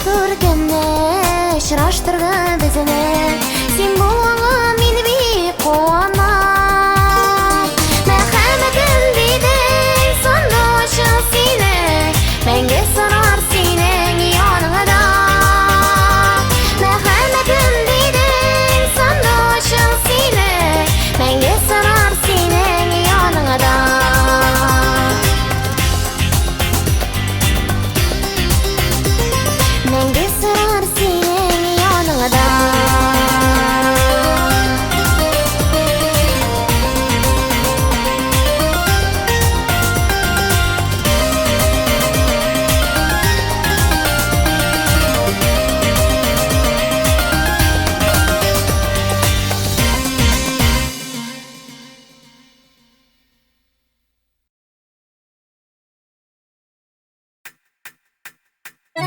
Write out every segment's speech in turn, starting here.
Матур көнне очраштырды безне. Син булганга мин бик куанам. Мәхәббәтем дидең, сандугачың сине, мәңге сорар синең яныңда. Мәхәббәтем дидең, сандугачың сине, мәңге сорар синең яныңда. Мәңге сорар синең яныңда.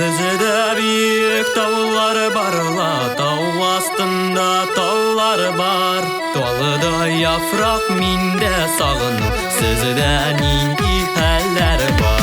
Бездә биек таулар бар ла, тау астында таулар бар. Талда яфрак, миндә сагыну, сездә нинди хәлләр бар?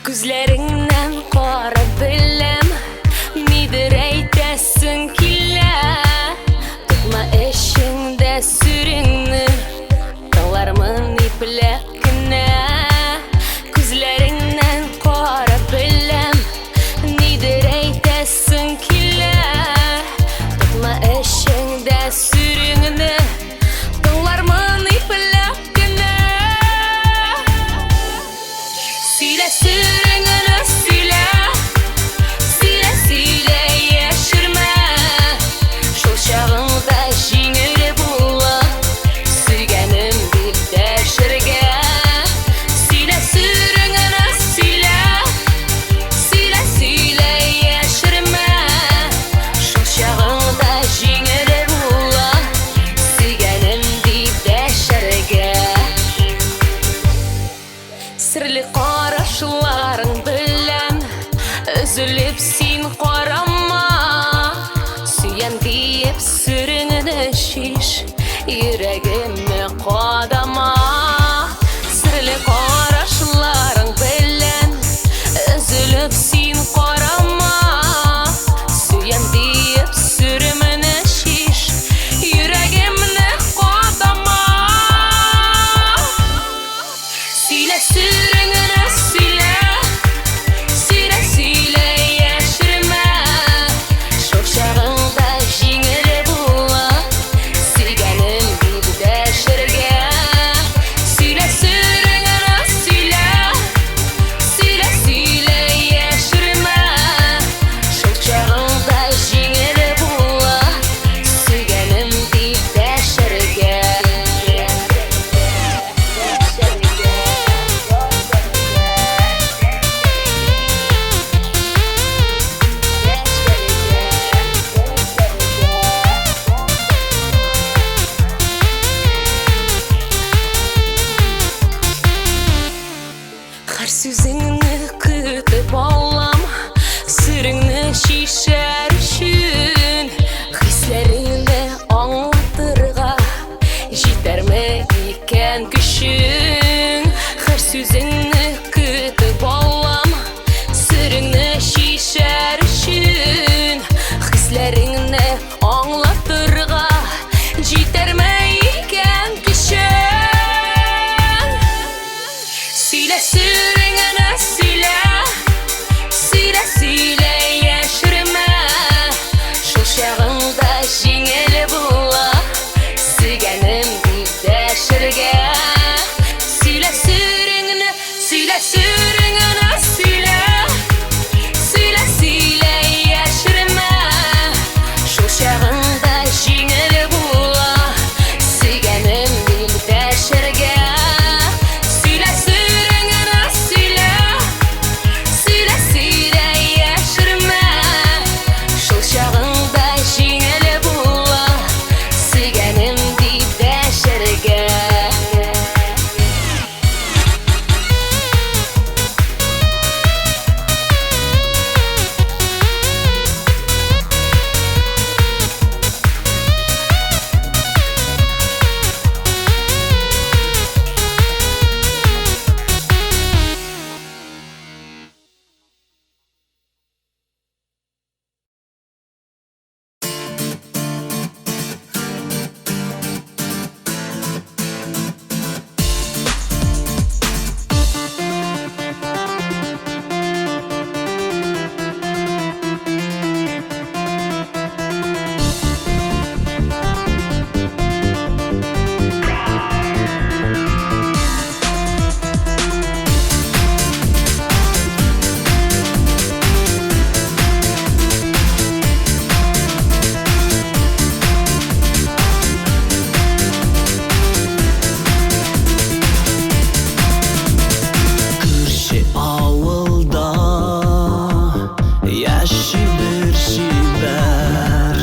Күзләреңнән карап беләм, нидер әйтәсең килә. Тотма эчеңдә сүреңне, тыңлармын ипләп кенә. Күзләреңнән карап беләм, нидер әйтәсең килә. Тотма эчеңдә сүреңне, тыңлармын ипләп кенә. Сөйлә сүреңне, сөйлә, сөйлә, сөйлә, яшермә. Шул чагыңда җиңел була, сөйгәнем дип дәшергә. Сөйлә сүреңне, сөйлә, сөйлә, сөйлә, яшермә. Шул чагыңда җиңел була, сөйгәнем дип дәшергә. Серле карашларың белән өзелеп син карама. Сөям диеп сүреңне шиш, йөрәгемне кадама. Серле карашларың белән өзелеп син карама. Сөям диеп сүремне шиш, йөрәгемне кадама. Сөйлә сүреңне, сөйлә, сөйлә, сөйлә, яшермә. Шул чагыңда җиңел була, сөйгәнем дип дәшергә. Сөйлә сүреңне, сөйлә, сөйлә, сөйлә, яшермә. Шул чагыңда җиңел була, сөйгәнем дип дәшергә. Һәр сүзеңне көтеп алам, сереңне чишәр өчен. Хисләреңне аңлатырга җитәрме икән көчең? Һәр сүзеңне көтеп алам, сереңне чишәр өчен. Хисләреңне аңлатырга җитәрме икән көчең? Сөйлә сүреңне, сөйлә, сөйлә, сөйлә, яшермә. Шул чагыңда җиңел була, сөйгәнем дип дәшергә. Сөйлә сүреңне, сөйлә, сүреңне, сөйлә, сөйлә, сөйлә, яшермә. Шул чагыңда җиңел була, сөйгәнем дип дәшергә. Сөйлә сүреңне, сөйлә, сөйлә, сөйлә, яшермә. Шул чагыңда җиңел була, сөйгәнем дип дәшергә. Күрше авылда яши бер чибәр,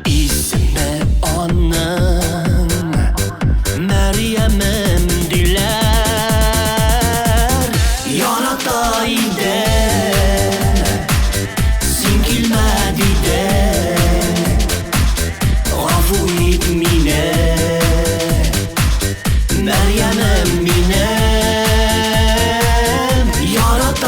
исеме аның Мәрьямем диләр. Ярата идем, син килмә дидең, гафу ит мине, Мәрьямем минем. Ярата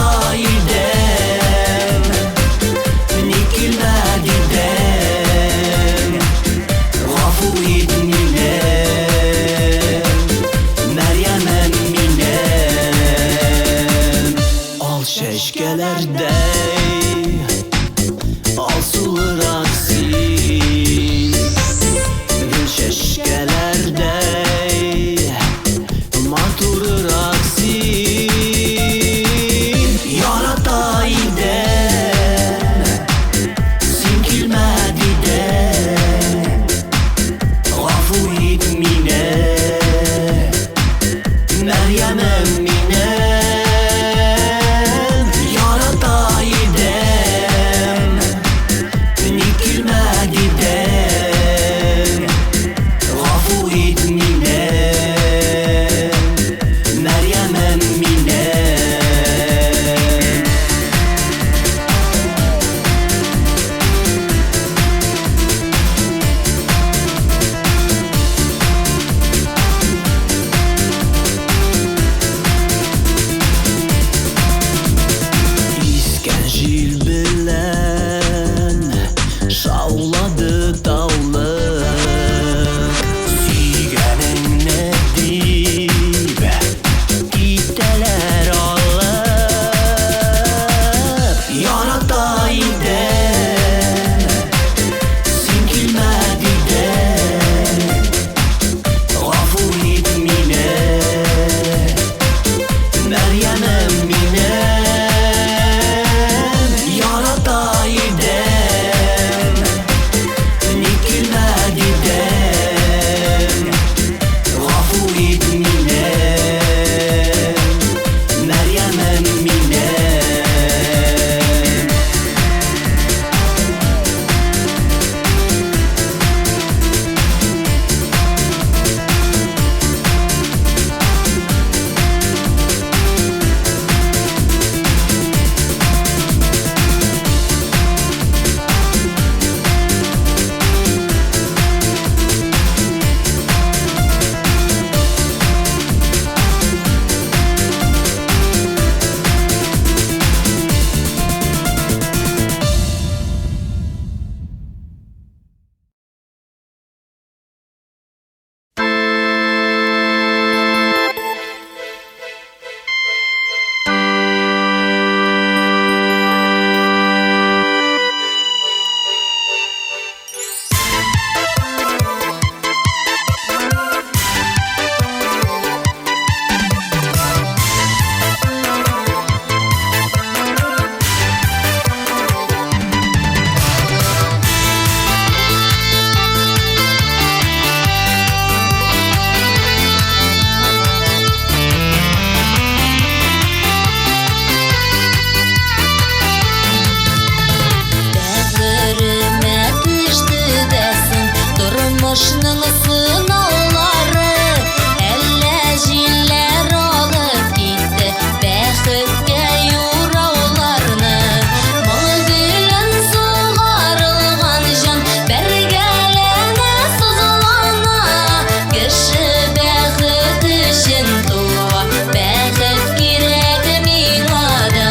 Чәчкәләрдәй алсулырак син, гөл чәчкәләрдәй матурырак син. Ярата идем, син килмә дидең, гафу ит мине, Мәрьямем минем. Ярата идем, ник килмә дидең, гафу ит мине, Мәрьямем минем. Искән җил белән шаулады таулык, сөйгәнеңне дип китәләр алып. Ярата идем, син килмә дидең, гафу ит мине, Мәрьямем минем. Ярата идем, ник килмә дидең, гафу ит мине, Мәрьямем минем. Бәгыремә төште дә соң тормышның сынаулары, әллә җилләр алып китте бәхеткә юрауларны. Моң белән сугарылган җан бәргәләнә, сызлана. Кеше бәхет өчен туа, бәхет кирәк миңа да.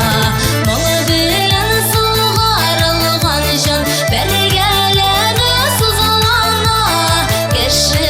Моң белән сугарылган җан бәргәләнә, сызлана. Кеше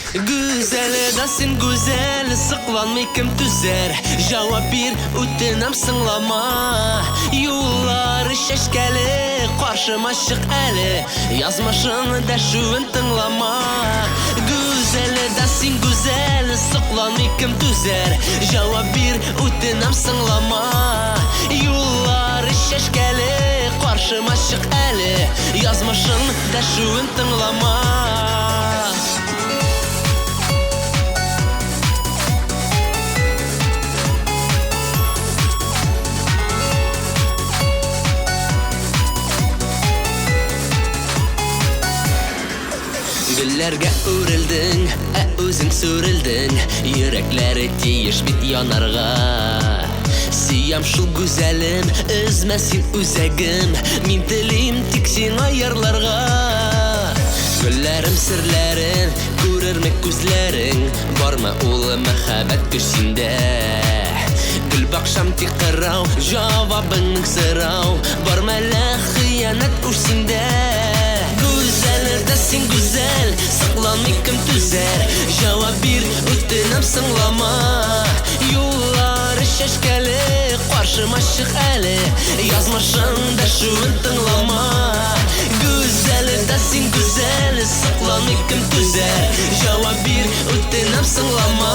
Гүзәл дә син гүзәл, сокланмый кем түзәр? Җавап бир, үтенәм, сыңлама. Юллар чәчкәле, каршыма чык әле. Язмышың дәшүен тыңлама. Гүзәл дә син гүзәл, сокланмый кем түзәр? Җавап бир, үтенәм, сыңлама. Юллар чәчкәле, каршыма чык әле. Язмышың дәшүен тыңлама. Гөлләргә үрелдең, ә үзең сүрелдең. Йөрәкләре тиеш бит янарга. Сөям шул гүзәлем, өзмә син үзәгем. Мин телим тик сиңа ярларга. Гөлләрем серләрен күрерме күзләрең? Бармы ул мәхәббәт көч синдә? Гөл бакчам тик кырау, җавабың сорау. Бармы әллә хыянәт үч синдә? Гүзәл дә син гүзәл, сокланмый кем түзәр? Җавап бир, үтенәм, сыңлама. Юллар чәчкәле, каршыма чык әле. Язмышың дәшүен тыңлама. Гүзәл дә син гүзәл, сокланмый кем түзәр? Җавап бир, үтенәм, сыңлама.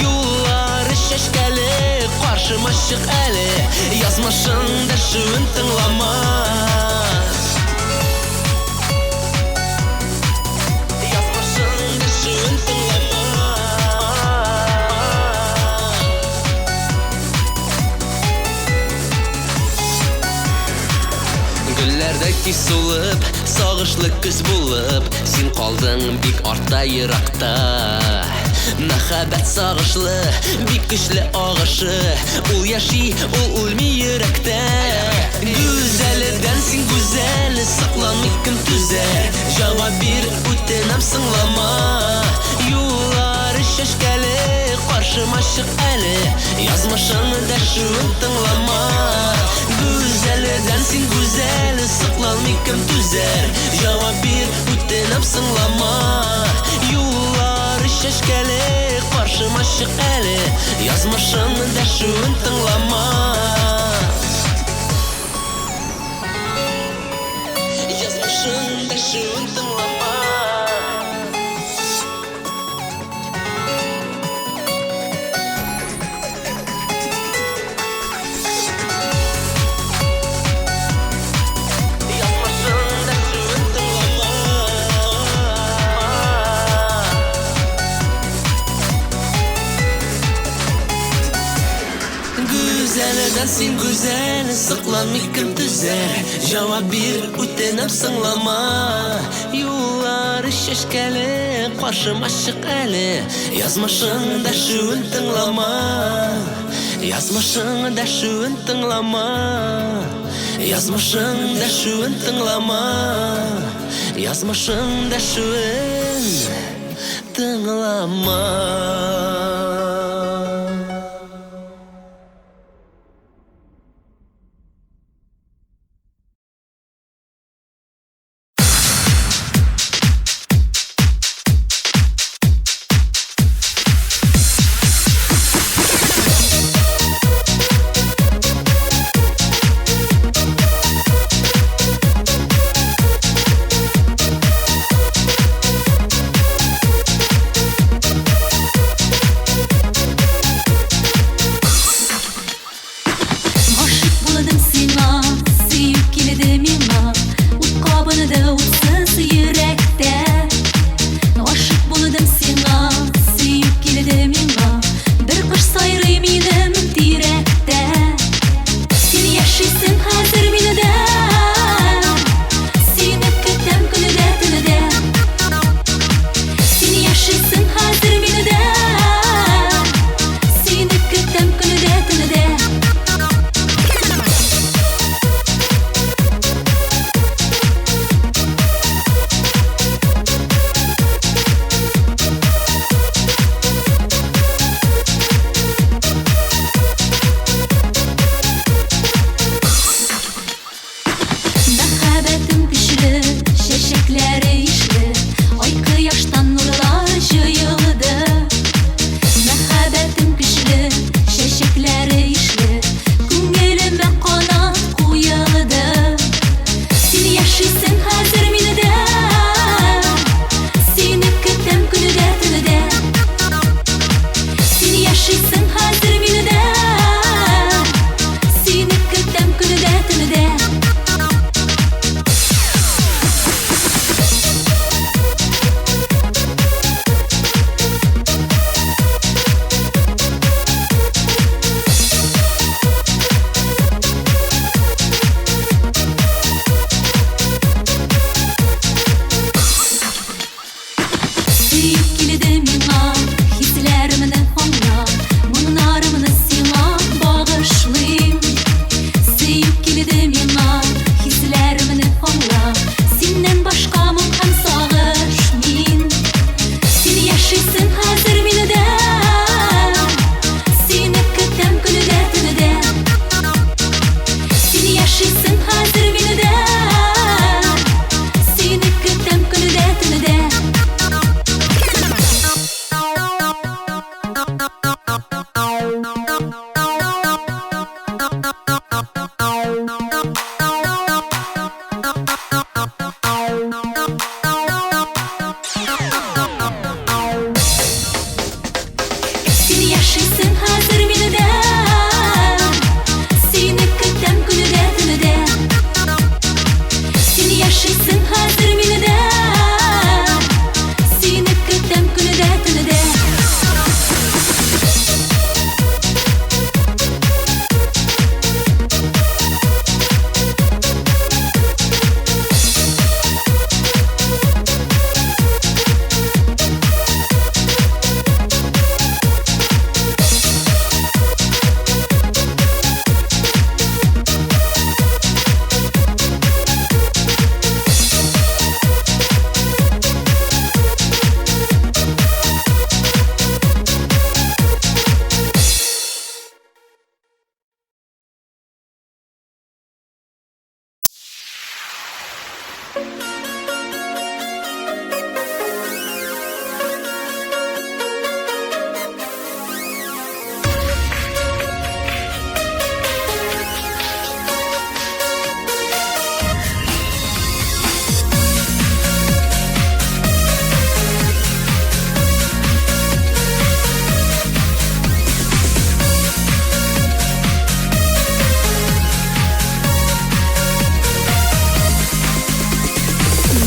Юллар чәчкәле, каршыма чык әле. Язмышың дәшүен тыңлама. Язмышың дәшүен тыңлама. Гөлләрдә кич сулып, сагышлы көз булып, син калдың бик артта, еракта. Мәхәббәт сагышлы, бик көчле агышы, ул яши, ул үлми йөрәктә. Гүзәлдән син гүзәл, сокланмый кем түзәр? Җавап бир, үтенәм, сыңлама. Юллар чәчкәле, каршыма чык әле. Язмышың дәшүен тыңлама. Гүзәлдән син гүзәл, сокланмый кем түзәр? Җавап бир, үтенәм, сыңлама. Юллар чәчкәле, каршыма чык әле. Язмышың дәшүен тыңлама. Язмышың дәшүен тыңлама. Язмышың дәшүен тыңлама. Гүзәлдән син гүзәл, сокланмый кем түзәр? Җавап бир, үтенәм, сыңлама. Юллар чәчкәле, каршыма чык әле. Язмышың дәшүен тыңлама. Язмышың дәшүен тыңлама. Язмышың дәшүен тыңлама. Язмышың дәшүен тыңлама. Сөеп килде миңа, хисләремне аңла, моңнарымны сиңа багышлыйм. Сөеп килде миңа, хисләремне аңла, синнән башка моң һәм сагыш мин. Син яшисең хәзер миндә, сине көтәм көндә төндә. Син яшисең хәзер миндә, сине көтәм көндә төндә. Син яшисең хәзер миндә, сине көтәм көндә төндә. Син яшисең хәзер миндә, сине көтәм көндә төндә.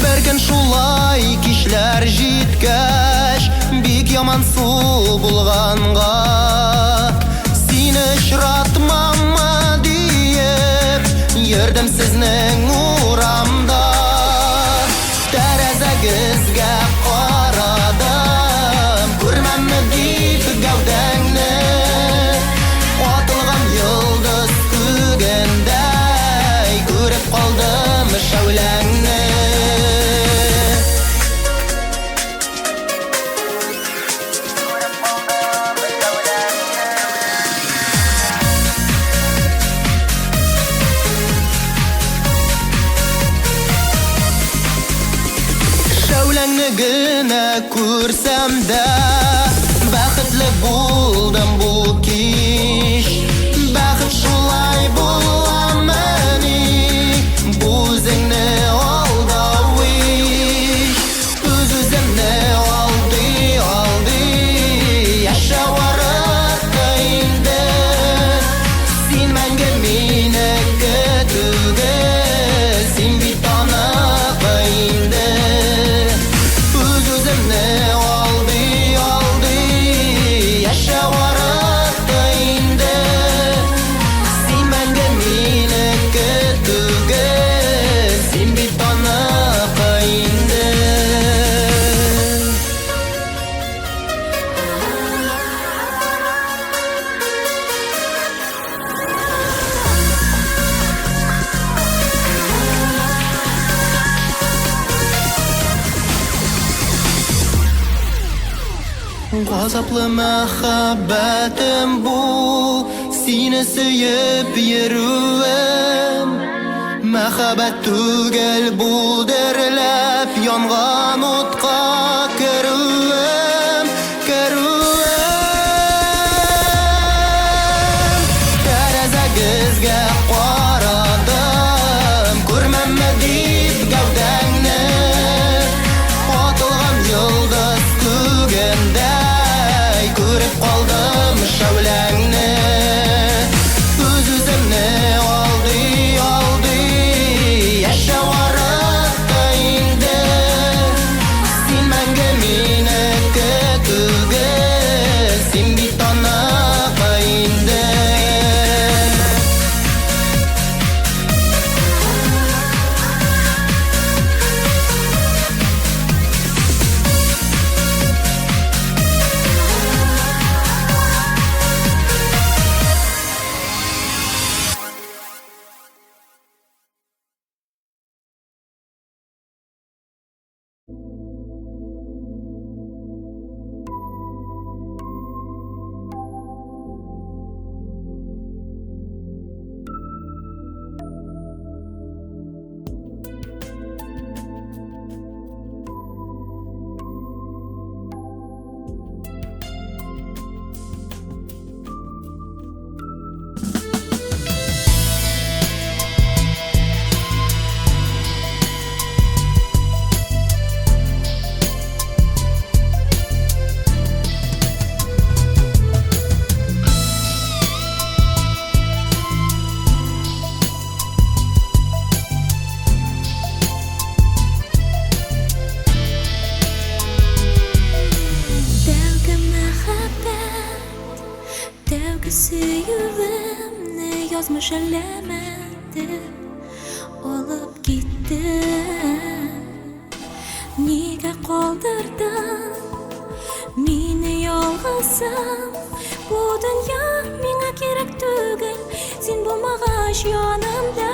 Бер көн шулай кичләр җиткәч, бик ямансу булганга, сине очратмаммы диеп, йөрдем сезнең урамда. Тәрәзәгезгә карадым, күрмәмме дип гәүдәңне. Атылган йолдыз күгендәй, күреп калдым шәүләңне. Шәүләңне генә күрсәм дә, бәхетле булдым бу кич. Бәхет шулай буламыни, бу үзеңне алдау ич. Үз-үземне алдый, алдый, яшәү арытты инде. Син мәңге минеке түгел, син бит аныкы инде. Үз-үземне алдый, алдый, яшәү арытты инде. Син мәңге минеке түгел, син бит аныкы инде. Газаплы мәхәббәтем бу, сине сөеп йөрүем. Мәхәббәт түгел бу, дөрләп янган утка керүем, керүем. Тәрәзәгезгә карадым, күрмәмме дип гәүдәңне. Атылган йолдыз күгендәй, күреп калдым шәүләңне. Үз-үземне алдый, алдый, яшәү арытты инде. Син Сөюемне язмыш әләмәде алып китте. Нигә калдырдың мине ялгызым? Бу дөнья миңа кирәк түгел, син булмагач янымда.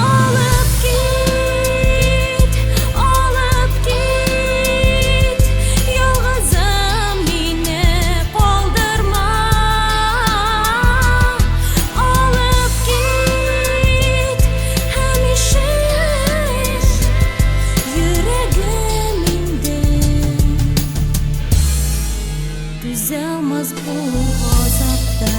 Алып кит, алып кит, ялгызым мине калдырма. Алып кит, һәмишә йөрәгем инде түзә алмас бу газапта.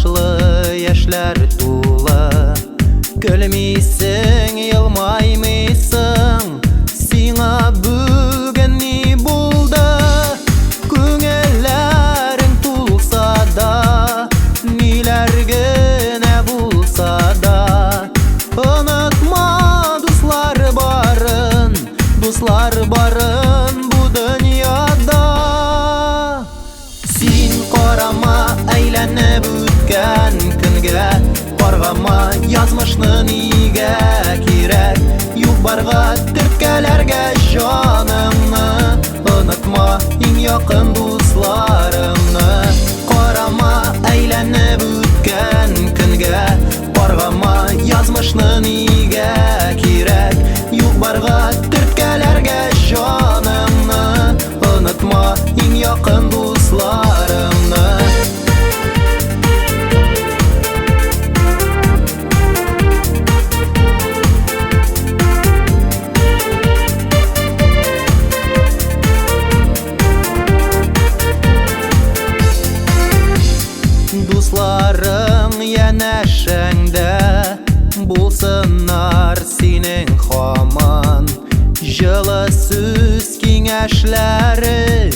Сагышлы яшьләр тулы. Көлмисең, елмаймыйсың, сиңа бүген ни булды? Күңелләрең тулса да, ниләр генә булса да, онытма дуслар барын, дуслар барын бу дөньяда. Син карама әйләнеп үткән көнгә, каргама язмышны нигә кирәк? Юк барга төрткәләргә җаныңны, онытма иң якын дусларыңны. Карама әйләнеп үткән көнгә, каргама язмышны нигә кирәк? Юк барга төрткәләргә җаныңны, онытма иң якын дусларыңны. Дусларың янәшәңдә булсыннар синең һаман. Җылы сүз киңәшләре,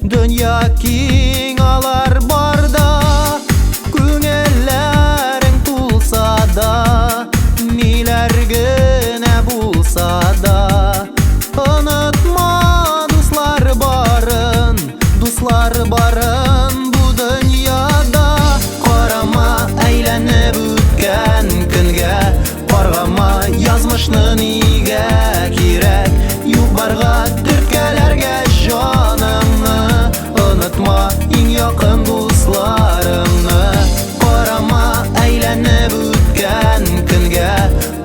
дөнья киң алар барда. Күңелләрең тулса да, ниләр генә булса да, онытма дуслар барын, дуслар барын бу дөньяда. Карама әйләнеп үткән көнгә, каргама язмышны нигә кирәк? Юк барга төрткәләргә җаныңны, онытма иң якын дусларыңны. Карама әйләнеп үткән көнгә,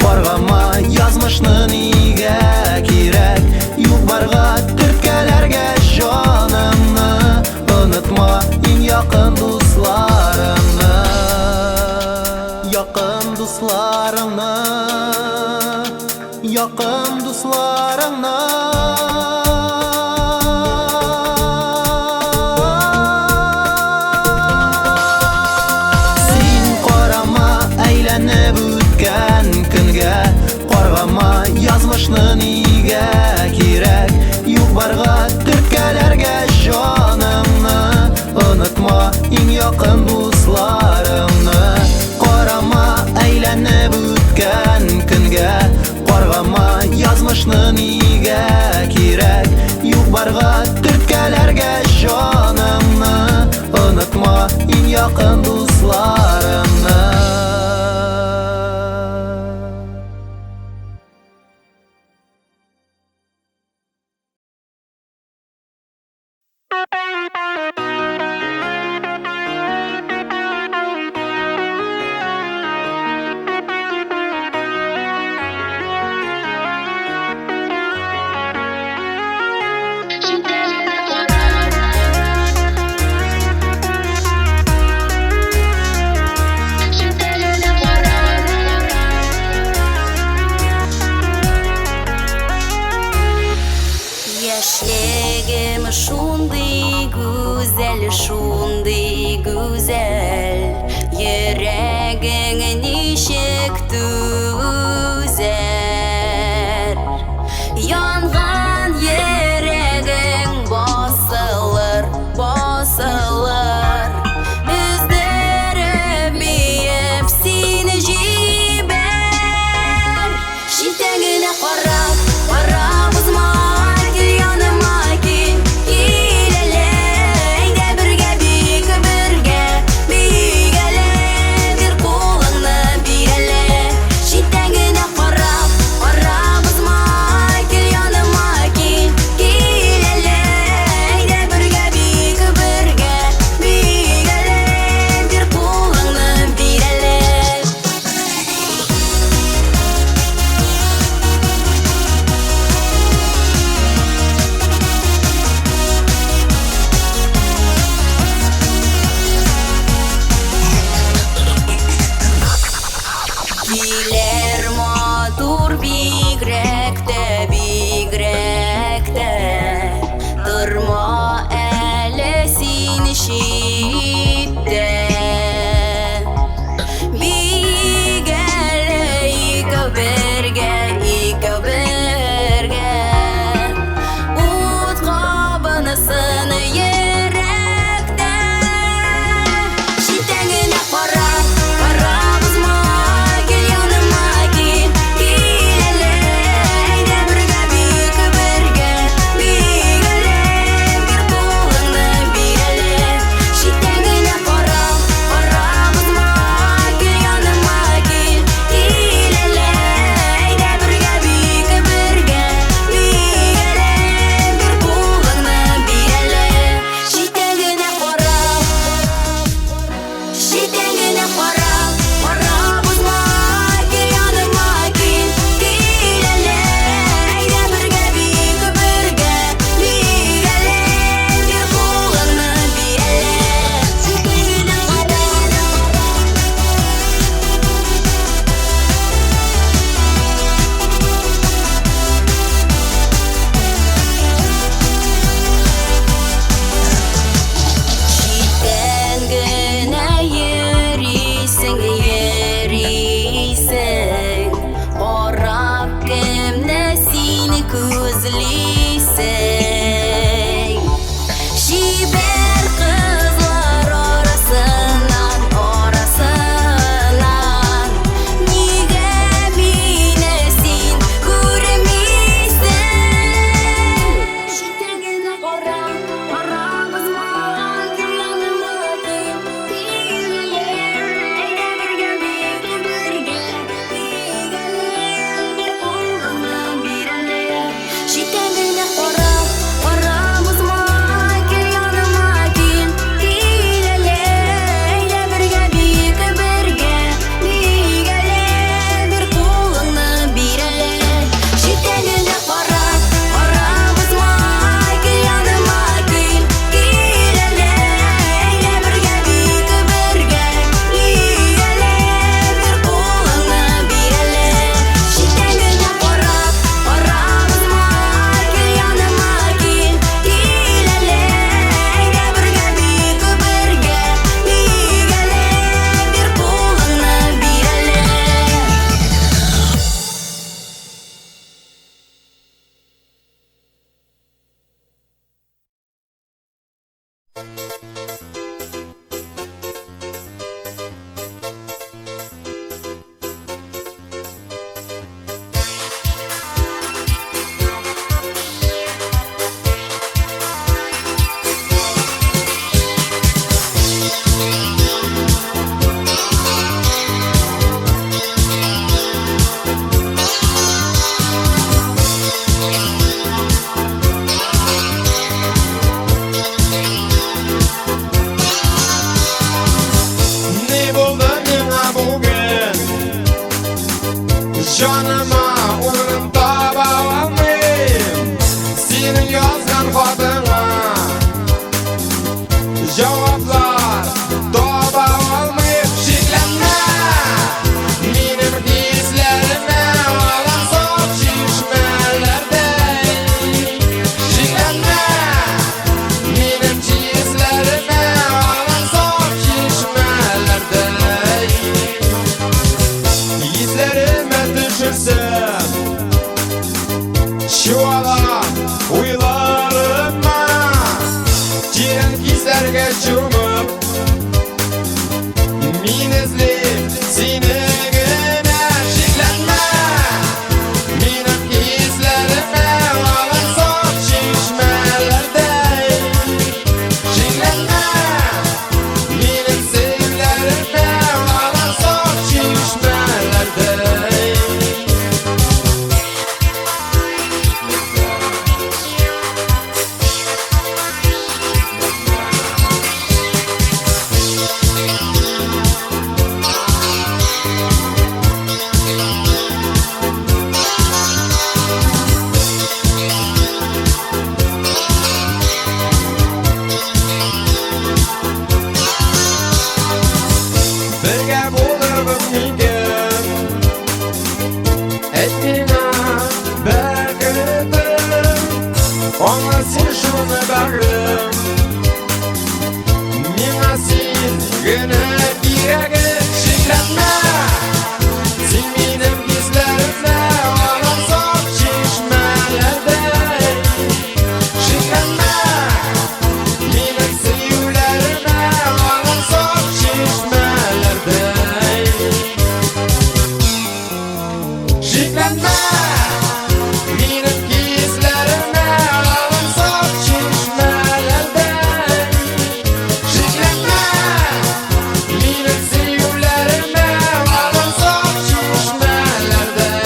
каргама язмышны нигә кирәк? Юк барга төрткәләргә җаныңны, онытма иң якын дусларыңны. Якын дусларыңны, якын дусларыңны. Син карама әйләнеп үткән көнгә, каргама язмышны нигә кирәк? Юк барга төрткәләргә җаныңны, онытма иң якын дусларыңны. Карама әйләнеп үткән көнгә, каргама язмышны нигә кирәк? Юк барга төрткәләргә җаныңны, онытма иң якын дусларыңны. Яшьлегем шундый гүзәл, шундый гүзәл, йөрәгең ничек түзәр? Янган йөрәгең басылыр, басылыр, өздереп биеп сине җибәр. Читтән генә карап, карап узма, кил яныма, кил, кил әле, әйдә бергә биик, бергә биик әле, бир кулыңны бир әле. Читтән генә карап, карап узма, кил яныма, кил, кил әле, әйдә бергә биик, бергә биик әле, бир кулыңны бир әле. Килер матур бигрәк тә, бигрәк тә, торма әле син читтә. Биик әле икәү бергә, икәү бергә. Ут кабынсын йөрәктә. Читтән генә карап, карап узма, кил яныма, кил, кил әле. Әйдә бергә биик, бергә биик әле. Бир кулыңны, бир әле. Читтән генә карап, карап узма, кил яныма. Шикләнмә, син минем хисләремә, алар саф чишмәләрдәй. Шикләнмә, минем сөюләремә, алар саф чишмәләрдәй. Шикләнмә, минем хисләремә, алар саф чишмәләрдәй. Шикләнмә, минем сөюләремә, алар саф чишмәләрдәй.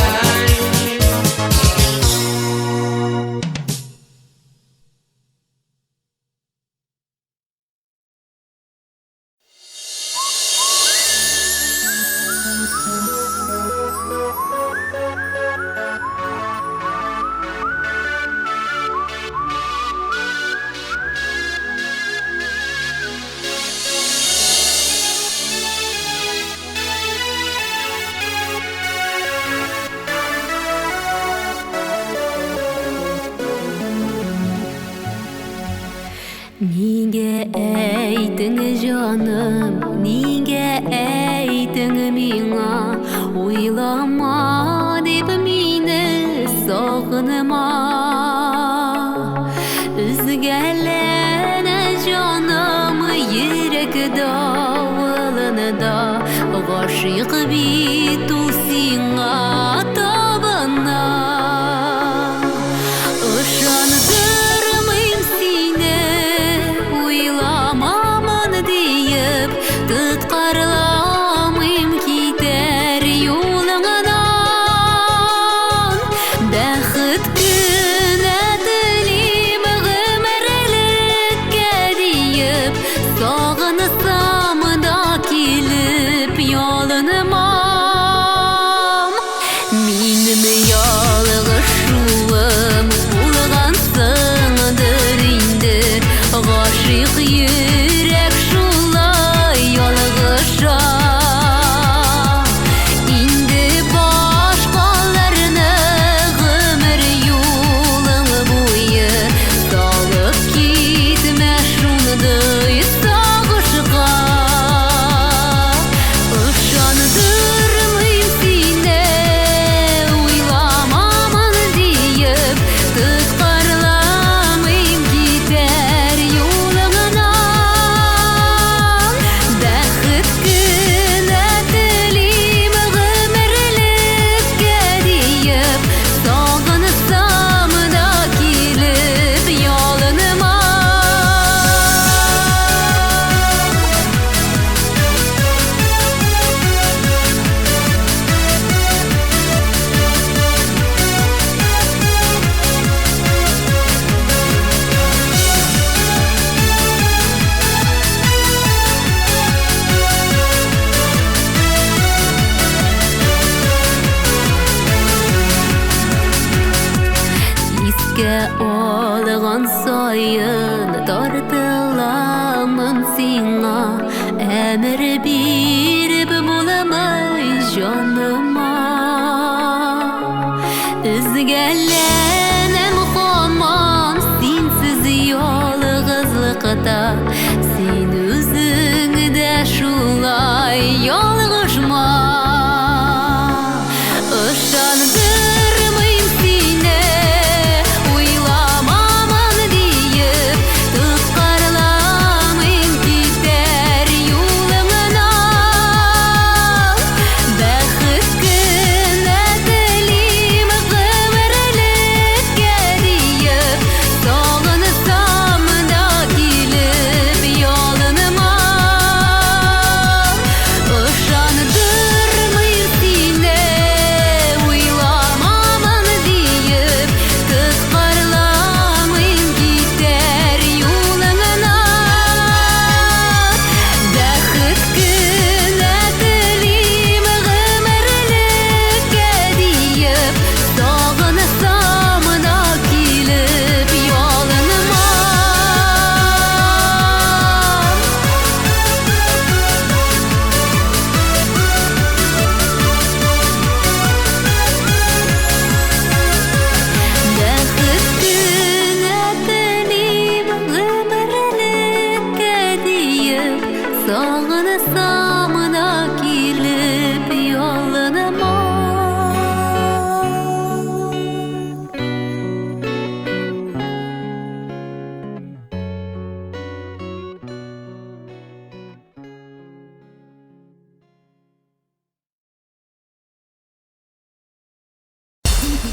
Нигә әйтең, җаным, нигә әйтең миңа, уйлама дип мине сагынма. Өзгәләнә җаным йөрәк давылында, гашыйк бит ул сиңа табына. Ышандырмыйм сине, уйламамын диеп, тоткарламыйм китәр юлыңнан. Бәхет кенә телим гомерлеккә диеп, сагынсам да килеп ялынмам. Минем ялгышуым булгансыңдыр инде, гашыйк йөрәк шулай ялгыша. Инде башкаларны гомер юлың буе салып китмә шундый сагышка. Ышандырмыйм сине, уйламамын диеп, тоткарламыйм китәр юлыңнан. Бәхет кенә телим гомерлеккә диеп, сагынсам да килеп ялынмам. Искә алган саен тартыламын сиңа, әмер биреп булмый җаныма. Өзгәләнәм һаман синсез ялгызлыкта, син үзең дә шулай ялгышма. Ышандырмыйм сине, уйламамын диеп, тоткарламыйм китәр юлыңнан. Бәхет кенә телим гомерлеккә диеп, сагынсам да килеп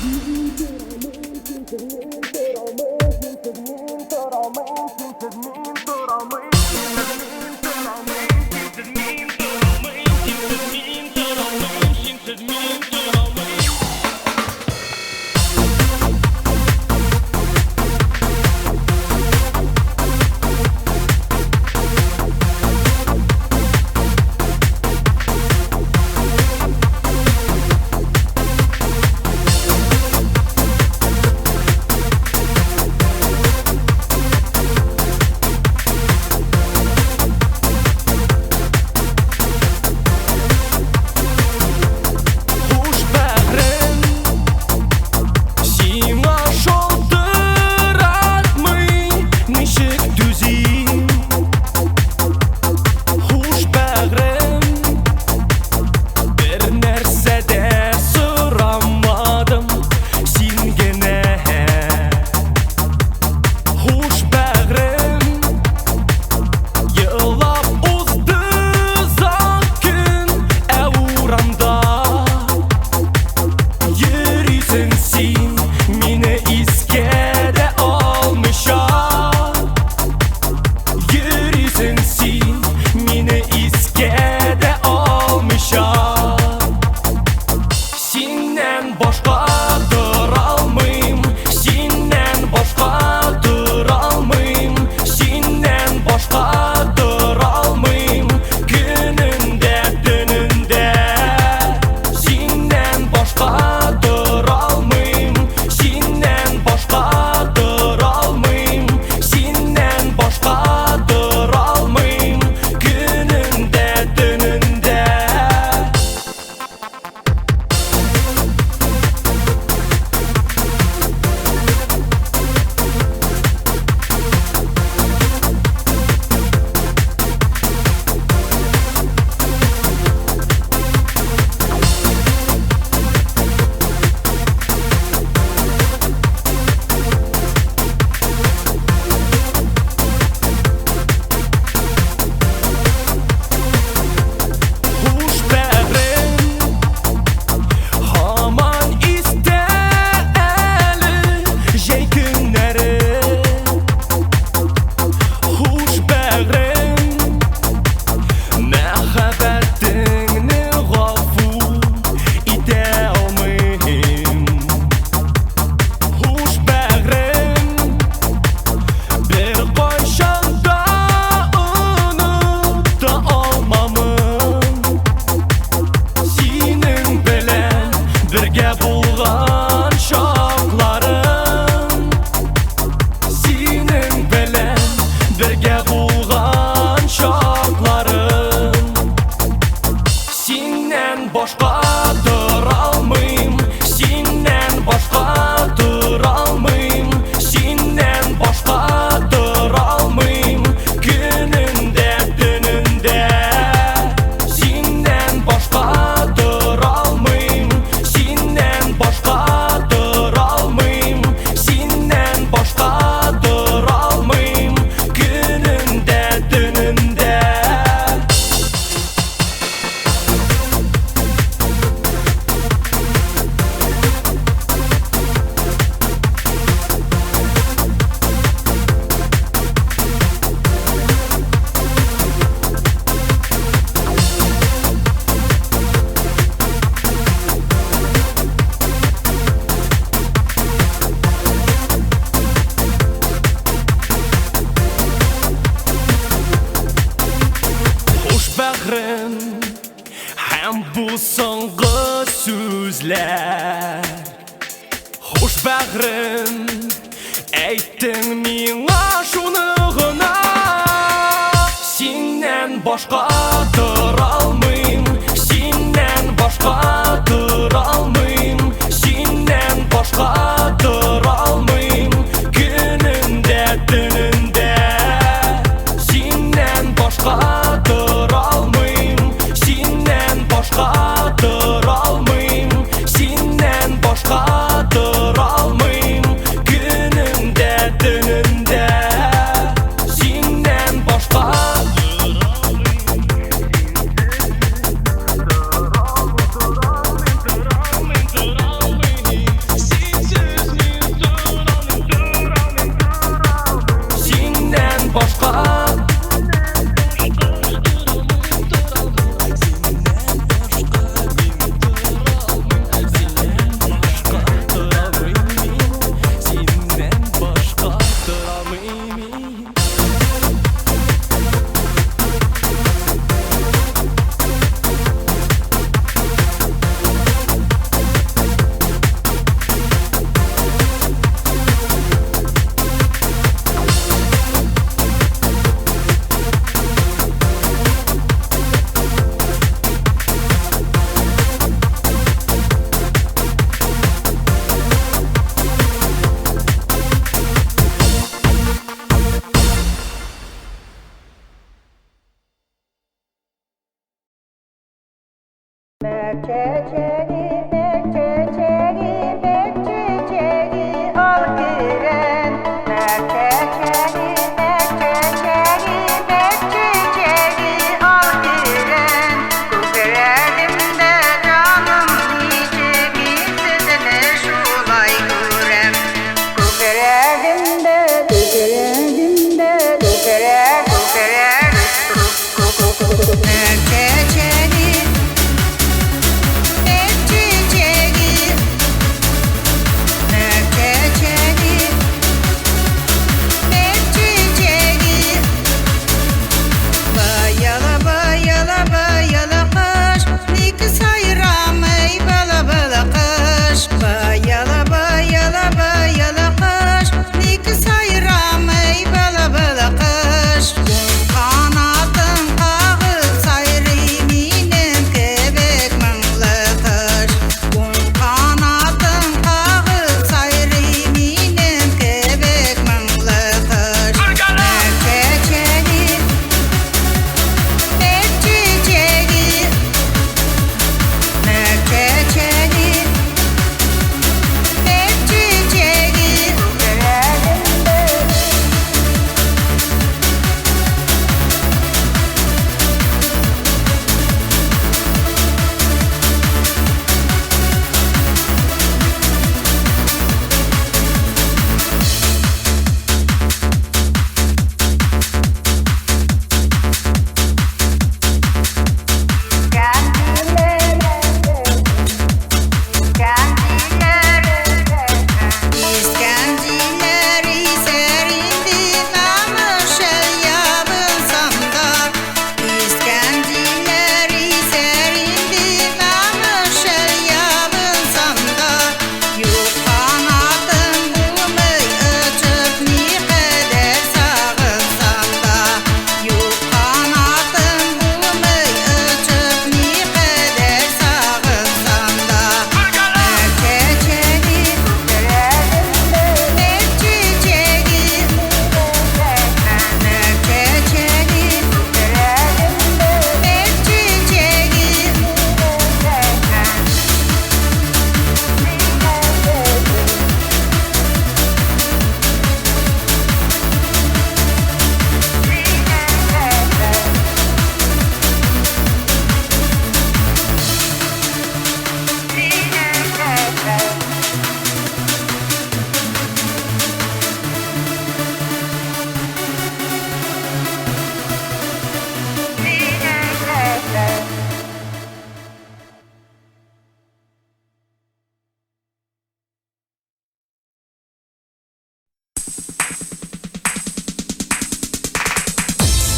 Хуш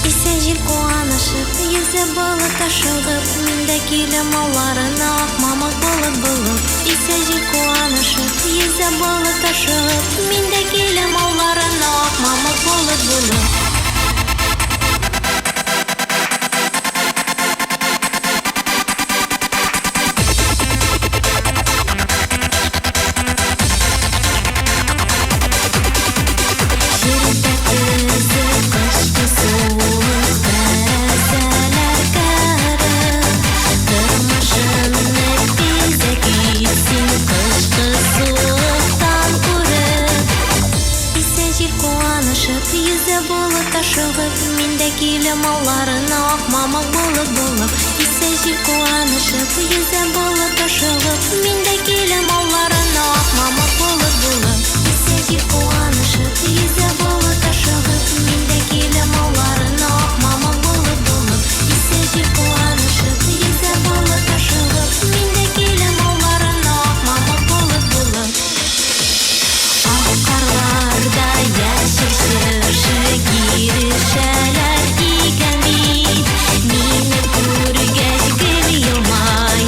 Исә җил куанышып, йөзә болыт ашыгып, мин дә киләм алларына ак мамык болыт булып. Исә җил куанышып, йөзә болыт ашыгып, мин дә киләм алларына ак мамык болыт булып. Җирдә көзе, кышкы суык, тәрәзәләр кәреп, тормышымны бизәк ит син кышкы суыктан күреп. Исә җил куанышып, йөзә болыт ашыгып, мин дә киләм алларына ак мамык болыт булып. Исә җил куанышып, йөзә болыт ашыгып, мин дә киләм алларына ак мамык болыт булып. Исә җил куанышып, йөзә болыт ашыгып, мин дә киләм алларына ак мамык болыт булып. Исә җил куанышып, йөзә болыт ашыгып, мин дә киләм алларына ак мамык болыт булып. Ак карларда яшел чыршы кирешәләр икән бит, мине күргәч гел елмаеп.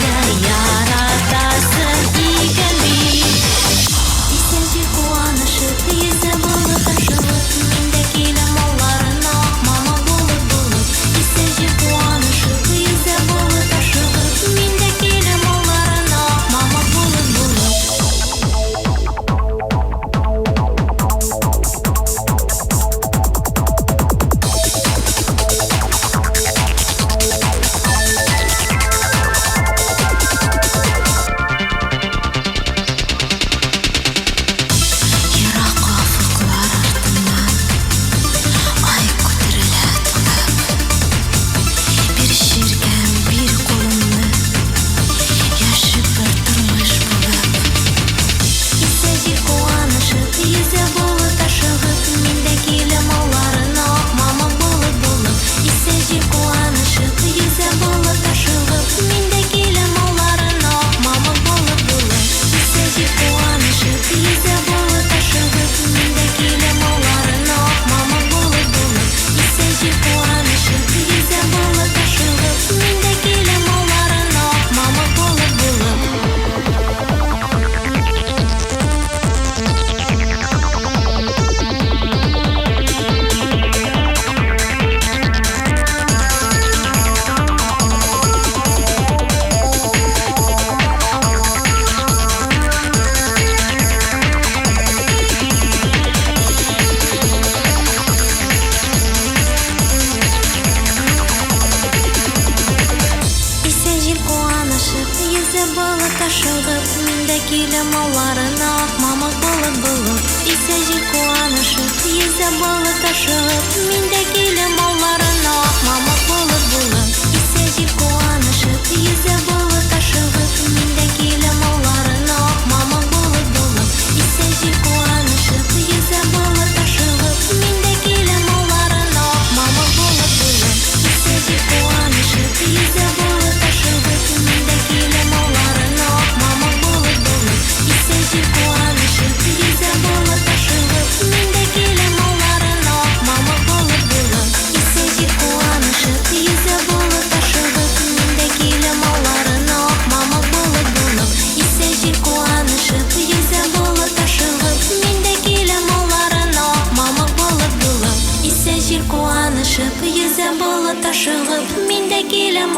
Йөзә болыт ашыгып, мин дә киләм алларына. Ак мамык болыт булып, исә җил куанышып. Йөзә болыт ашыгып, мин дә киләм алларына. Ак мамык болыт булып, исә җил куанышып. Йөзә болыт ашыгып, мин дә киләм алларына. Ак мамык болыт булып, исә җил куанышып. Йөзә болыт ашыгып, мин дә киләм алларына. Ак мамык болыт булып, исә җил куанышып. Йөзә болыт ашыгып, мин дә киләм алларына. Ак мамык болыт булып, исә җил куанышып. Йөзә болыт ашыгып, мин дә киләм алларына. Ак мамык болыт булып, исә җил куанышып. Йөзә болыт ашыгып, мин дә киләм алларына. Ак мамык болыт булып, исә җил куанышып. Йөзә болыт ашыгып, мин дә киләм алларына. Ак мамык болыт булып, исә җил куанышып. Йөзә болыт ашыгып, мин дә киләм.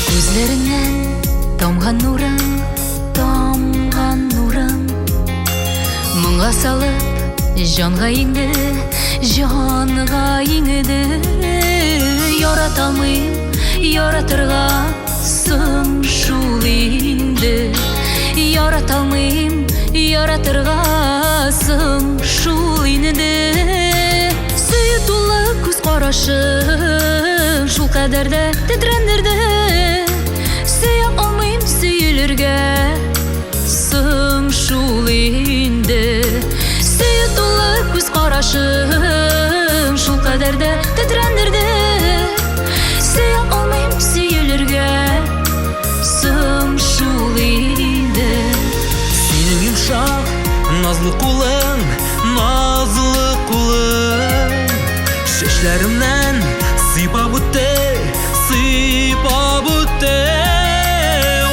Күзләреңнән тамган нурың, тамган нурың, моңга салып җанга иңде, җанга иңде. Ярата алмыйм, яратырга соң шул инде. Ярата алмыйм, яратырга соң шул инде. Сөю тулы күз карашың шул кадәр дә тетрәндерде. Сөя алмыйм сөелергә соң шул инде. Сөю тулы күз карашың шул кадәр дә тетрәндерде. Сөя алмыйм сөелергә соң шул инде. Синең йомшак, назлы кулың, назлы кулың чәчләремнән сыйпап үтте, сыйпап үтте.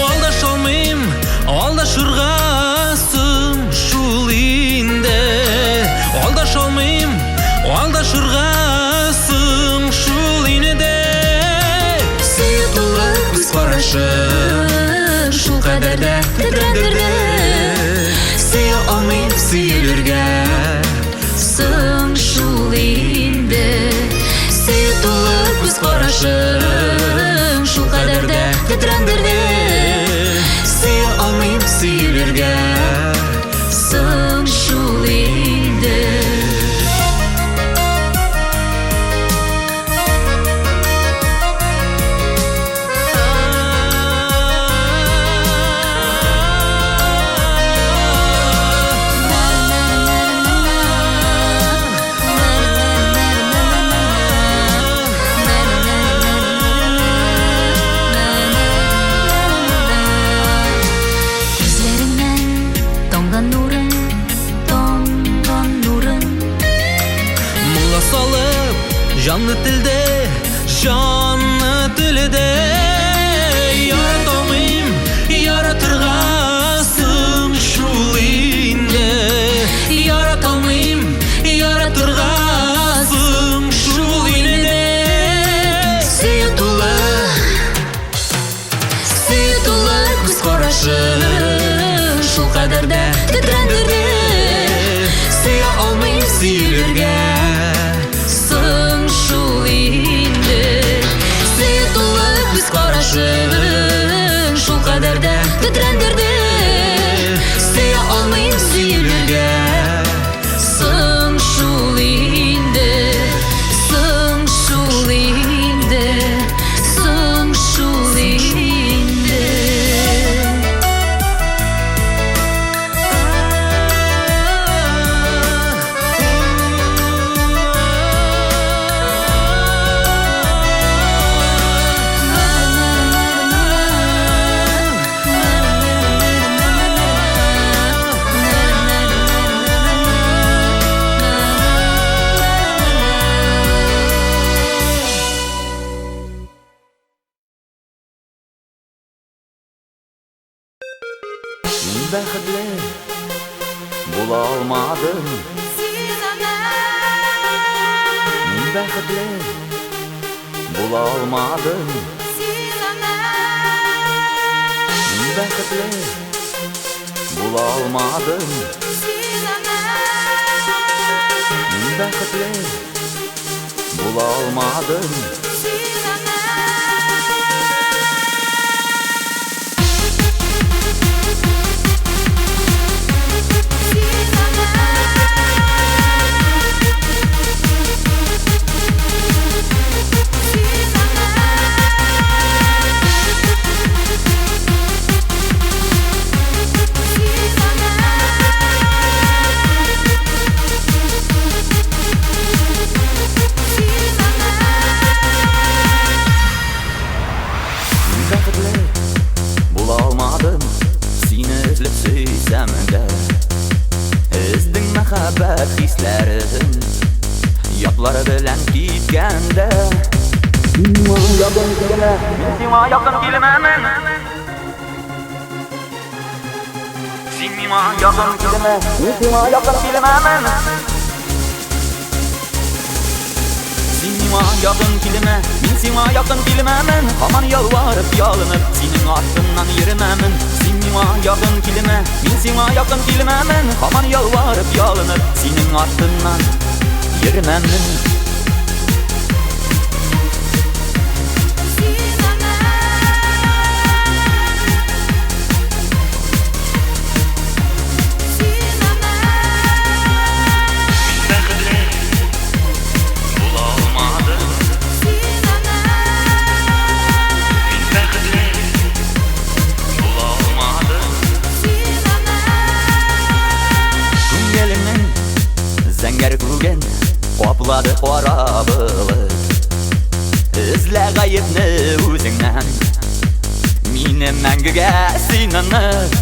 Алдаша алмыйм, алдашырга соң шул инде. Алдаша алмыйм, алдашырга соң шул инде. Сөю тулы күз карашың шул кадәр дә тетрәндерде. Сөя алмыйм сөелергә соң шул инде. Сөю тулы күз карашың шул кадәр дә тетрәндерде. Сөя алмыйм сөелергә соң шул инде. Күзләреңнән тамган нурың, тамган нурың, Моңга салып җанны телде, җанны телде. Ярата алмыйм, яратырга соң шул инде. Ярата алмыйм, яратырга соң шул инде. Сөю тулы, сөю тулы күз карашың шул кадәр дә тетрәндерде. Сөя алмыйм сөелергә соң шул инде. Сөю тулы күз карашың шул кадәр дә тетрәндерде. Сөя алмыйм сөелергә соң шул инде. Соң шул инде. Соң шул инде. Бәхетле була алмадым. Мин бәхетле була алмадым. Мин бәхетле була алмадым. Мин бәхетле була алмадым. Бәхетле була алмадым, сине эзләп сөйсәм дә. Эздең мәхәббәт хисләрен ятлары белән киткәндә. Мин сиңа якын килмәмен. Син миңа якын килмә, мин сиңа якын килмәмен. Син миңа якын килмә, мин сиңа якын килмәмен. Һаман ялварып ялынып, синең артыңнан йөрмәмен. Син миңа якын килмә, мин сиңа якын килмәмен. Һаман ялварып ялынып, синең артыңнан йөрмәмен. Зәңгәр күген каплады кара болыт. Эзлә гаепне үзеңнән, мине мәңгегә син оныт.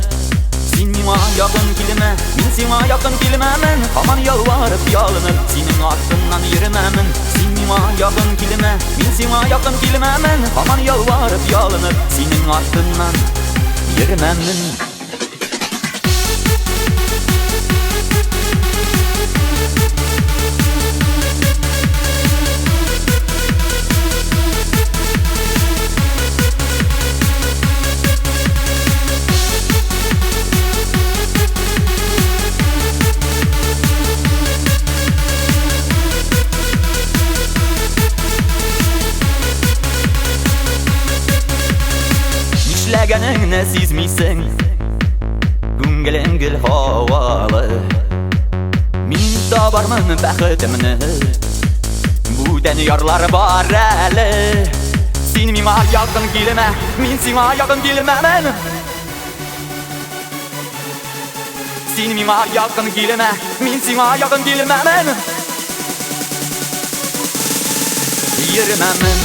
Син миңа якын килмә, мин сиңа якын килмәмен. Һаман ялварып ялынып, синең артыңнан йөрмәмен. Син миңа якын килмә, мин сиңа якын килмәмен. Һаман ялварып ялынып, синең артыңнан йөрмәмен. Нишләгәнеңне сизмисең, күңелең гел һавалы. Мин табармын бәхетемне, бүтән ярлар бар әле. Син миңа якын килмә, мин сиңа якын килмәмен. Син миңа якын килмә, мин сиңа якын килмәмен. Йөрмәмен.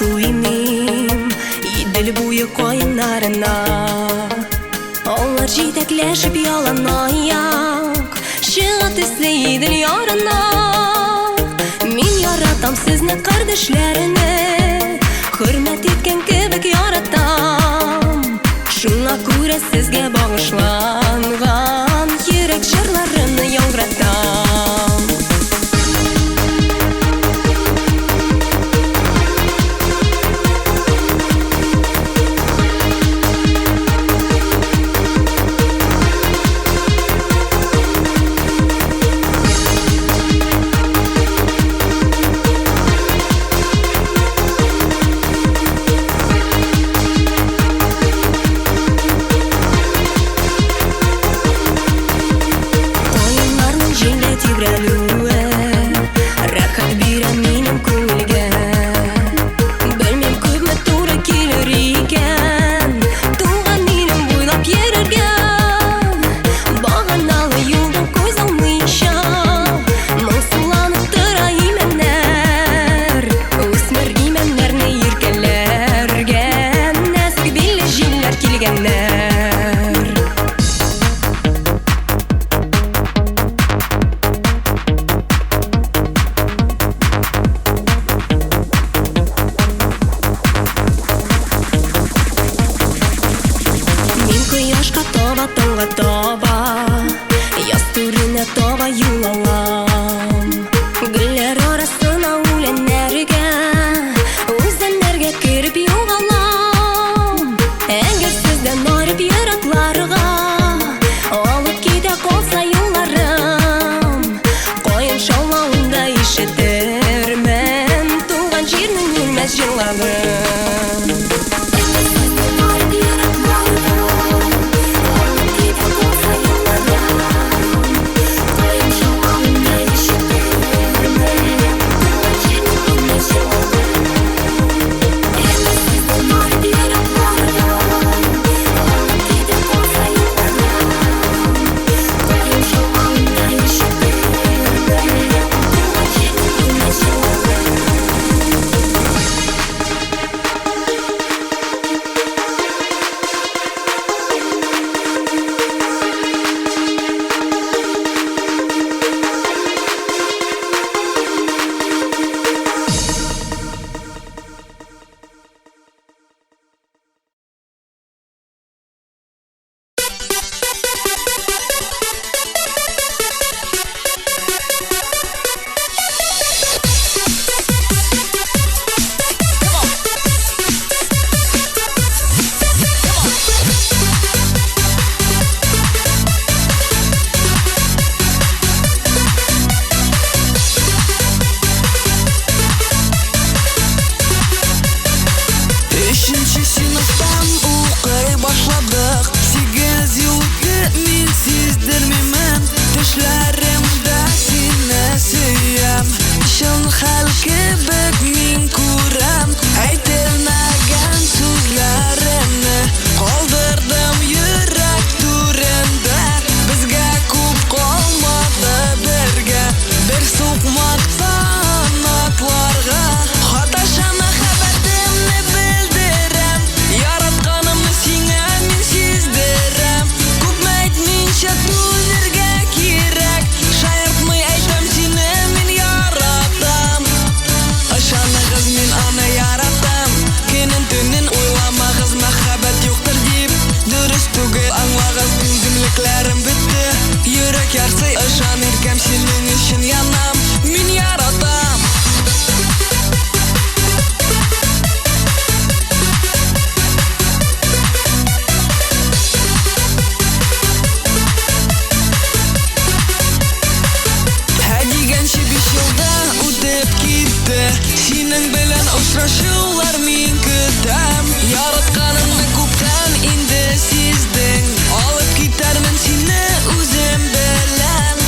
Туймыйм Идел буе каеннарына. Алар җитәкләшеп яланаяк чыга төсле Идел ярына. Мин яратам сезне, кардәшләрне, хөрмәт иткән кебек яратам. Шуңа күрә сезгә багышланган йөрәк җырларымны яңгыратам. Каеннарның җилдә тибрәлүе рәхәт бирә минем күңелгә. Белмим, күпме туры килер икән туган илем буйлап йөрергә. Баганалы юлдан күз алмыйча моңсуланып тора имәннәр. Үсмер имәннәрне иркәләргә нәзек билле җилләр килгәннәр. Мин кояшка таба, таңга таба, яз түренә таба юл алам. Гөлләр арасына, үләннәргә, үзәннәргә кереп югалам. Әгәр сездән арып еракларга алып китә калса юлларым, каен шаулавында ишетермен туган җирнең үлмәс җырларын. Өченче сыйныфтан укый башладык. 8 ел үтте, мин сиздермимен. Төшләремдә сине сөям. Чын хәл кебек мин күрәм. Әйтелмәгән сүзләремне калдырдым йөрәк түрендә. Безгә күп калмады бергә бер сукмактан атларга. Хаташа, мәхәббәтемне белдерәм. Яратканымны сиңа мин сиздерәм. Күпме әйтмичә түзәргә кирәк. Шаяртмый әйтәм, сине мин яратам. Ышаныгыз, мин аны яратам. Көнен төнен уйламагыз мәхәббәт юктыр дип. Дөрес түгел, аңлагыз, түземлекләрем бетте. Йөрәк ярсый, ышан, иркәм, синең өчен янам. Мин яратам. Һә дигәнче 5 ел да үтеп китте. Синең белән очрашулар мин көтәм. Яратканымны күптән инде сиздең. Алып китәрмен сине үзем белән.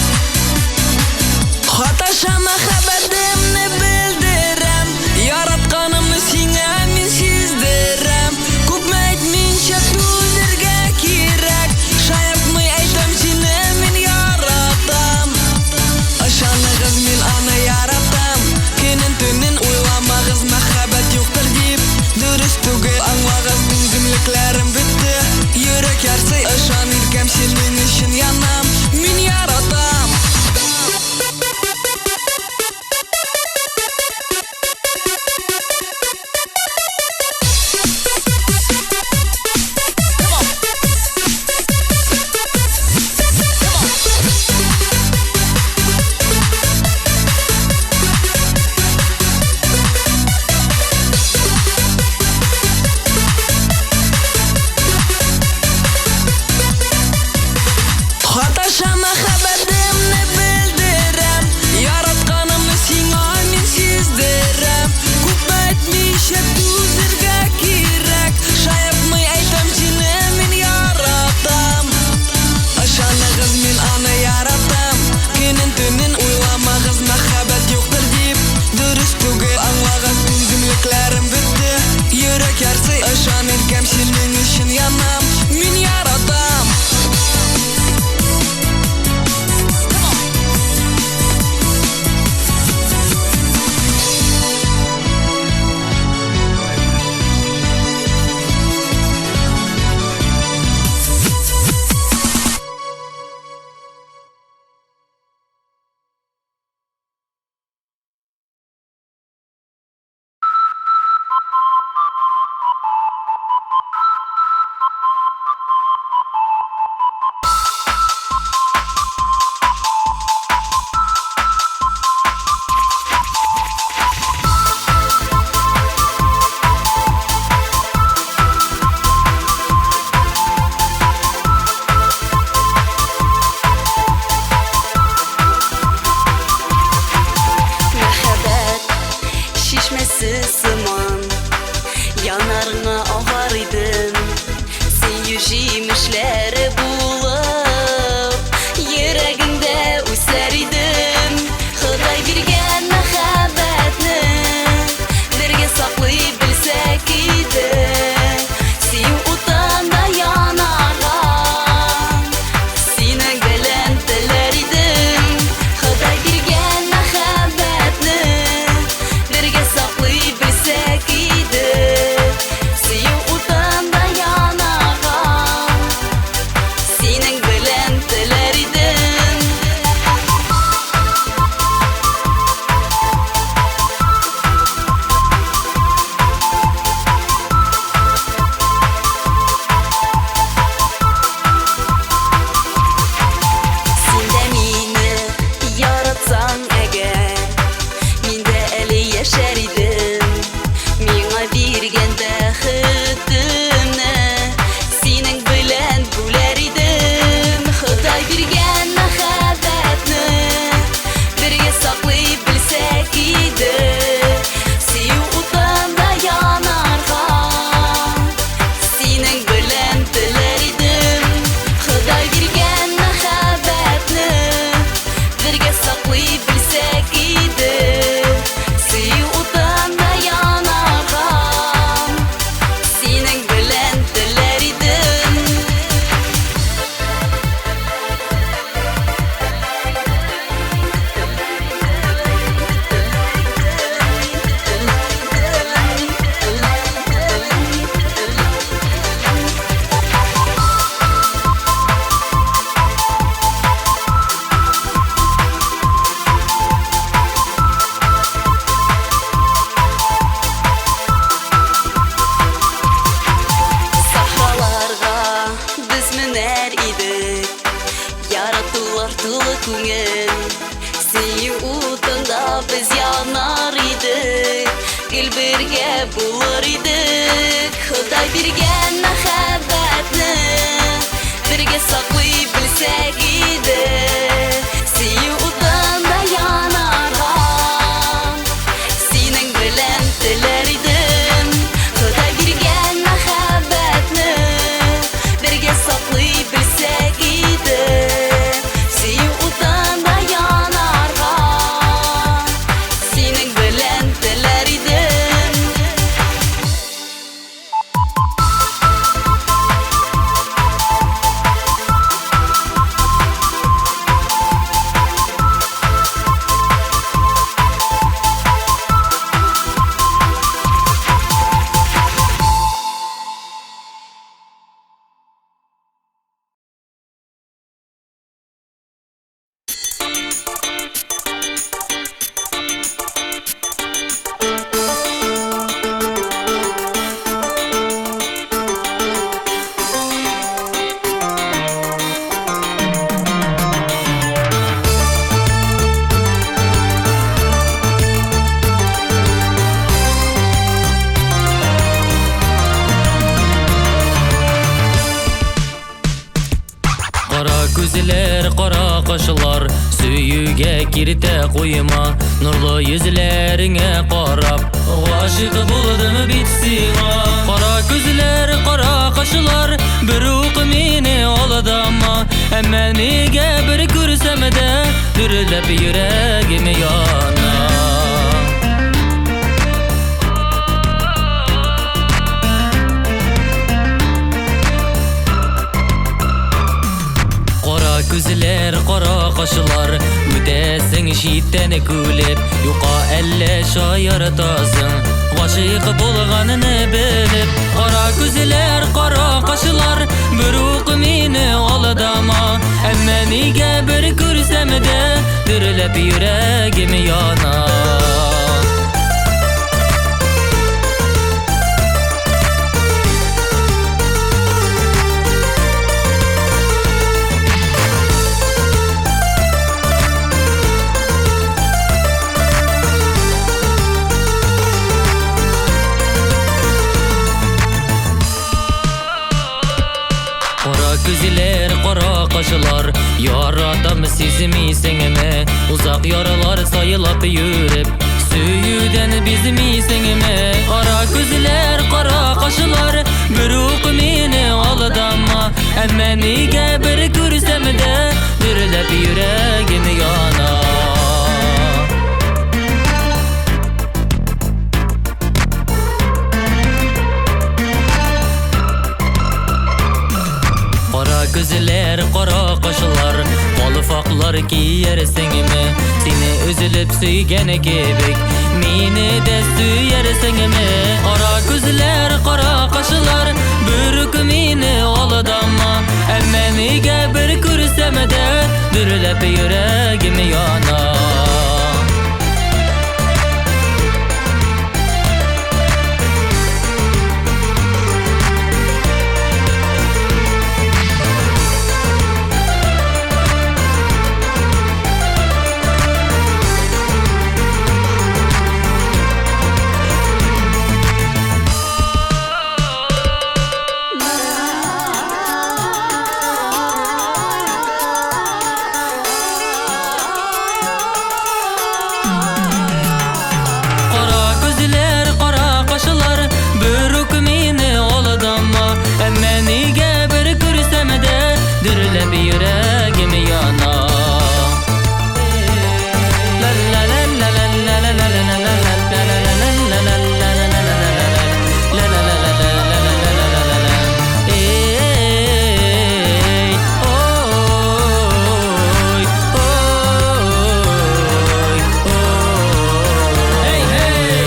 Хаташа, мәхәббәтемне белдерәм. Яратканымны сиңа мин сиздерәм. Күпме әйтмичә түзәргә кирәк. Шаяртмый әйтәм, сине мин яратам. Ышаныгыз, мин аны яратам. Көнен төнен уйламагыз мәхәббәт юктыр. чишмәсе сыман, янарыңа агар идем. Сөю җимешләре булып, йөрәгеңдә үсәр идем. Ходай биргән мәхәббәтне бергә саклый белсәк иде. Сөю утында янарга синең белән теләр идем. Ходай биргән мәхәббәтне бергә саклый белсәк иде. Сөю утында янарга синең белән теләр идем. Син дә мине яратсаң әгәр, мин дә әле яшәр идем. Миңа биргән бәхетемне синең белән бүләр идем. Ходай биргән мәхәббәтне бергә саклый белсәк иде. Сөю утында янарга синең белән теләр идем. Ходай биргән мәхәббәтне бергә саклый белсәк иде. Сөю утында янарга синең белән теләр идем. Сахраларга без менәр идек, яратулар тулы күңел. Сөю утында без янар идек, гел бергә булыр идек. Ходай биргән мәхәббәтне бергә саклый белсәк иде. Сөю утында янарга синең белән теләр идем. Ходай биргән мәхәббәтне бергә саклый белсәк иде. Сөю утында янарга синең белән теләр идем. Кара күзләр, кара кашлар, сөюгә киртә куйма. Нурлы йөзләреңә карап, гашыйк булдым бит сиңа. Кара күзләр, кара кашлар, бер үк мине алдама. Әмма нигә бер күрсәм дә, дөрләп йөрәгем яна. Кара күзләр, кара кашлар, үтәсең читтән күлеп, юка әллә шаяртасың, гашыйк булганны белеп. Кара күзләр, кара кашлар, бер үк мине алдама. Әмма нигә бер күрсәм дә, дөрләп йөрәгем яна. Кара күзләр, кара кашлар, яратам сизмисеңме? Узак ярлар сайлап йөреп, Сөюдән бизмисеңме? Кара күзләр, кара кашлар, бер үк мине алдама. Әмма нигә бер күрсәм дә, дөрләп йөрәгем яна. Кара күзләр, кара кашлар, калфаклар киярсеңме? Сине өзелеп сөйгән кебек, мине дә сөярсеңме? Кара күзләр, кара кашлар, бер үк мине алдама. Әмма нигә бер күрсәм дә, дөрләп йөрәгем яна. Кара күзләр, кара кашлар, бер үк мине алдама. Әмма нигә бер күрсәм дә, дөрләп йөрәгем яна. Ey, oy, oy, oy. Hey, hey!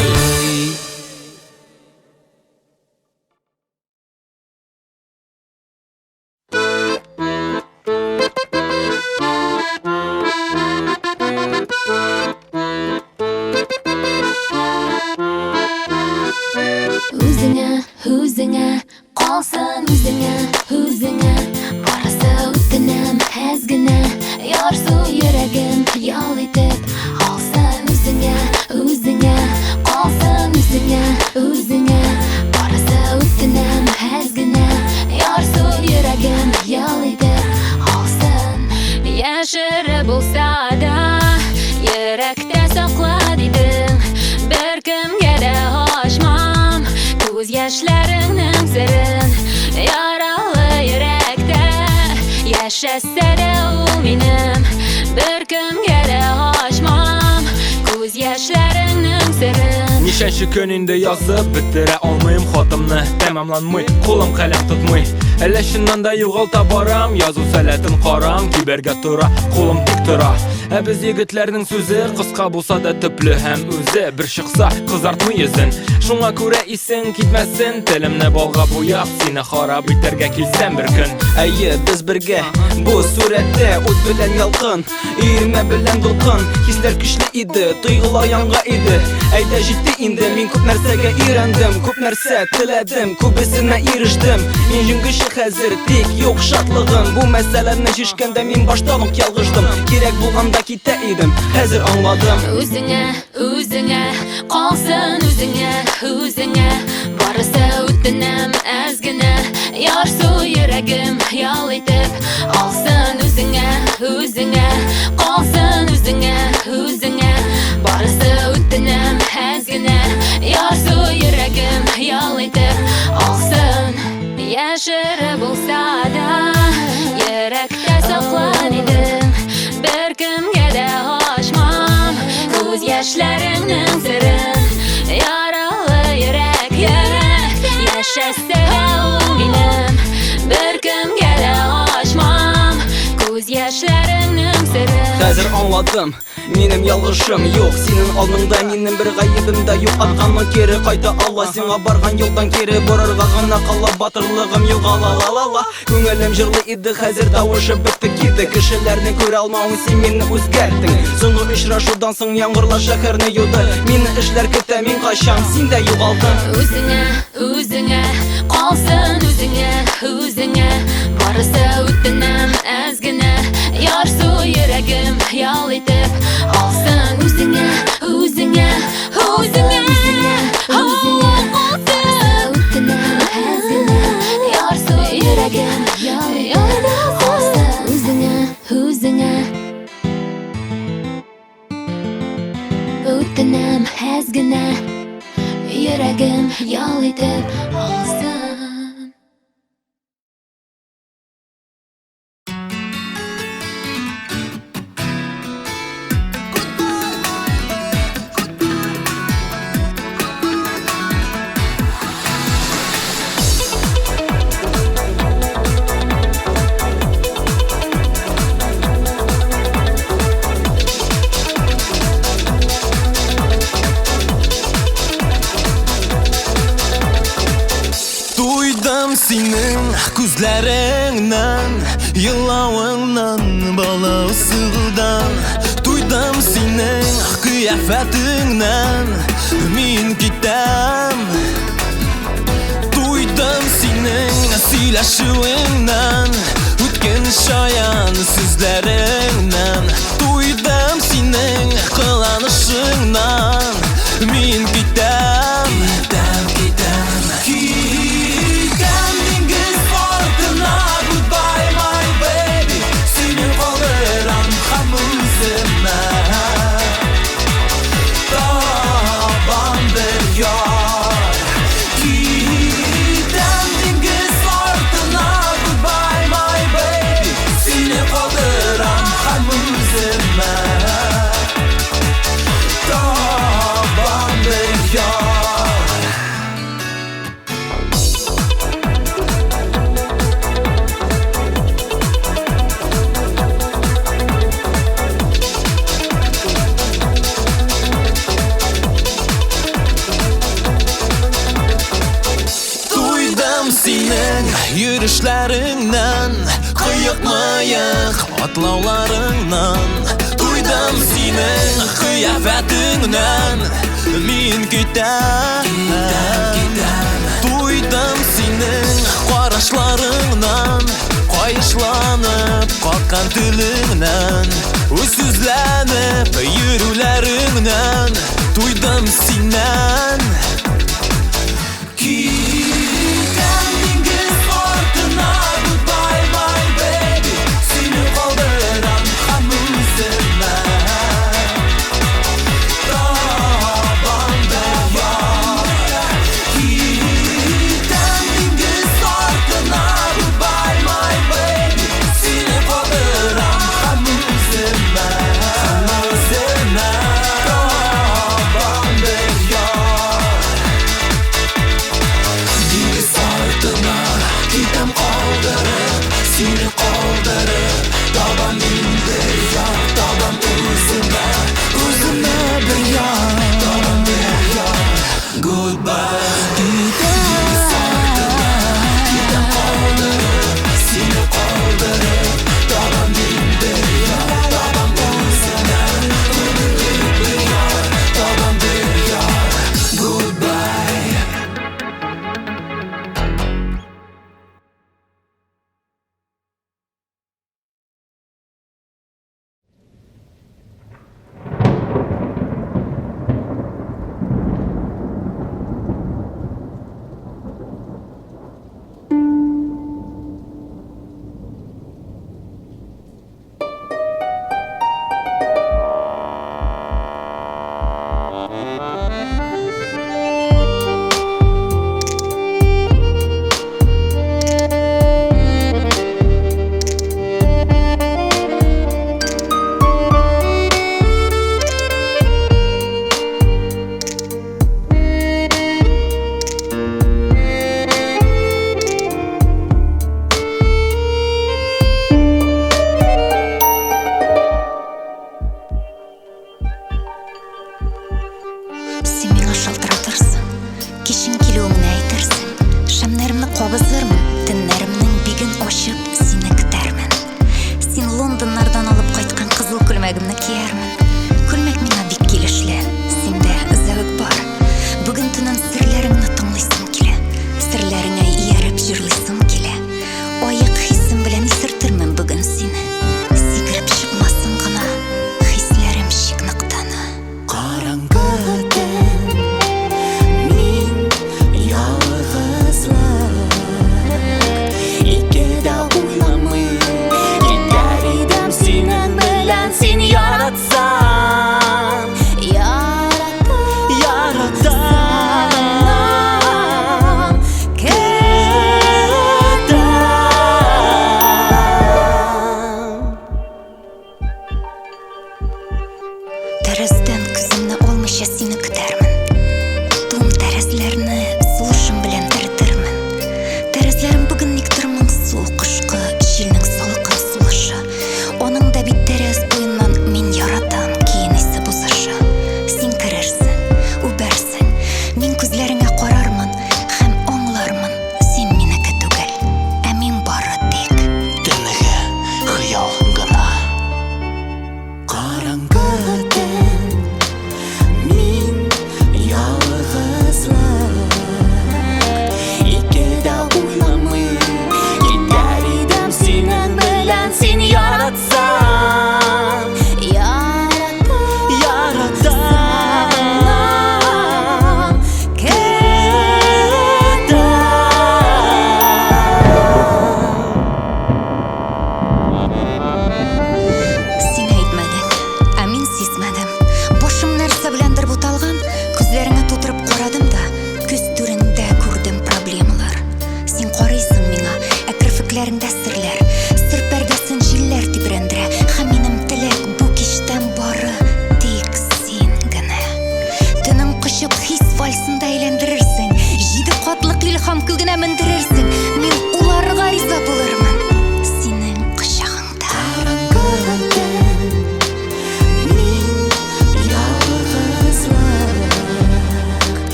Үзеңә, үзеңә, калсын үзеңә, үзеңә. Барысы үтенәм, әз генә, ярсу йөрәгем ял итеп алсын үзеңә, үзеңә, калсын үзеңә, үзеңә. Барысы үтенәм, әз генә, ярсу йөрәгем ял итеп алсын. Яшере булса да, йөрәктә сакла дидең. Бер кемгә дә ачмам күз яшьләреңнең серен. Яралы йөрәктә яшәсә дә ул минем. Бер кемгә дә ачмам күз яшьләреңнең серен. Ничәнче көн инде язып бетерә алмыйм хатымны, тәмамланмый, кулым каләм тотмый. Әллә чыннан да югалта барам, язу сәләтен карам, кибәргә тора, кулым тик тора. Ә без егетләрнең сүзе кыска булса да төпле һәм үзе бер чыкса кызартмый йөзен. Шуңа күрә исең китмәсен, телемне балга буяп, сине харап итәргә килсәм бер көн. Әйе, без бергә бу сурәттә ут белән ялкын, өермә белән дулкын. Хисләр көчле иде, тойгылар янга иде. Әйдә җитте инде, мин күп нәрсәгә өйрәндем, күп нәрсә теләдем, күбесенә ирештем. Мин җиңүче хәзер, тик юк шатлыгым. Бу мәсьәләне чишкәндә мин баштан ук ялгыштым. Кирәк булганда китә идем, хәзер аңладым. Үзеңә, үзеңә, калсын үзеңә, үзеңә. Барысы үтенәм, әз генә, ярсу йөрәгем ял итеп алсын үзеңә, үзеңә, калсын үзеңә, үзеңә. Барысы үтенәм, әз генә, ярсу йөрәгем ял итеп алсын. Яшере булса да, йөрәктә сакла дидең. Бер кемгә дә ачмам күз яшьләреңнең серен. Яралы йөрәк, яшәсә дә ул минем. Бер кемгә дә ачмам күз яшьләреңнең серен. Хәзер аңладым, минем ялгышым юк. Синең алдыңда минем бер гаебем дә юк. Атканны кире кайта ала, сиңа барган юлдан кире борырга гына кала. Батырлыгым югала, ла-ла-ла. Күңелем җырлый иде, хәзер тавышы бетте китте. Кешеләрне күрә алмавың син мине үзгәрттең. Соңгы очрашудан соң яңгырлар шәһәрне юды. Мине эшләр көтә, мин качам, син дә югалдың. Үзеңә, үзеңә, калсын үзеңә, үзеңә. Барысы үтенәм, әз генә, ярсу йөрәгем ял итеп алсын үзеңә, үзеңә, үзеңә, үзеңә. Барысы үтенәм, әз генә, ярсу йөрәгем ял итеп алсын үзеңә, үзеңә. Үтенәм, Йөрәгем ял итеп алсын. Туйдым синең күзләреңнән, елавыңнан, бала үсүдән. Туйдым синең кыяфәтеңнән, мин китәм. Туйдым синең сөйләшүеңнән, үткән шаян сүзләреңнән. Туйдым синең кыланышыңнан, мин китәм. Китәм, китәм, китәм диңгез артына. Goodbye my baby, сине калдырам һәм үземә. Табам бер яр. Китәм диңгез артына. Goodbye my baby, сине калдырам һәм үземә. Табам бер яр. Туйдым синең йөрешләреңнән, кыек-мыек атлауларыңнан. Туйдым синең кыяфәтеңнән, мин китәм. Туйдым синең карашларыңнан, каешланып каткан телеңнән, үзсүзләнеп йөрүләреңнән. Туйдым синнән. Китәм диңгез артына. Goodbye my baby, сине калдырам һәм үземә. Табам бер яр. Китәм диңгез артына. Goodbye my baby, сине калдырам һәм үземә. Үземә. Табам бер яр. Диңгез артына китәм калдырып, сине калдырып. Табам мин бер яр, табам үземә, үземә бер яр, табам бер яр. Goodbye. Диңгез артына китәм калдырып, сине калдырып. Табам мин бер яр, табам үземә, гомерлек бер яр, табам бер яр. Goodbye. Син миңа шалтыратырсың, кичен килүеңне әйтерсең. Шәмнәремне кабызырмын, төннәремнең биген ачып, сине көтәрмен. Син Лондоннардан алып кайткан кызыл күлмәгемне киярмен. Күлмәк миңа бик килешле, синдә зәвык бар. Бүген төнен серләреңне тыңлыйсым килә, серләреңә ияреп җырлыйсым килә. Аек хисем белән исертермен бүген сине. Сикереп чыкмасын гына хисләрем чик ноктаны. Караңгы төн, мин ялгызлык. Ике дә уйламый китәр идем синең белән, син яратсаң.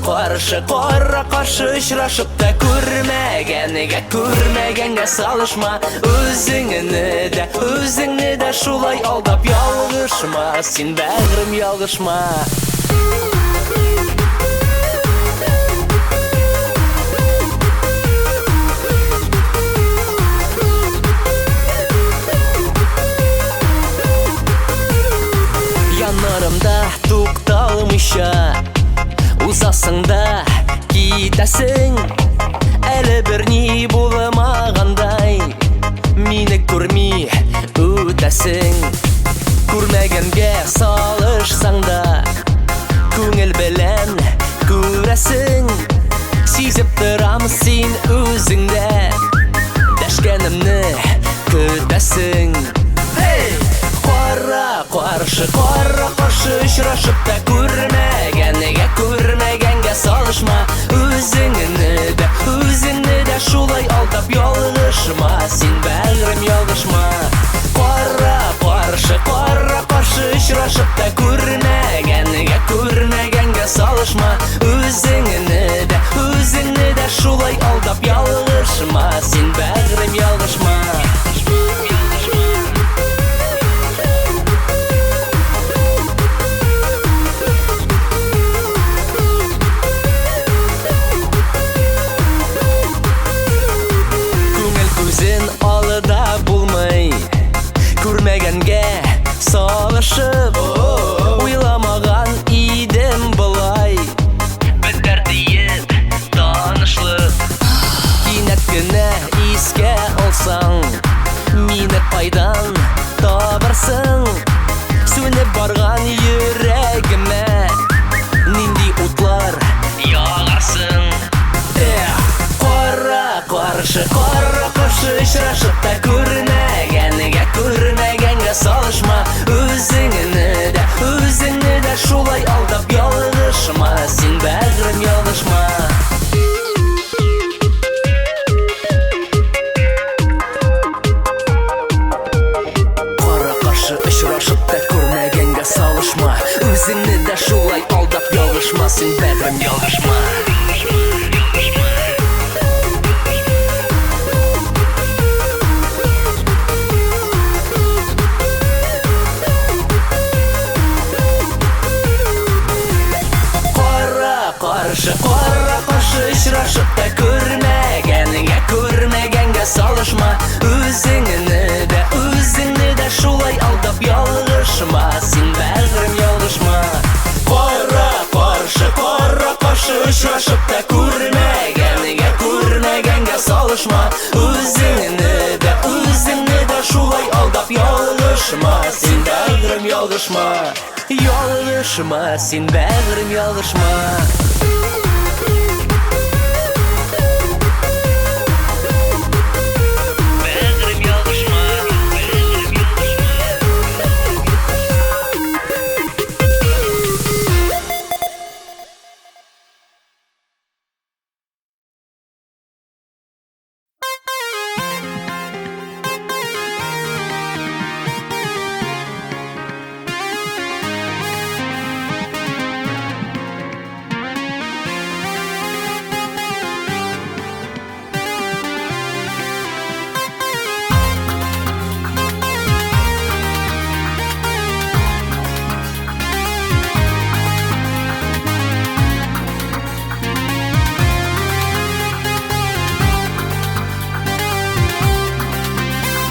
Кара-каршы, кара-каршы очрашып та күрмәгәнгә, күрмәгәнгә салышма. Үзеңне дә, үзеңне дә шулай алдап ялгышма. Син, бәгърем, ялгышма. Яннарымда тукталмыйча узасың да китәсең. Әле берни булмагандай мине күрми үтәсең. Күрмәгәнгә салышсаң да күңел белән күрәсең. Сизеп торам, син үзең дә дәшкәнемне көтәсең. Hey! Кара-каршы, кара-каршы очрашып та күрмәгәнгә, күрмәгәнгә салышма. Үзеңне дә, үзеңне дә шулай алдап ялгышма. Син, бәгърем, ялгышма. Кара-каршы, кара-каршы очрашып та күрмәгәнгә, күрмәгәнгә салышма. Үзеңне дә, үзеңне дә шулай алдап ялгышма. Син, бәгърем, ялгышма. Күңел күзен алда булмый, күрмәгәнгә салышып, уйламаган идем болай бетәр диеп танышлык. Кинәт кенә искә алсаң, мине кайдан табырсың? Сүнеп барган йөрәгемә нинди утлар ягарсың? Эх, кара-каршы, кара-каршы очрашып та күрмәгәнгә, күрмәгәнгә салышма. Үзеңне дә, үзеңне дә шулай алдап ялгышма. Син, бәгърем, ялгышма. Кара-каршы очрашып та күрмәгәнгә салышма. Үзеңне дә шулай алдап ялгышма. Син, бәгърем, ялгышма. Кара-каршы, кара-каршы очрашып та күрмәгәнгә, күрмәгәнгә салышма. Үзеңне дә, үзеңне дә шулай алдап ялгышма. Син, бәгърем, ялгышма. Кара-каршы, кара-каршы очрашып та күрмәгәнгә, күрмәгәнгә салышма. Үзеңне дә, үзеңне дә шулай алдап ялгышма. Син, бәгърем, ялгышма. Ялгышма, син, бәгърем, ялгышма. Бәгърем, ялгышма. Бәгърем, ялгышма.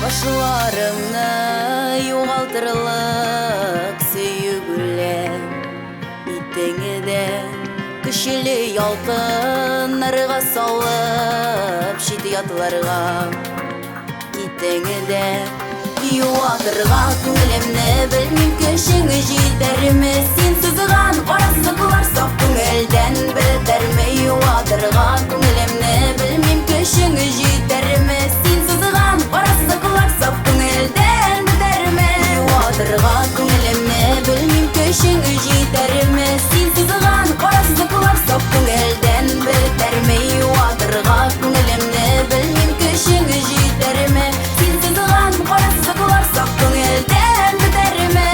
Башларымны югалтырлык сөю белән итеңе дә көчле ялкыннарга салып чит ятларга китеңе дә юатырга күңелемне белмим көчең җитәрме. Син сызган кара сызыклар саф күңелдән бетәрме? Юатырга күңелемне белмим көчең җитәрме. Син сызган кара сызыклар саф күңелдән бетәрме? Юатырга күңелемне белмим көчең җитәрме. Син сызган кара сызыклар саф күңелдән бетәрме? Юатырга күңелемне белмим көчең җитәрме. Син сызган кара сызыклар саф күңелдән бетәрме?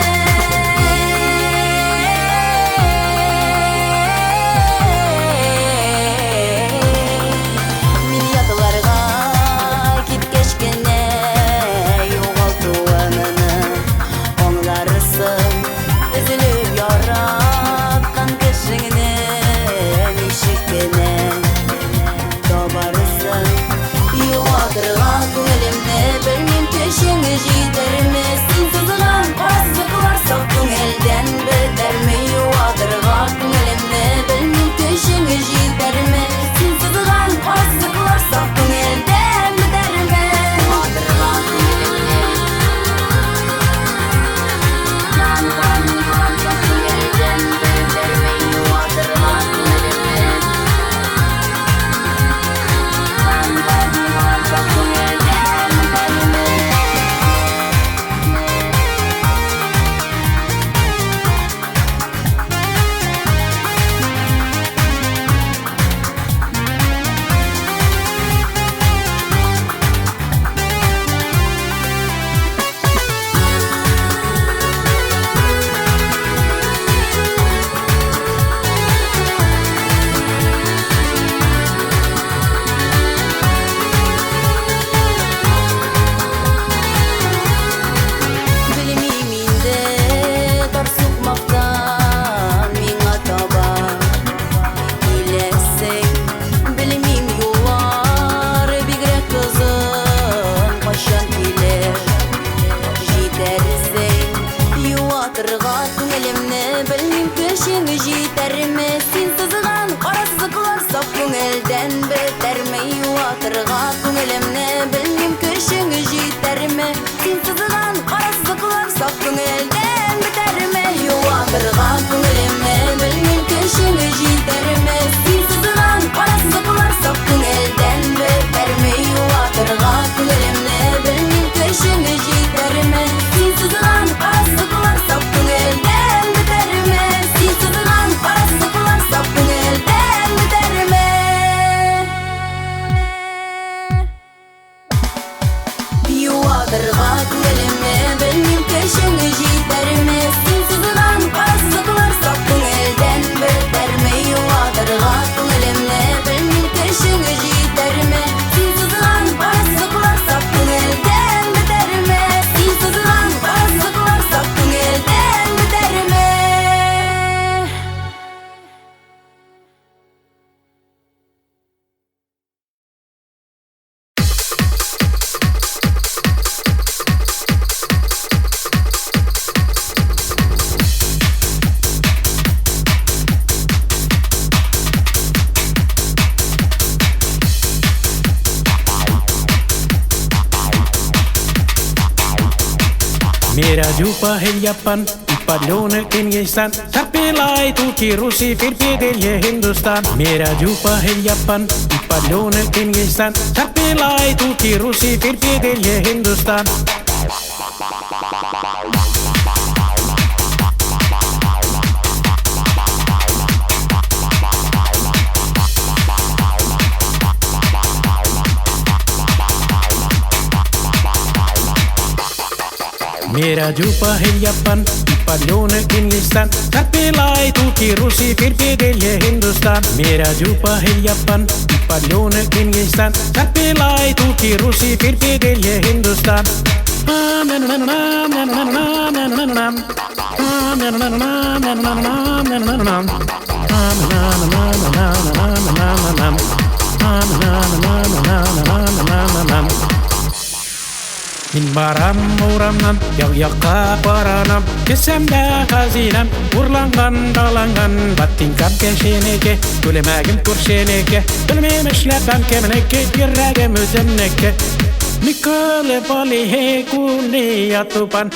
मेरा झूपा है यपन पल्लोन किंगिस्तान सर पे लाई तू की रूसी फिर पे दिल ये हिंदुस्तान। मेरा झूपा है यपन पल्लोन किंगिस्तान सर पे लाई तू की रूसी फिर पे दिल ये हिंदुस्तान। मेरा झूपा है यपन पल्लोन किंगिस्तान सर पे लाई तू की रूसी फिर पे दिल ये हिंदुस्तान। मेरा झूपा है यपन पल्लोन किंगिस्तान सर पे लाई तू की रूसी फिर पे दिल ये हिंदुस्तान। Мин барам урамнан, як-якка каранам, кесәмдә хазинәм, урланган, таланган, ботинкам кешенеке, күлмәгем күршенеке, белмим эшләпәм кемнеке, йөрәгем үземнеке. Миколе полихе кулия тупан.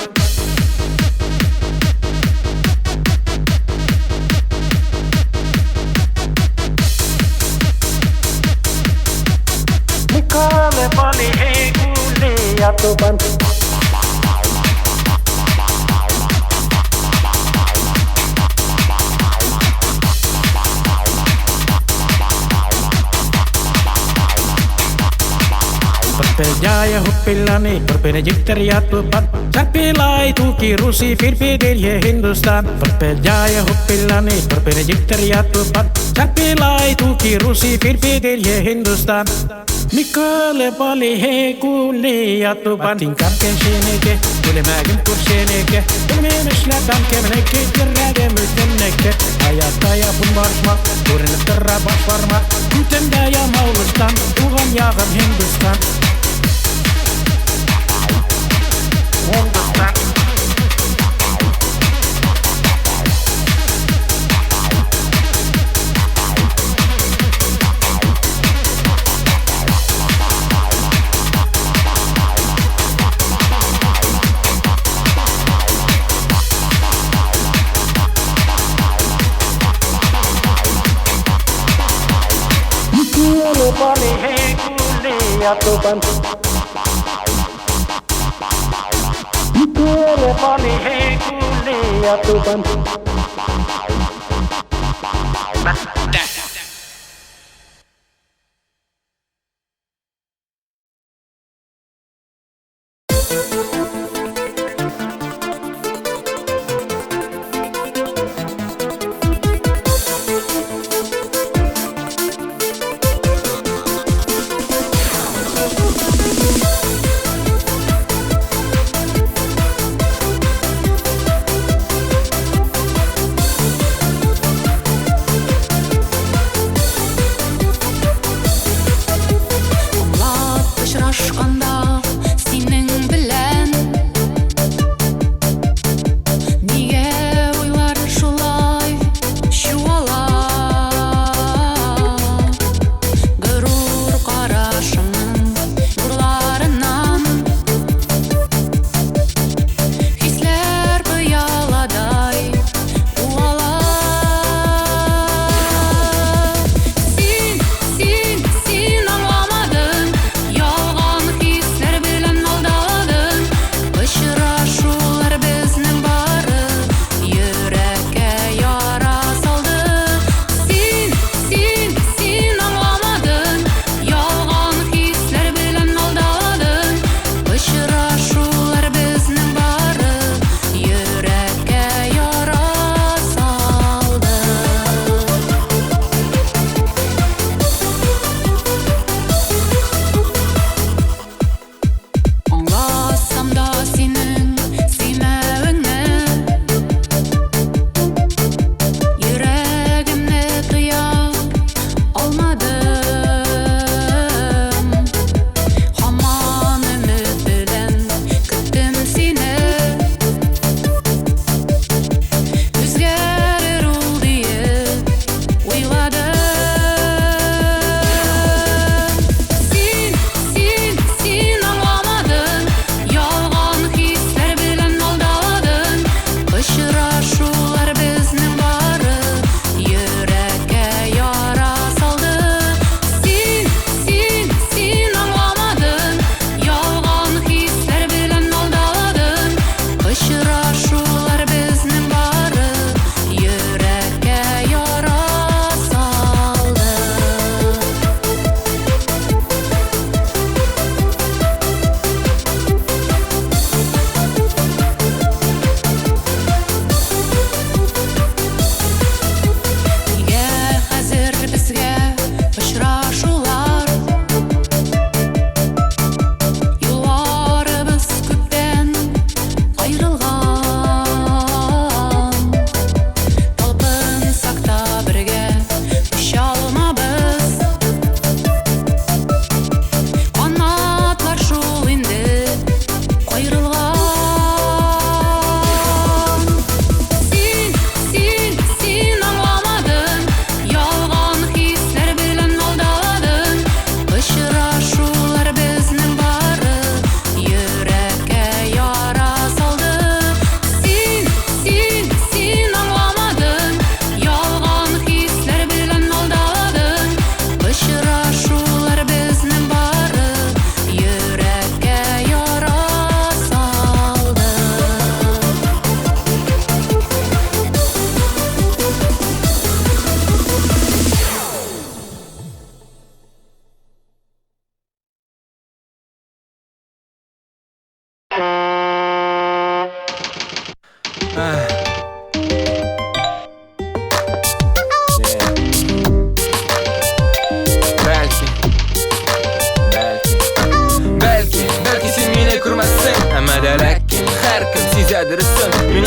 Миколе полихе кулия тупан. जाय हुप्पिल्लानी पर जिक्तरिया तुपन सर पे लाई तू की रूसी फिर पे दिल ये हिंदुस्तान। पर पे जाय हुप्पिल्लानी पर जिक्तरिया तुपन सर पे लाई तू की रूसी फिर पे दिल ये हिंदुस्तान। निकले पाली है कुलिया तुपन ботинкам кешенеке, күлмәгем күршенеке, белмим эшләпәм кемнеке, йөрәгем үземнеке. Аякта япын барышмак, күренеп тора баш бармак, күтемдә ямаулыштан, туган ягым Һиндстан. Hindustan.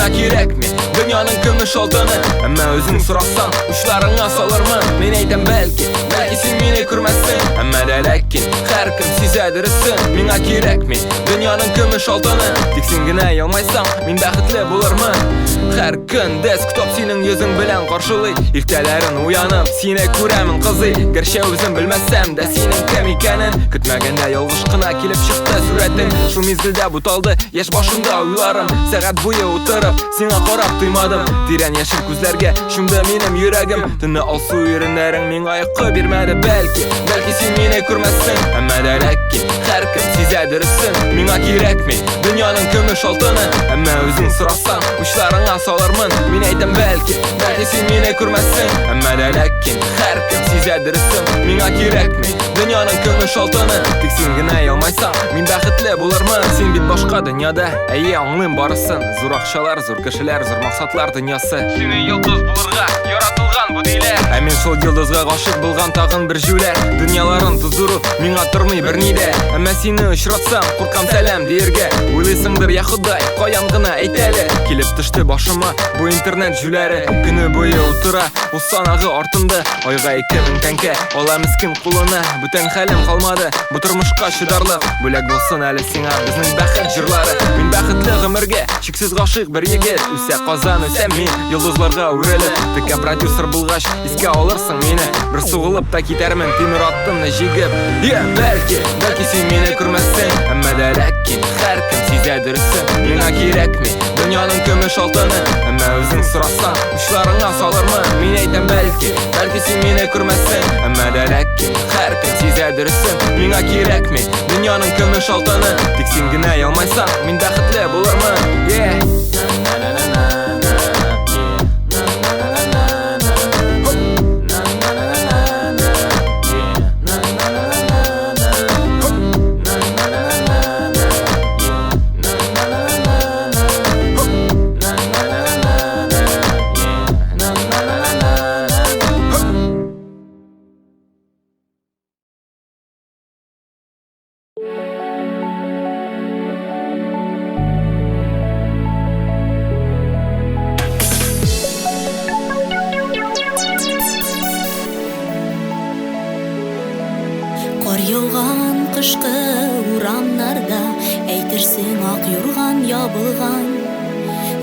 Миңа кирәкми дөньяның көмеш алтыны. Әмма үзең сорасаң, учларыңа салырмын. Мин әйтәм бәлки, бәлки син мине күрмәссең. Әмма дә ләкин һәркем сизә дөресен. Миңа кирәкми дөньяның көмеш алтыны. Тик син генә елмайсаң, мин бәхетле булырмын. Һәр көн десктоп синең йөзең белән каршылый. Иртәләрен уянып, сине күрәмен кызый. Гәрчә үзем белмәсәм дә синең кем икәнен. Көтмәгәндә ялгыш кына килеп чыкты сурәтең. Шул мизгелдә буталды яшь башымда уйларым. Сәгать буе утырып, сиңа карап туймадым. Тирән яшел күзләргә чумды минем йөрәгем. Төнне алсу иреннәрең миңа йокы бирмәде. Бәлки, бәлки син мине күрмәссең. Әмма дә ләкин һәркем сизә дөресен. Миңа кирәкми дөньяның көмеш алтыны. Әмма үзең сорасаң, учларыңа салырмын. Мин әйтәм бәлки, бәлки син мине күрмәссең. Әмма дә ләкин һәркем сизә дөресен. Миңа кирәкми дөньяның көмеш алтыны. Тик син генә елмайсаң, мин бәхетле булырмын. Син бит башка дөньяда, әйе, аңлыйм барысын. Зур акчалар, зур кешеләр, зур максатлар дөньясы. Сине йолдыз булырга яратылган бу диләр. Ә мин шул йолдызга гашыйк булган тагын бер җүләр. Дөньяларын туздыру миңа тормый берни дә. Әмма сине очратсам, куркам сәлам дияргә. Уйлыйсыңдыр, я Ходай, каян гына әйт әле. Килеп төште башыма бу интернет җүләре. Көне буе утыра ул санагы артында. Айга 2000 тәңкә ала мескен кулына. Бүтән хәлем калмады бу тормышка чыдарлык. Бүләк булсын әле сиңа безнең бәхет җырлары. Мин бәхетле гомергә чиксез гашыйк бер егет. Үсә Казан, үсә мин, йолдызларга үрелеп. Текә продюсер булгач, искә алырсың мине. Бер сугылып та китәрмен, тимер аттымны җигеп. Я, бәлки, бәлки син мине күрмәссең. Әмма дә ләкин һәркем сизә дөресен. Миңа кирәкми дөньяның көмеш алтыны. Әмма үзең сорасаң, учларыңа салырмын. Мин әйтәм бәлки, бәлки син мине күрмәссең. Әмма дә ләкин һәркем сизә дөресен. Миңа кирәкми дөньяның көмеш алтыны. Тик син генә елмайсаң, мин бәхетле булырмын. Yeah. Кар яуган кышкы урамнарда, әйтерсең ак юрган ябылган.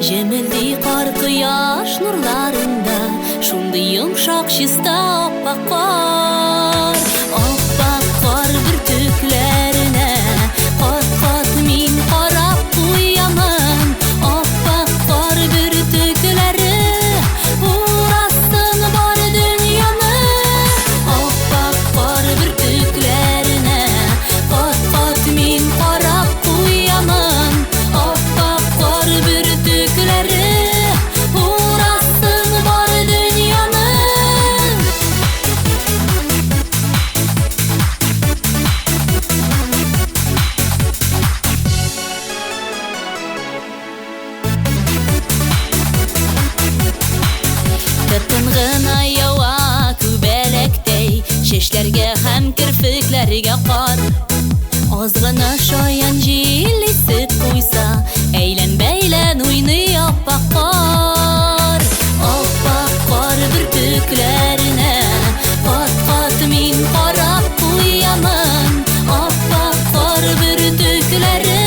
Җемелди кар кояш нурларында, шундый йомшак чиста аппак кар. Аппак кар бөртекләренә кат-кат мин карап куямын. Аппак кар бөртекләре урасын бар дөньяны. Аппак кар бөртекләренә кат-кат мин карап куямын. Аппак кар бөртекләре урасын бар дөньяны. Тып-тын гына ява күбәләктәй, чәчләргә һәм керфекләргә кар. Аз гына шаян җил исеп куйса, әйлән-бәйлән уйный аппак кар. Аппак кар бөртекләренә кат-кат мин карап куямын. Аппак кар бөртекләре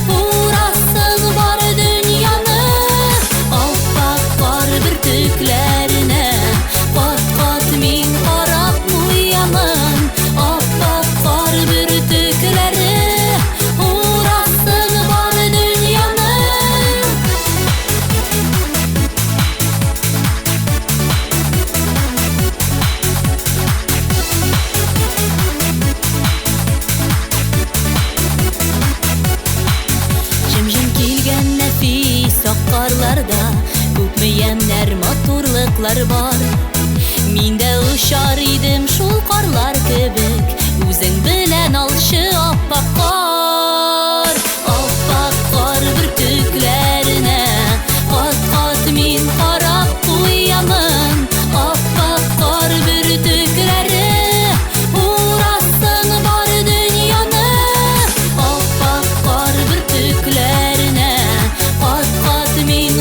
урасын бар дөньяны. Аппак кар бөртекләренә кат-кат мин карап куямын. Аппак кар бөртекләре урасын бар дөньяны. Җем-җем килгән нәфис ак карларда күпме ямьнәр, матурлыклар бар. Мин дә очар идем шул карлар кебек, үзең белән алчы аппак кар. Аппак кар бөртекләренә кат-кат мин карап куямын. Аппак кар бөртекләре урасын бар дөньяны. Аппак кар бөртекләренә кат-кат мин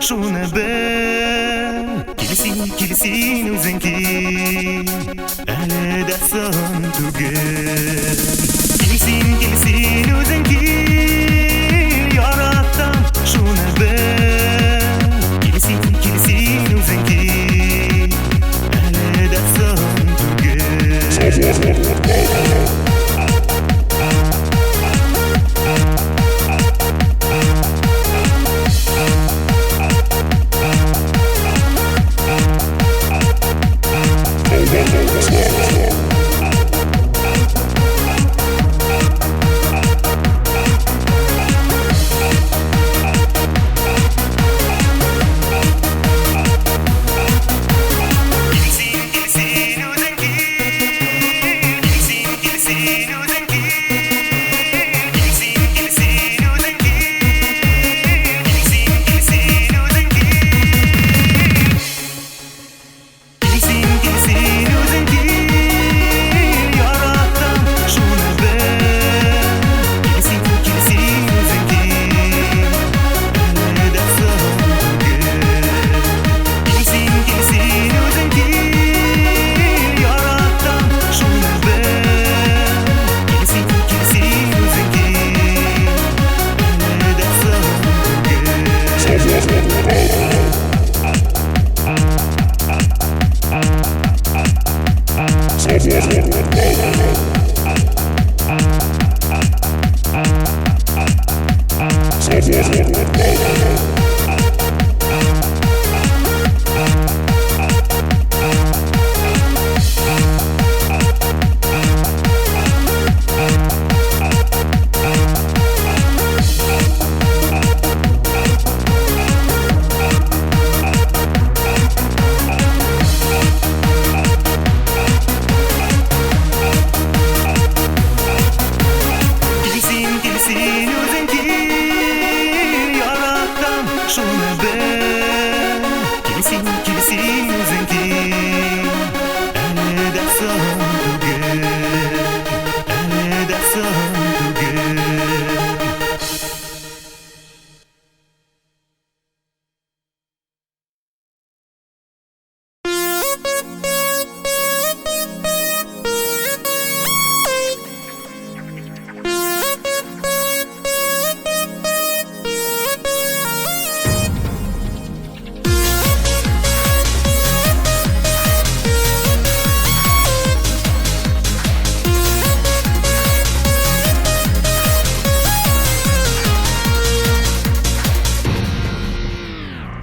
Шуны бел, килсин, килсин үзең кил, әле дә соң түгел. Килсин, килсин үзең кил, яратам, шуны бел. Килсин, килсин үзең кил, әле дә соң түгел.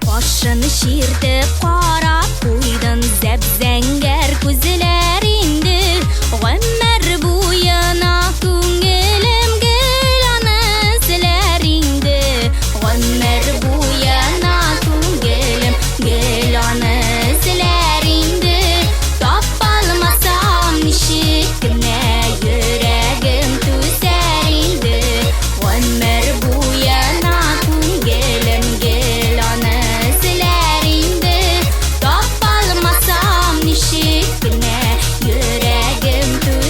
Башын чиртеп карап куйдың, зәп-зәңгәр күзләр инде. Гомер буена күңелем гел аны эзләр инде. Гомер буена күңелем гел аны эзләр инде. Тапалмасам ничек кенә йөрәгем түзәр инде. Гомер буена күңелем гел аны эзләр инде. Тапалмасам ничек кенә йөрәгем түзәр.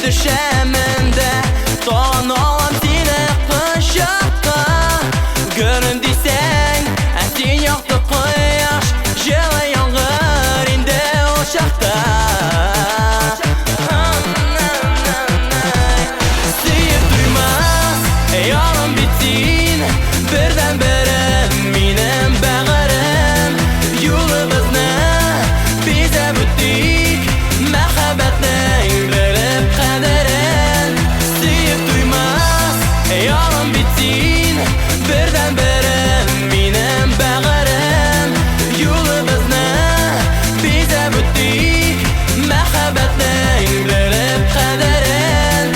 Төшәмен дә тагын алам сине кочакка. Гөлем дисәң, ә син якты кояш, җылы яңгыр инде ул чакта. Сөеп туймас ярым бит син, бердән-берем минем бәгырем. Юлыбызны бизәп үтик, мәхәббәтнең белеп кадерен. Сөеп туймас ярым бит син, бердән-берем минем бәгырем. Юлыбызны бизәп үтик, мәхәббәтнең белеп кадерен,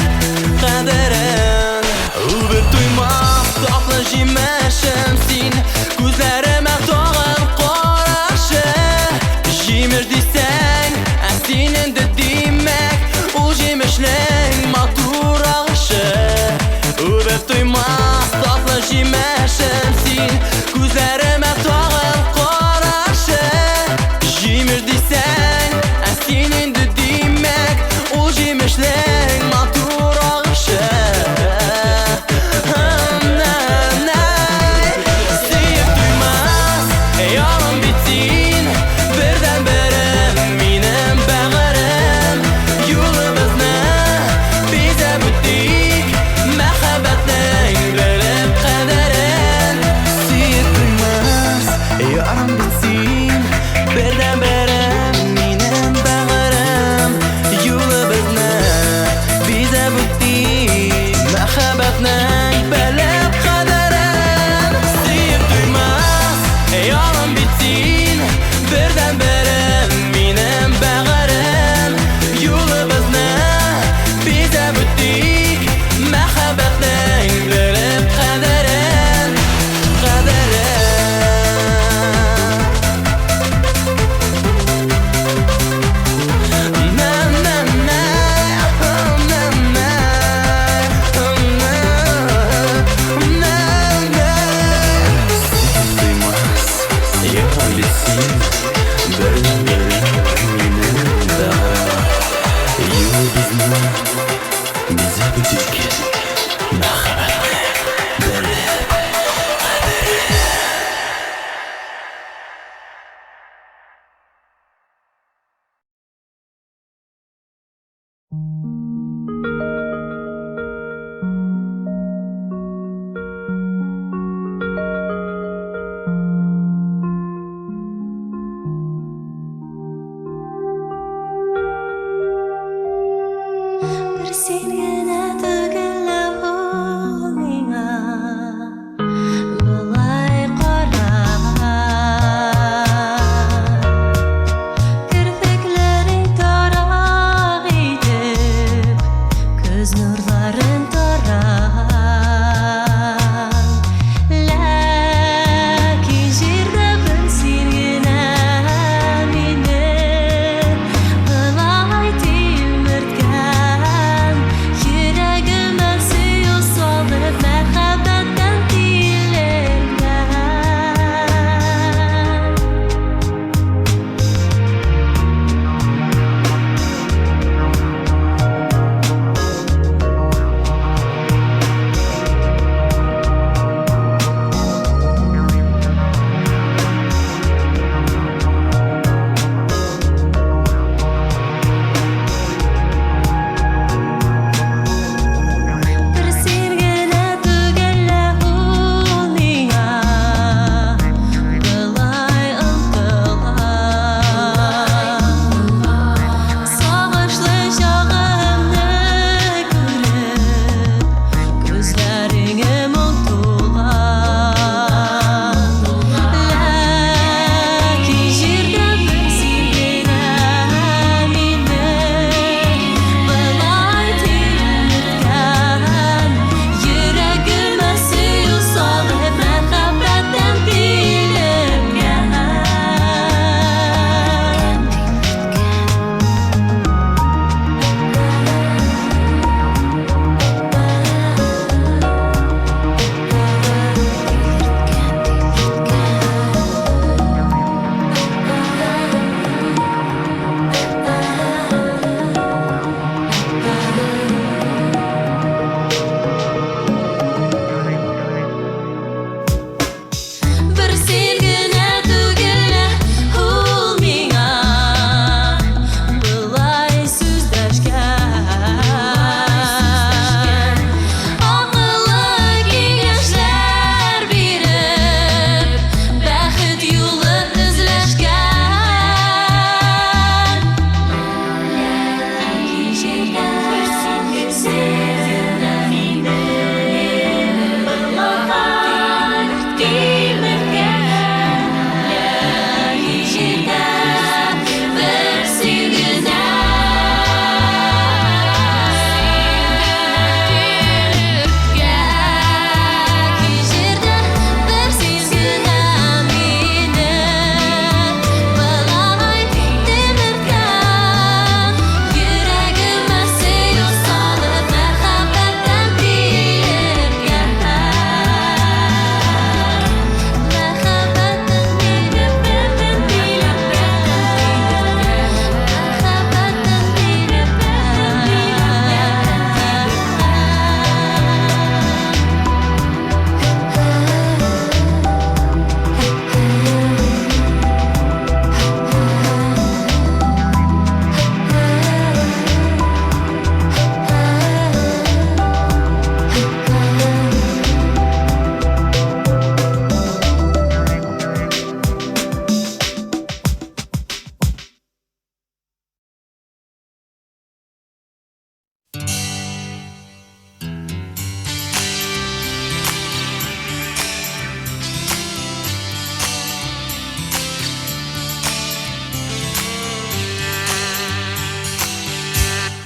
кадерен. Үбеп туймас татлы җимешем син, күзләремә тагын карашы. Җимеш дисәң, ә син инде димәк, ул җимешнең матур агышы. Үбеп туймас татлы җимешем син, күзләремә тагын карашы. Җимеш дисәң, ә син инде димәк, ул җимешнең матур агышы. Сөеп туймас ярым бит син, бердән-берем минем бәгырем. Юлыбызны бизәп үтик, мәхәббәтнең белеп кадерен. Сөеп туймас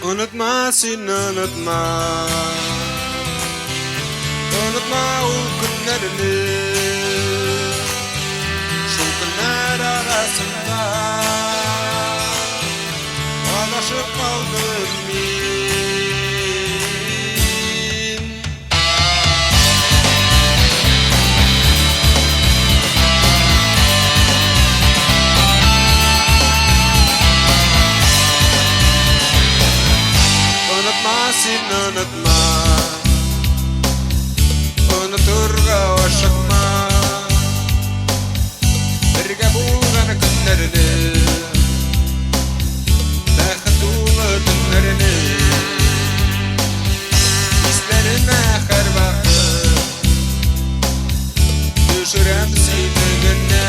Онытма син, онытма. Онытма ул көннәрне. Шул көннәр арасында адашып калдым мин. Онытма син, онытма. Онытырга ашыкма. Бергә булган көннәрне, бәхет тулы төннәрне, хисләремә һәрвакыт төшерәм сине генә.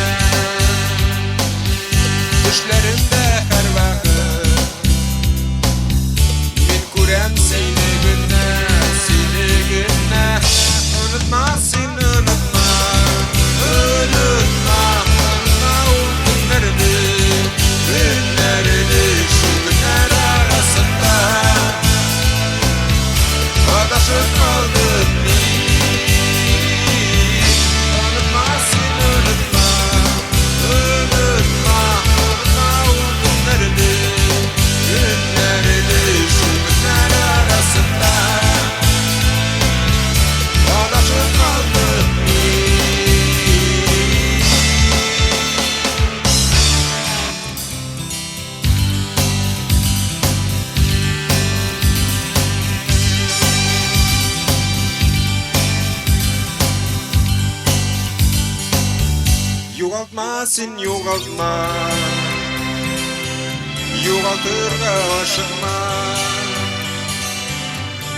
Төшләремдә һәрвакыт мин күрәм сине генә, сине генә. Онытма син, онытма, онытма, онытма ул көннәрне, көннәрне, шул көннәр арасында адашып калдым мин. Онытма син, онытма, онытма, онытма ул көннәрне, көннәрне, шул көннәр арасында адашып калдым мин. Югалтма син, югалтма. Югалтырга ашыкма.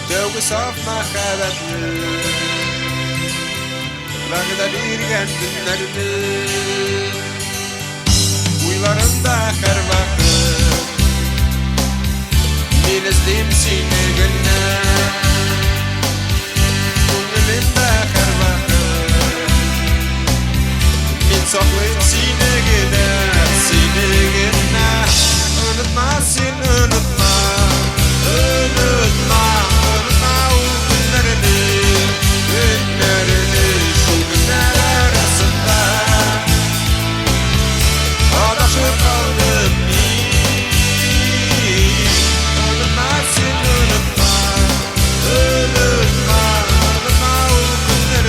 Тәүге саф мәхәббәтне, вәгъдә биргән төннәрне, уйларымда һәрвакыт мин эзлим сине генә. Күңелемдә һәрвакыт мин саклыйм сине генә, сине генә. Онытма син, онытма, онытма, онытма ул көннәрне, көннәрне, шул көннәр арасында адашып калдым мин. Онытма син, онытма, онытма, онытма ул көннәрне.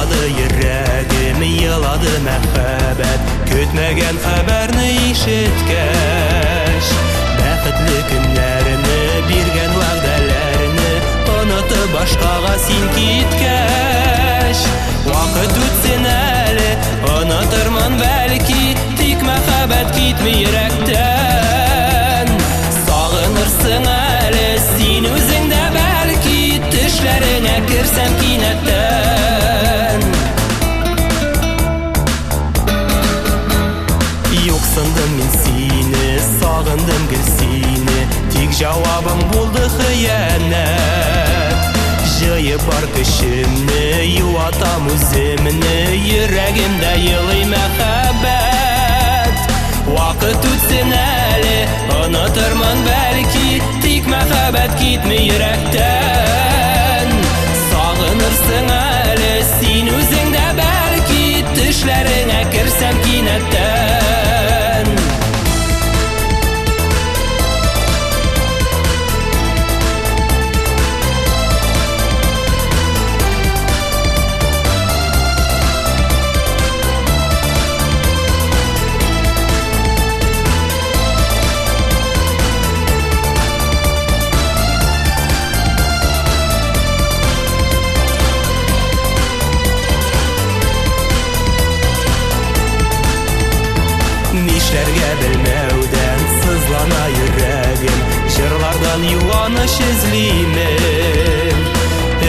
Елады йөрәгем, елады мәхәббәт, Көтмәгән хәбәрне ишеткәч. Бәхетле көннәрне, биргән вәгъдәләрне Онытып башкага син киткәч. Вакыт үтсен әле, онытырмын бәлки, Тик мәхәббәт китми йөрәктән. Сагынырсың әле син үзең дә бәлки, Төшләреңә керсәм кинәттән. Юксындым мин сине, сагындым гел сине, Тик җавабың булды хыянәт. Җыеп бар көчемне, юатам үземне, Йөрәгемдә елый мәхәббәт. Вакыт үтсен әле, онытырмын бәлки, Тик мәхәббәт китми йөрәктән. Сагынырсың әле син үзең дә бәлки, Төшләреңә керсәм кинәттән. Нишләргә белмәүдән сызлана йөрәгем, Җырлардан юаныч эзлимен.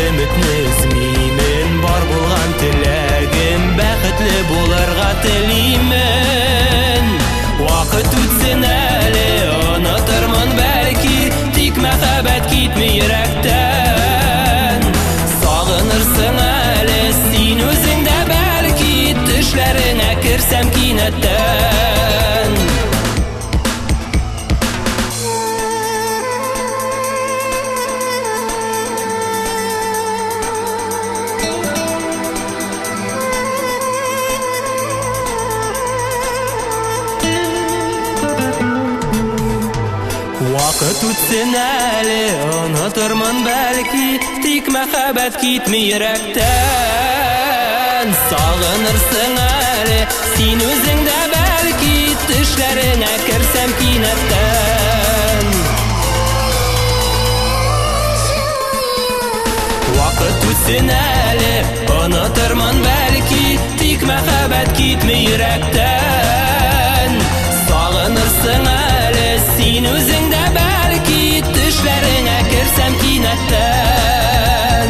Өметне өзмимен, бар булган теләгем, Бәхетле булырга телимен. Вакыт үтсен әле, онытырмын бәлки, Тик мәхәббәт китми йөрәктән. Сагынырсың әле син үзең дә бәлки, Төшләреңә керсәм кинәттән. Вакыт үтсен әле, онытырмын бәлки, Тик мәхәббәт китми йөрәктән. Сагынырсың әле син үзең дә бәлки, Төшләреңә керсәм кинәттән. Вакыт үтсен әле, онытырмын бәлки, Тик мәхәббәт китми йөрәктән. Сагынырсың әле син үзең дә бәлки, Төшләреңә керсәм кинәттән.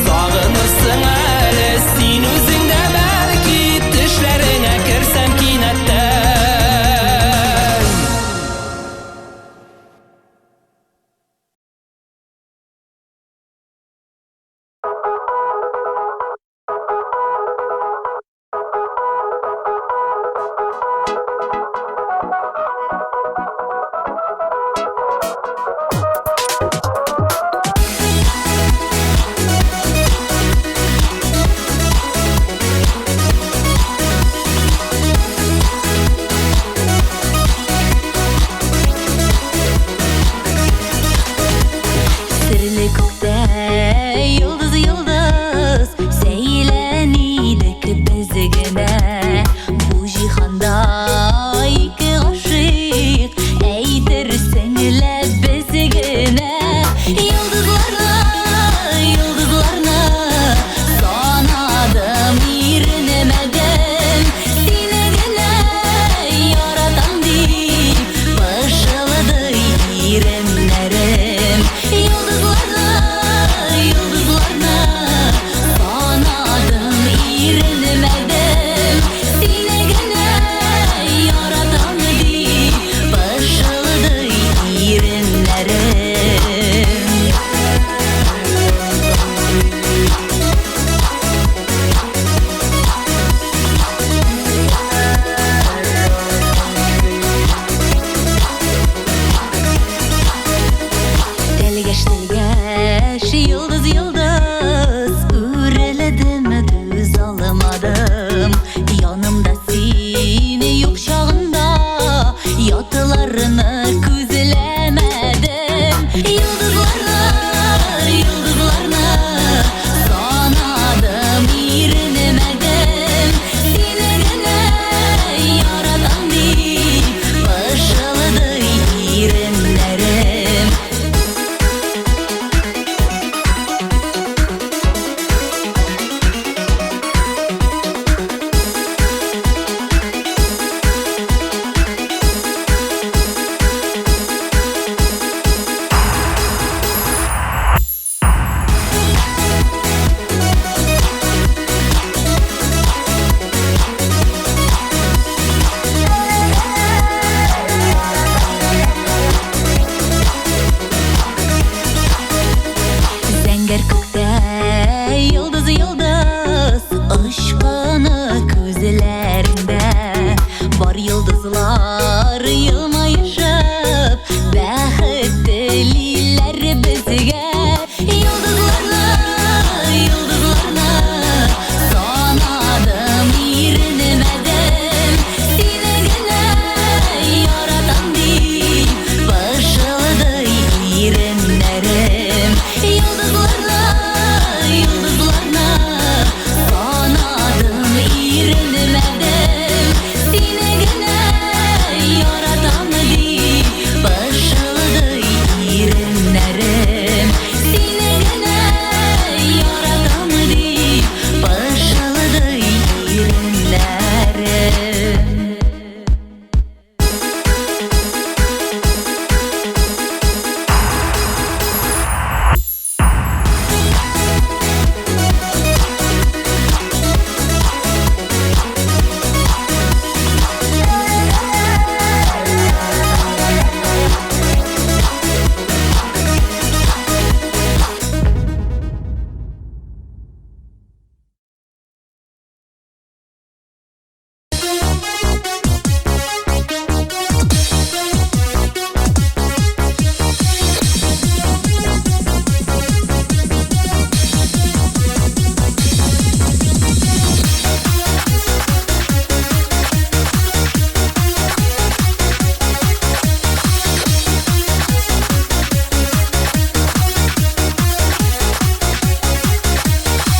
Сагынырсың әле син үзең дә бәлки, Төшләреңә керсәм кинәттән. Ялкыны күзләреңдә. Бар йолдызлар елмаешып, бәхет телиләр безгә. Йолдызларны, йолдызларны санадым, иренмәдем. Сине генә яратам дип пышылдый иреннәрем. Йолдызларны, йолдызларны санадым, иренмәдем. Сине генә яратам дип пышылдый иреннәрем. Сине генә яратам дип пышылдый иреннәрем.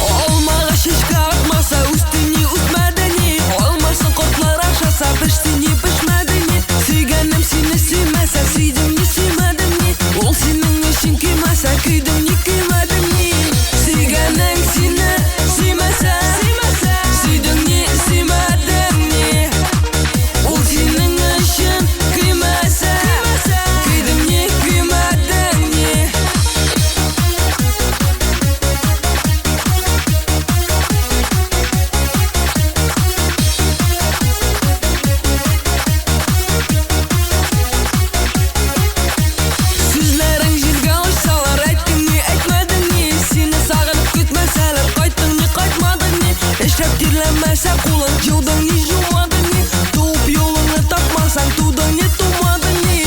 Алмага чәчкә атмаса, үсте ни, үсмәде ни. Алмасын кортлар ашаса, пеште ни, пешмәде ни. Сөйгәнем сине сөймәсә, сөйдем ни, сөймәдем ни. Ул синең өчен көймәсә, көйдем ни, көймәдем ни. Сөйгәнең сине сөймәсә, сөйдең ни, сөймәдең ни. Ул синең өчен көймәсә, көйдең ни, көймәдең ни. Сүзләрең җилгә очсалар, әйттең ни, әйтмәдең ни. Сине сагынып көтмәсәләр, кайттың ни, кайтмадың ни. Эшләп тирләмәсә кулың, җудың ни, җумадың ни. Туып юлыңны тапмасаң, тудың ни, тумадың ни.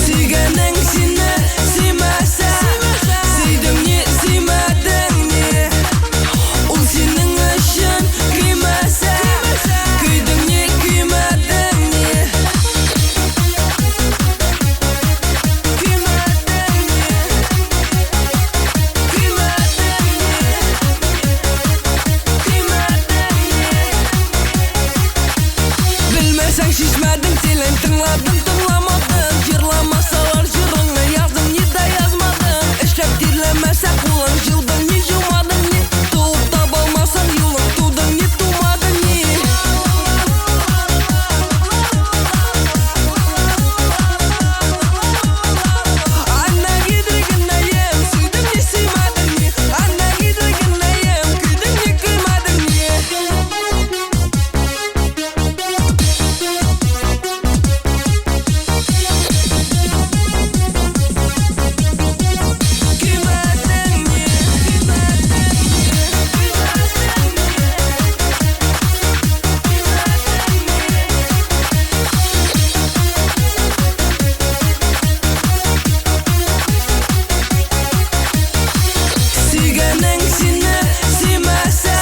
Сөйгәнең сине сөймәсә, сөйдең ни, сөймәдең ни. Ул синең өчен көймәсә, көйдең ни, көймәдең ни. Белмәсәң чишмәдең телен, тыңладың, тыңламадың. Җырламасалар җырыңны, яздың ни дә язмадың. Эшләп тирләмәсә кулың, җудың ни, җумадың ни. Туып таба алмасаң юлың, тудың ни, тумадың ни. Анна гидригеннәем, сөйдең ни, сөймәдең ни. Анна гидригеннәем, көйдең ни, көймәдең ни. Сөйгәнең сине сөймәсә,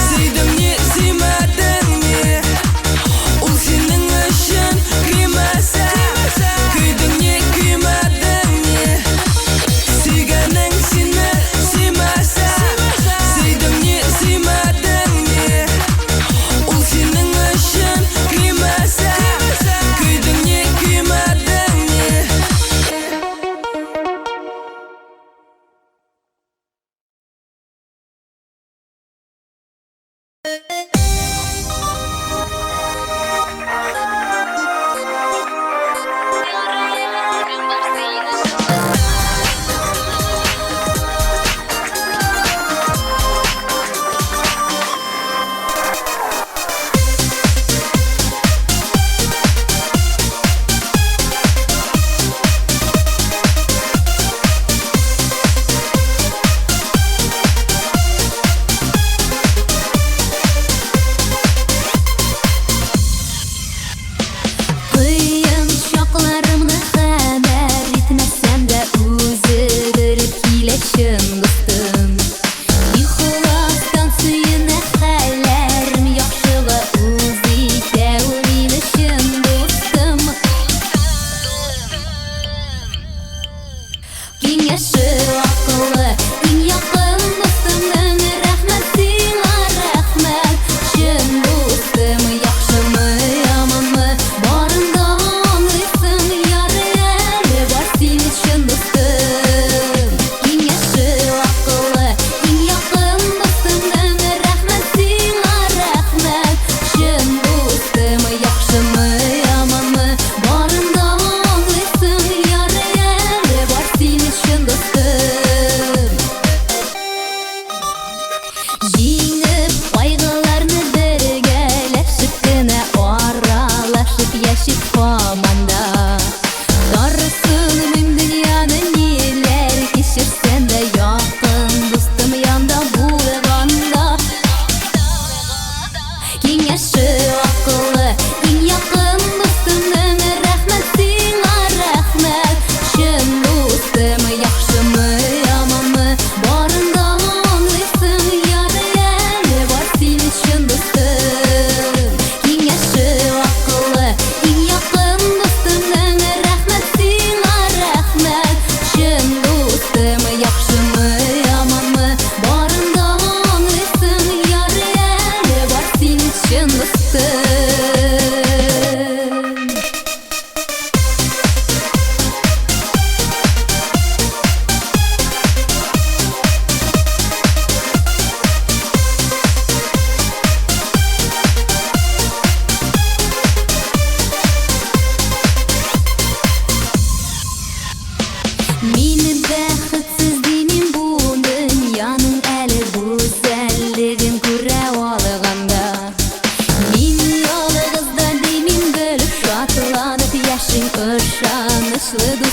сөйдең ни, сөймәдең ни. Ул синең өчен көймәсә, көйдең ни, көймәдең ни. Сөйгәнең сине сөймәсә, сөйдең ни, сөймәдең ни. Ул синең өчен көймәсә, көйдең ни, көймәдең ни. Thank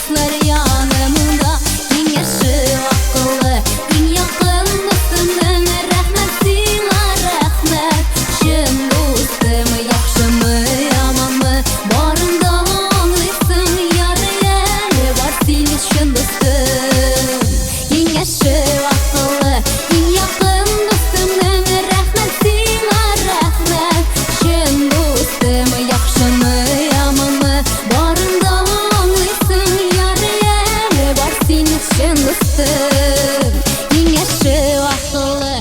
дуслар янымда. Киңәше акыллы, иң якын дустымның рәхмәт сиңа, рәхмәт. Чын дустым, яхшымы, яманмы, барын да аңлыйсың, ярый әле бар син чын дустым. Киңәше акыллы, иң якын дустымның рәхмәт сиңа, рәхмәт. Чын дустым, яхшымы, яманмы, барын да аңлыйсың, ярый әле бар син чын дустым. Киңәше акыллы,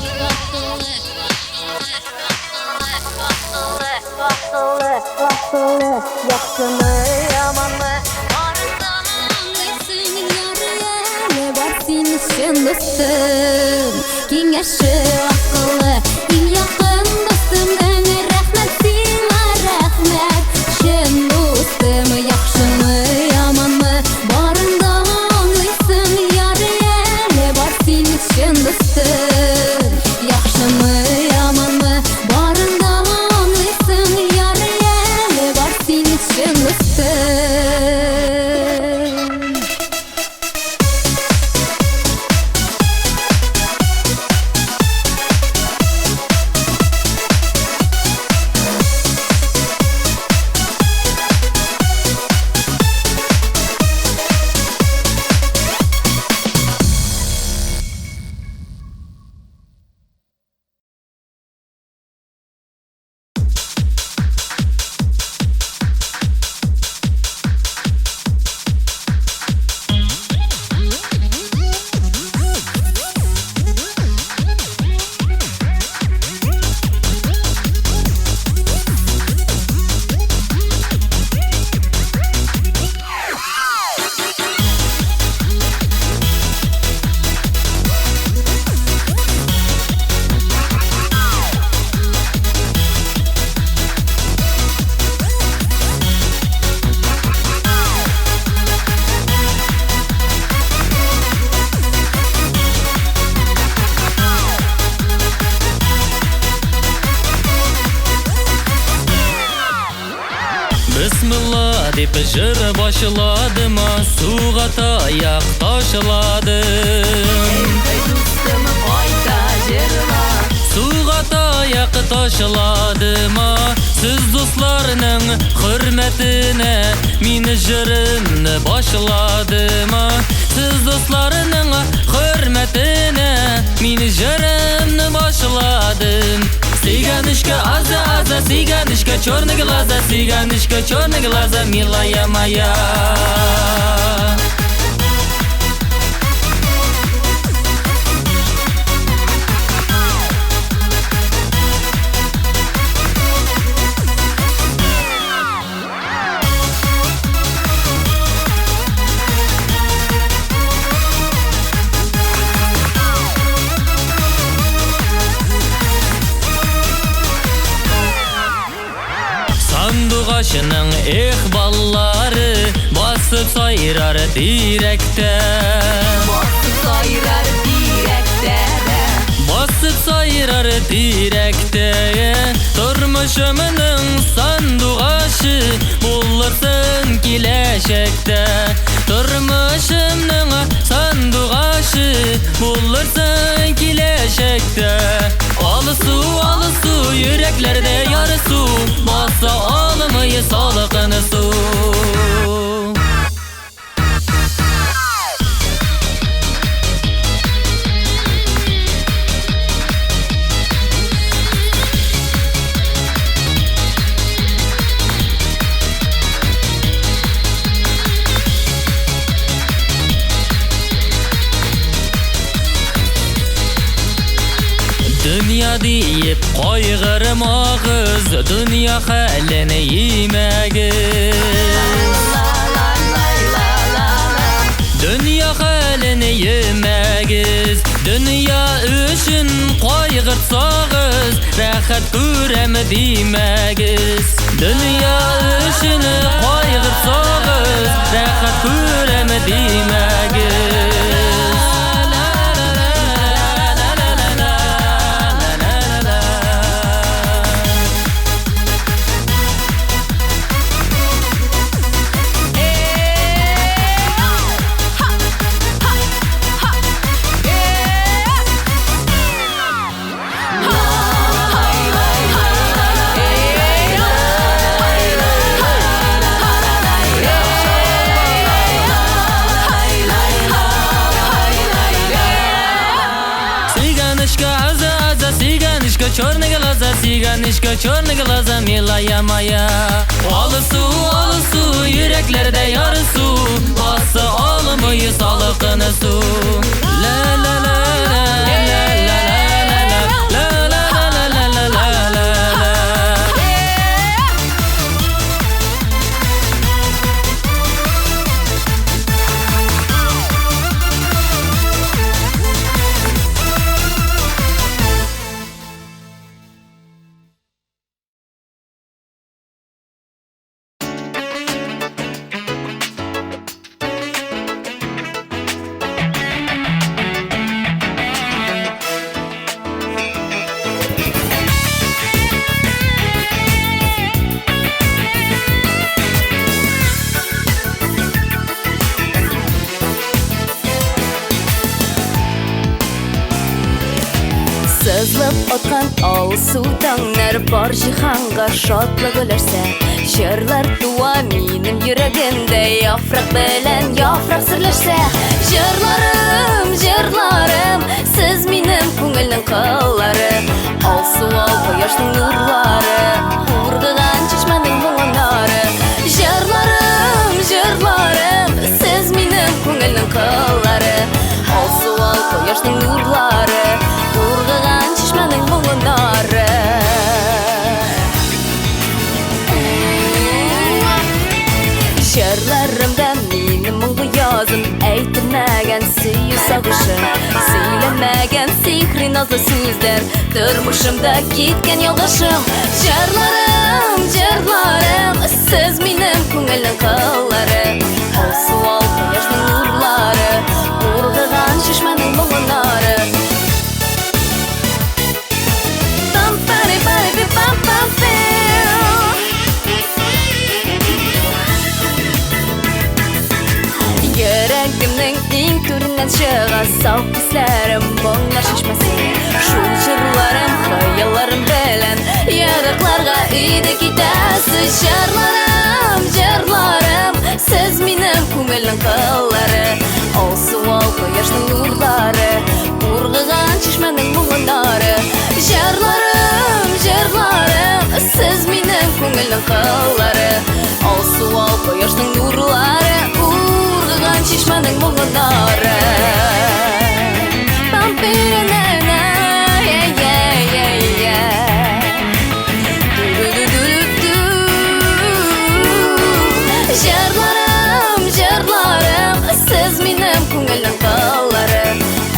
яхшымы, яманмы, барын да аңлыйсың, ярый әле бар син чын дустым. Киңәше акыллы, иң якын дустымның рәхмәт сиңа, рәхмәт. Чын дустым, яхшымы, яманмы, барын да аңлыйсың, ярый әле бар син чын дустым. Яхшымы, яманмы, барын да аңлыйсың, ярый әле бар син чын дустым. Бисмилла дип җыр башладым, суга таяк ташладым. Әй дустым, кайта җырла. Суга таяк ташладым, сез дусларның хөрмәтенә мин җырымны башладым. Сез дусларның хөрмәтенә мин җырымны башладым. Цыганочка, аза, аза, цыганочка, черные глаза, цыганочка, черные глаза, милая моя. Сандугачның эх баллары басып сайрар тирәктә. Басып сайрар тирәктә дә. Басып сайрар тирәктә. Тормышымның сандугачы булырсың киләчәктә. Тормышымның сандугачы булырсың киләчәктә. Алысу, алысу, йөрәкләрдә ярысу, баса алмый салкын су. Дөнья диеп кайгырмагыз, дөнья хәлен имәгез. Дөнья хәлен имәгез, дөнья өчен кайгыртсагыз, рәхәт күрәм димәгез. Дөнья өчен кайгыртсагыз, рәхәт күрәм димәгез. Черные глаза, цыганочка, черные глаза, милая моя. Алысу, алысу, йөрәкләрдә ярсу, баса алмый салкын су. Ла ла ла ла ла ла ла ла ла ла ла ла ла ла. Сызылып аткан алсу таңнар бар җиһанга шатлык өләшсә, җырлар туа минем йөрәгемдә, яфрак белән яфрак серләшсә. Җырларым, җырларым, сез минем күңелнең кыллары, алсу ал кояшның нурлары, ургыган чишмәнең моңнары. Җырларым, җырларым, сез минем күңелнең кыллары, алсу ал кояшның нурлары, ургыган чишмәнең моңнары. Җырларымда минем моңлы язым, әйтелмәгән сөю сагышы, сөйләмәгән сихри назлы сүзләр, тормышымда киткән ялгышым. Җырларым, җырларым, сез минем күңелнең кыллары, алсу ал кояшның нурлары, ургыган чишмәнең моңнары. Йөрәгемнең иң түреннән чыга саф хисләрем, моңнар чишмәсе. Шул җырларым, хыялларым белән еракларга иде китәсе. Җырларым, җырларым, сез минем күңелнең кыллары, алсу ал кояшның нурлары, ургыган чишмәнең моңнары. Җырларым, җырларым, сез минем күңелнең кыллары, алсу ал кояшның нурлары, ургыган чишмәнең моңнары. Җырларым, җырларым, сез минем күңелнең кыллары,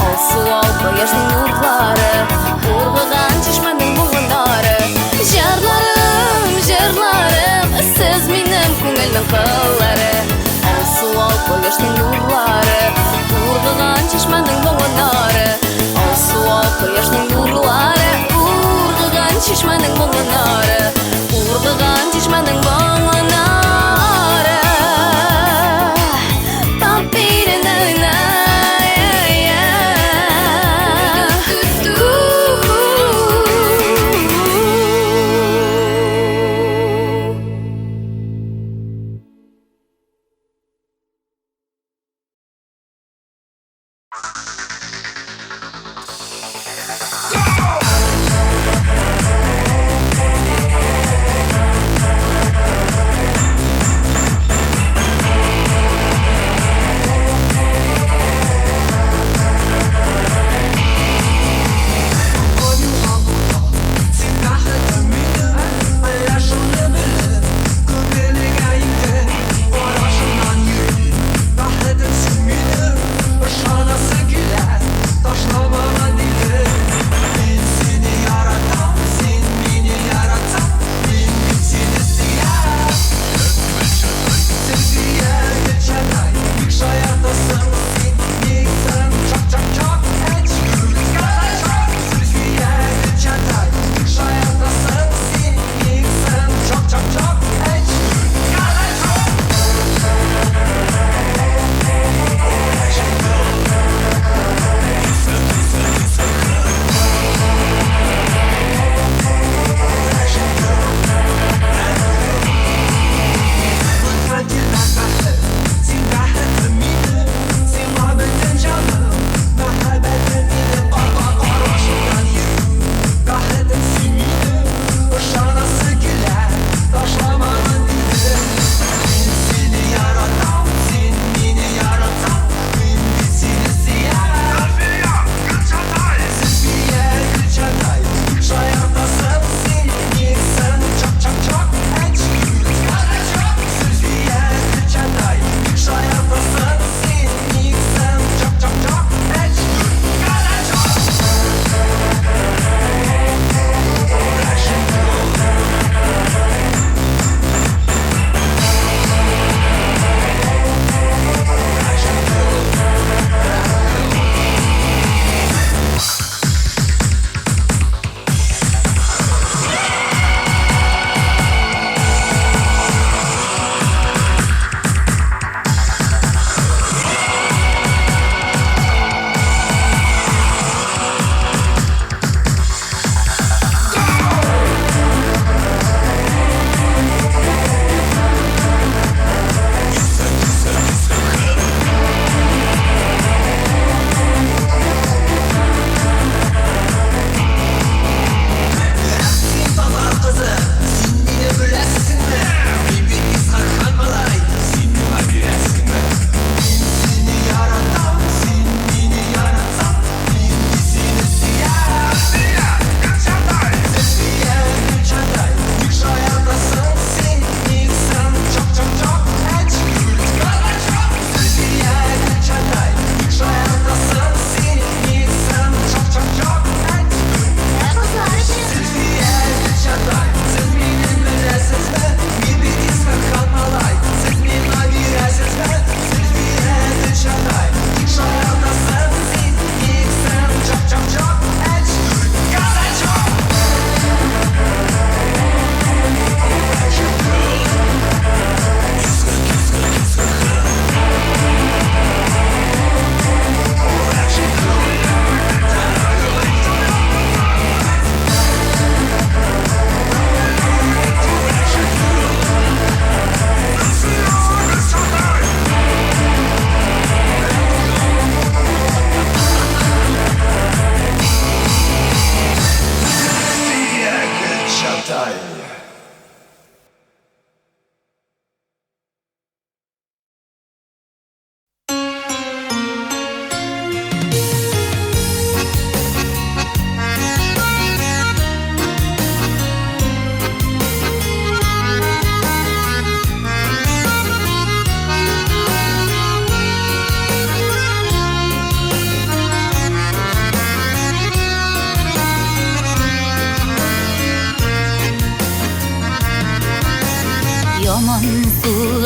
алсу ал кояшның нурлары, ургыган чишмәнең моңнары. Җырларым, җырларым, сез минем күңелнең кыллары, алсу ал кояшның нурлары, ургыган чишмәнең моңнары. Алсу ал кояшның нурлары, ургыган чишмәнең моңнары, ургыган чишмәнең моңнары.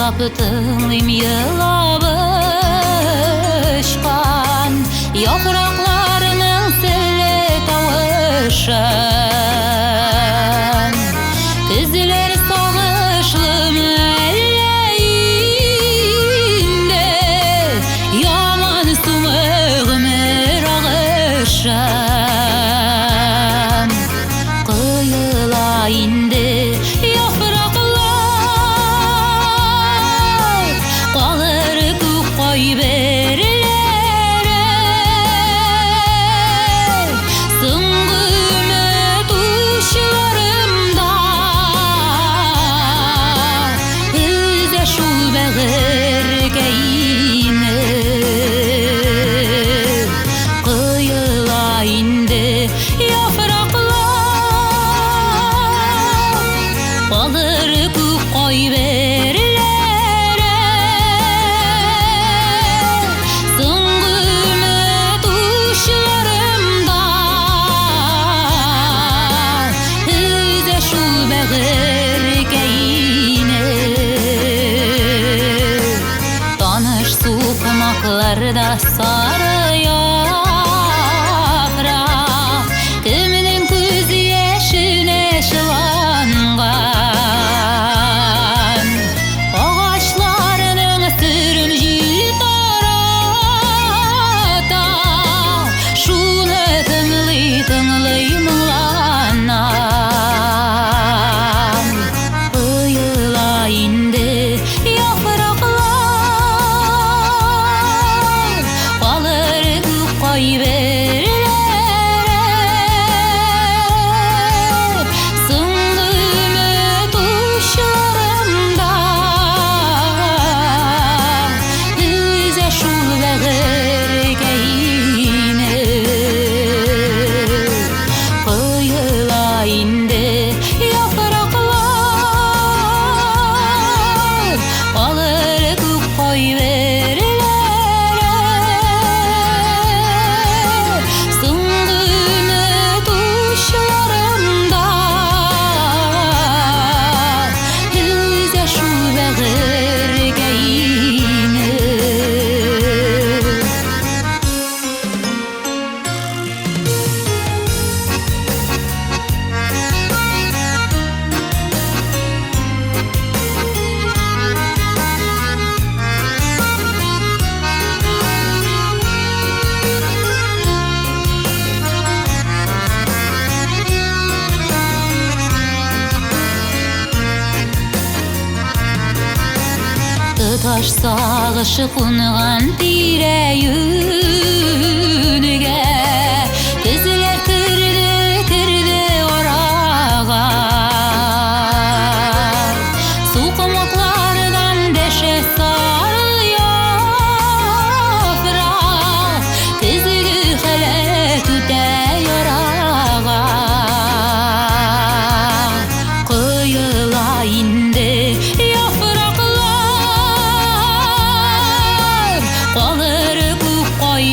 Тыңлап тыңлыйм елап очкан яфракларның серле тавышын. Көзләр сагышлымы әллә инде, яман сумы гомер агышын. Коела инде яфраклар, калыр күк кайберләре. Соңгы өмет учларымда өзә шул бәгырькәйне. Коела инде яфраклар, калыр күк кайберләре. Соңгы өмет учларымда өзә шул бәгырькәйне. Таныш сукмакларда сары яфрак кемнең күз яшенә чыланган. Агачларның серен җил тарата, шуны тыңлый тыңлый моңланам. Коела инде яфраклар, калыр күк кайберләре. Соңгы өмет учларымда өзә шул бәгырькәйне. Коела инде яфраклар, калыр күк кайберләре. Соңгы өмет учларымда өзә шул бәгырькәйне. Тоташ сагышы кунган тирә-юньгә, көзләр керде, керде арага. Сукмаклардан дәшә сары яфрак, көзге халәт үтә ярага. Коела инде яфраклар, калыр күк кайберләре.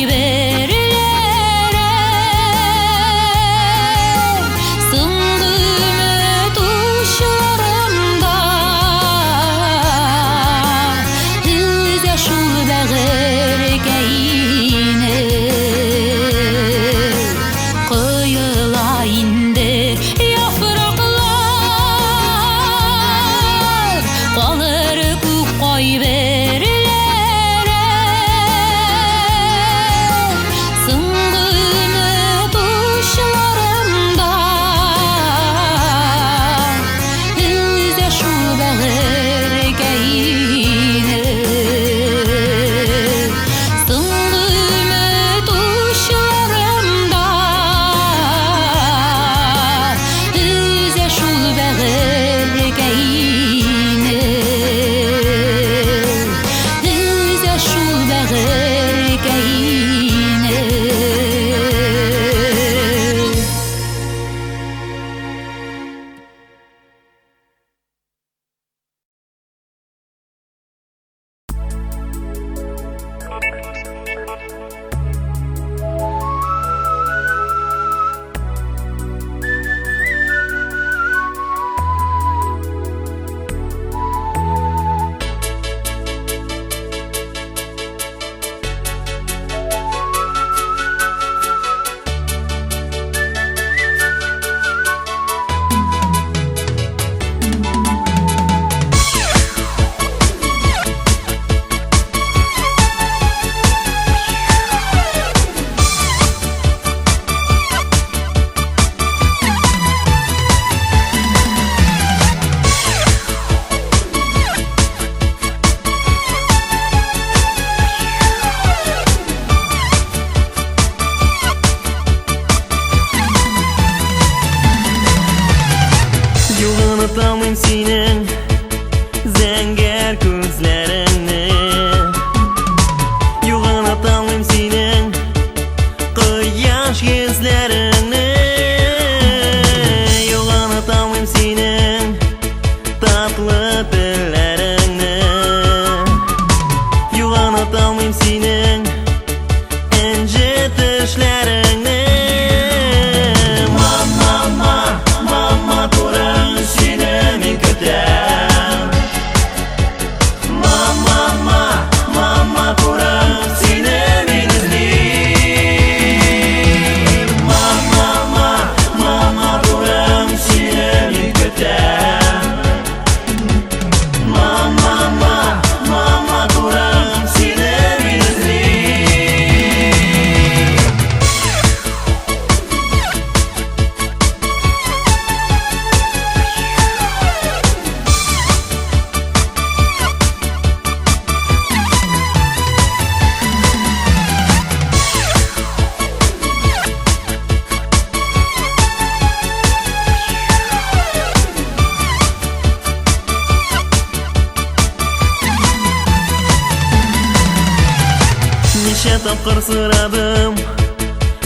Ничә тапкыр сорадым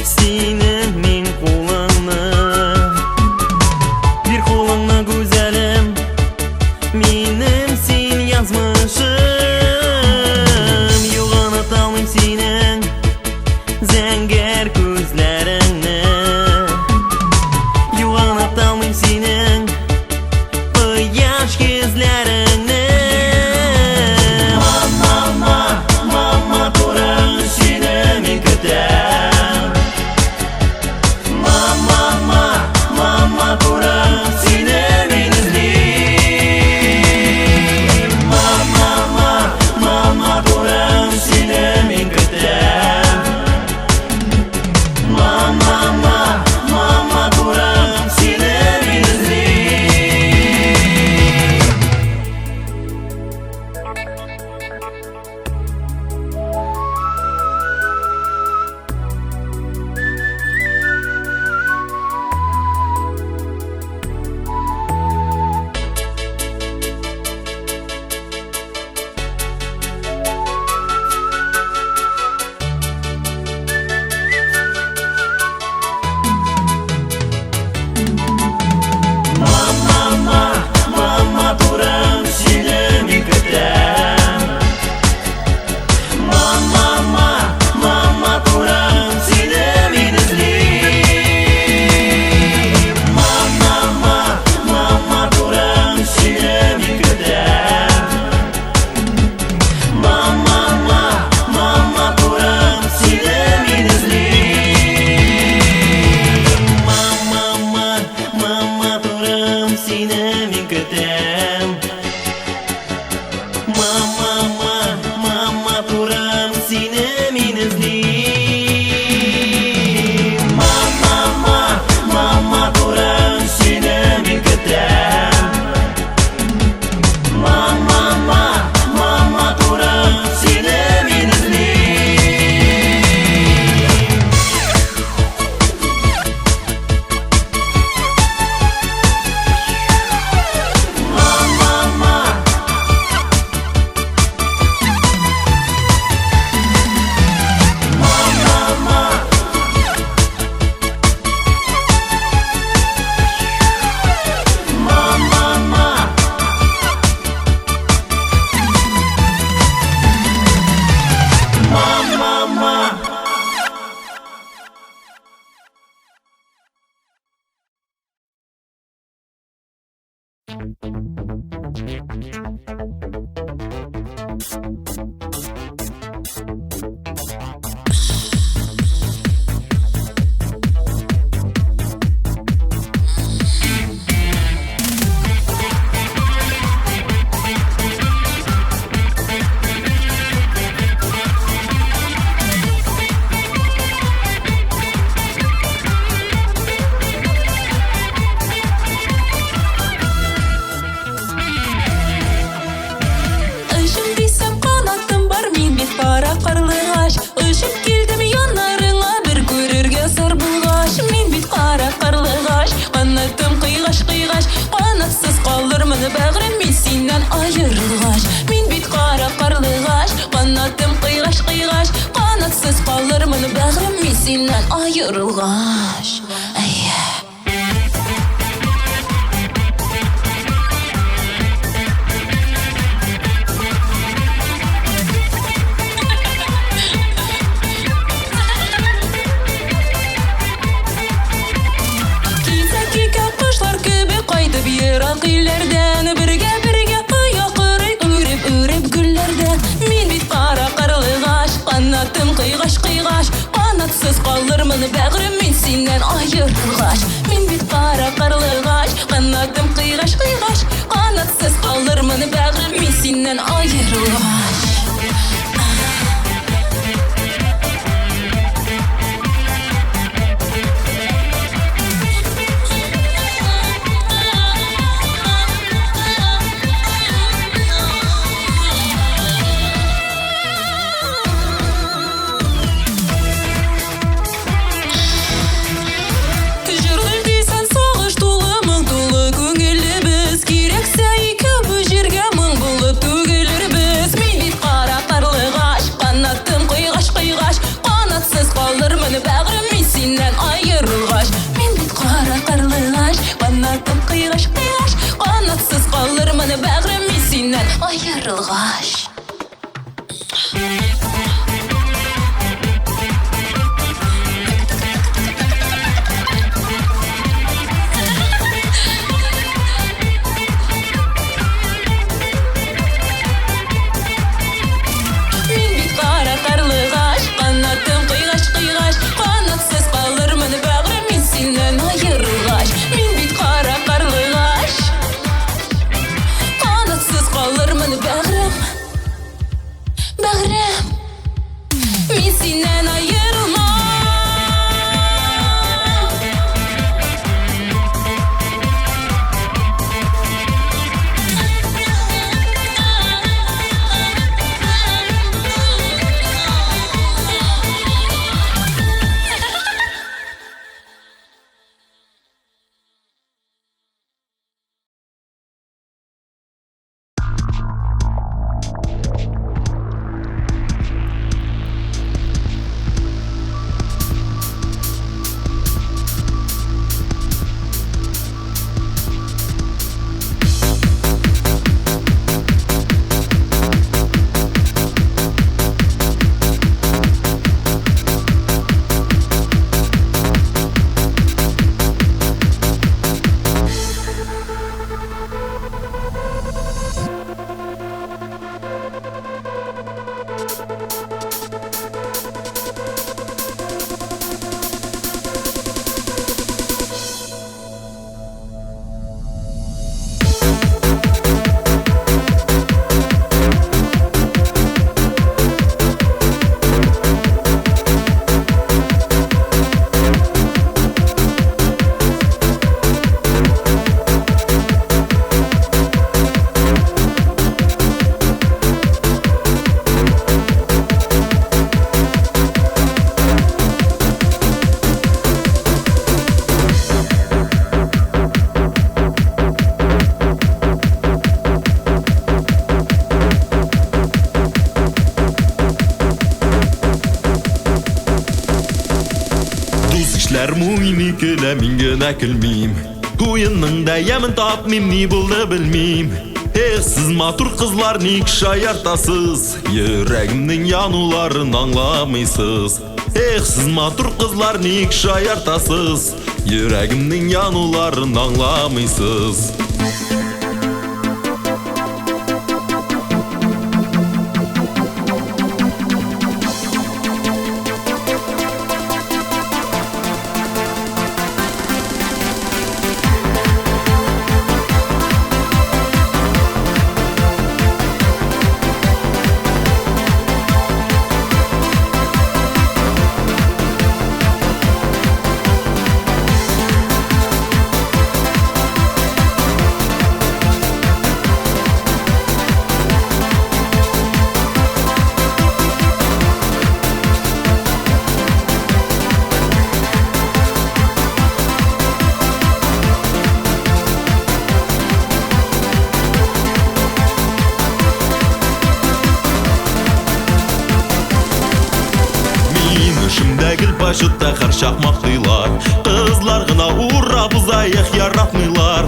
синең мин кулыңны. Бир кулыңны, гүзәлем, минем син язмышым. Юк, оныта алмыйм синең зәңгәр күзләреңне. Юк, оныта алмыйм синең кояш йөзләреңне. Мама, мама, турың сине мин көтәм. Мама, мама, турың сине мин эзлим. Мама, мама, турың сине мин көтәм. Мама, мама, турың сине мин эзлим. Мама, мама, турың сине мин көтәм. Мама, мама, турың сине мин эзлим. Мама, мама, турың сине мин көтәм. Мама, мама, турың сине мин эзлим. Мама, мама, турым сине мин көтәм. Мама, мама, турым сине мин эзлим. Мама, мама, турым сине мин көтәм. Мама, мама, турым сине мин эзлим. Очым дисәм канатым бар, мин бит кара карлыгач. Очып килдем яннарыңа бер күрергә зар булгач. Мин бит кара карлыгач, канатым кыйгач-кыйгач. Канатсыз калырмын бәгърем мин синнән аерылгач. Мин бит кара карлыгач, канатым кыйгач-кыйгач. Канатсыз калырмын бәгърем мин синнән аерылгач. Әйе. Китсәк икән кошлар кебек кайтып ерак илләрдән, бергә-бергә оя корыйк үреп-үреп гөлләрдән. Мин бит кара карлыгач, канатым кыйгач-кыйгач. Канатсыз калырмын бәгърем мин синнән аерылгач. Мин бит кара карлыгач, канатым кыйгач-кыйгач. Канатсыз калырмын бәгърем мин синнән аерылгач. Җырлыйм дисәң сагыш тулы, моң тулы күңелебез. Кирәксә икәү бу җиргә моң булып түгелер. калырмын бәгърем мин синнән аерылгач. Мин бит кара карлыгач, канатым кыйгач, кыйгач, канатсыз калырмын бәгърем мин синнән аерылгач. Мин бит кара карлыгач, канатым кыйгач, кыйгач, канатсыз калырмын бәгърем мин синнән аерылгач. Мин бит кара карлыгач, канатсыз калырмын бәгърем, бәгърем, мин синнән аерылмам. Дус-ишләр муйный көлә, мин генә көлмим. Уенның да ямен тапмыйм, ни булды белмим. Эх, сез матур кызлар, ник шаяртасыз? Йөрәгемнең януларын аңламыйсыз. Эх, сез матур кызлар, ник шаяртасыз? Йөрәгемнең януларын аңламыйсыз. Гел пашытта һәрчак мактыйлар. Кызлар гына урап уза, эх, яратмыйлар.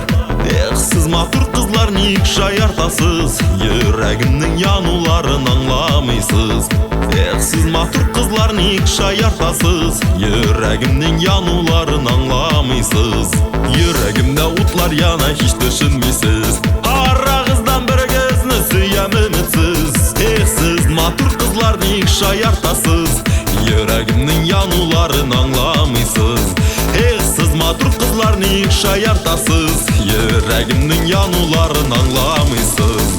Эх, сез матур кызлар, ник шаяртасыз? Йөрәгемнең януларын аңламыйсыз. Эх, сез матур кызлар, ник шаяртасыз? Йөрәгемнең януларын аңламыйсыз. Йөрәгемдә утлар яна, һич төшенмисез. Арагыздан берегезне сөям өметсез. Эх, сез матур кызлар, ник шаяртасыз? Йөрәгемнең януларын аңламыйсыз. Эх, сез матур кызлар, ник шаяртасыз? Йөрәгемнең януларын аңламыйсыз.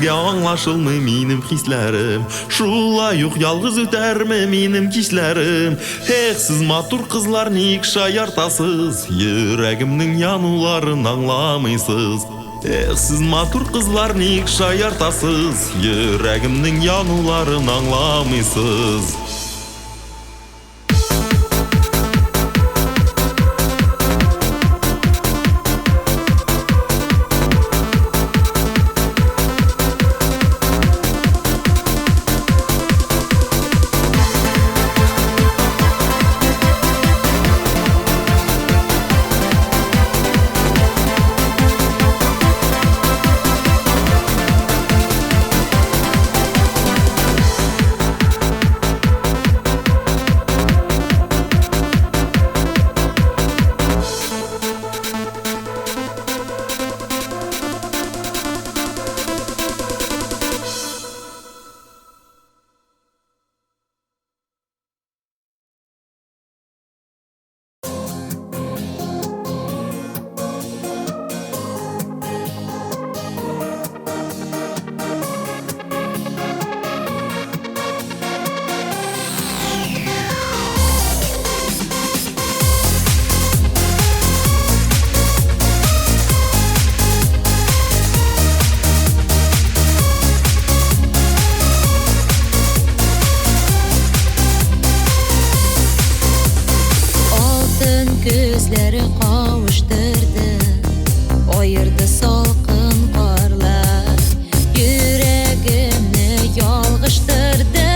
Сезгә аңлашылмый минем хисләрем. Шулай ук ялгыз үтәрме минем кичләрем? Эх, сез матур кызлар ник шаяртасыз? Йөрәгемнең януларын аңламыйсыз. Эх, сез матур кызлар ник шаяртасыз? Йөрәгемнең януларын аңламыйсыз. Күзләре кавыштырды, аерды салкын карлар. Йөрәгемне ялгыштырды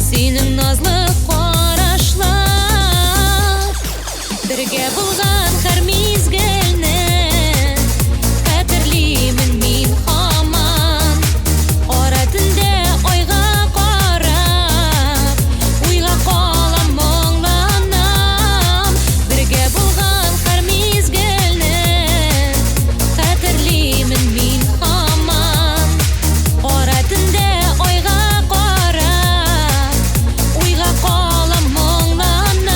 синең назлы карашлар. Бергә булган һәр мизгелне хәтерлимен мин һаман. Кара төндә айга карап, уйга калам, моңланам. Бергә булган һәр мизгелне хәтерлимен мин һаман. Кара төндә айга карап, уйга калам, моңланам.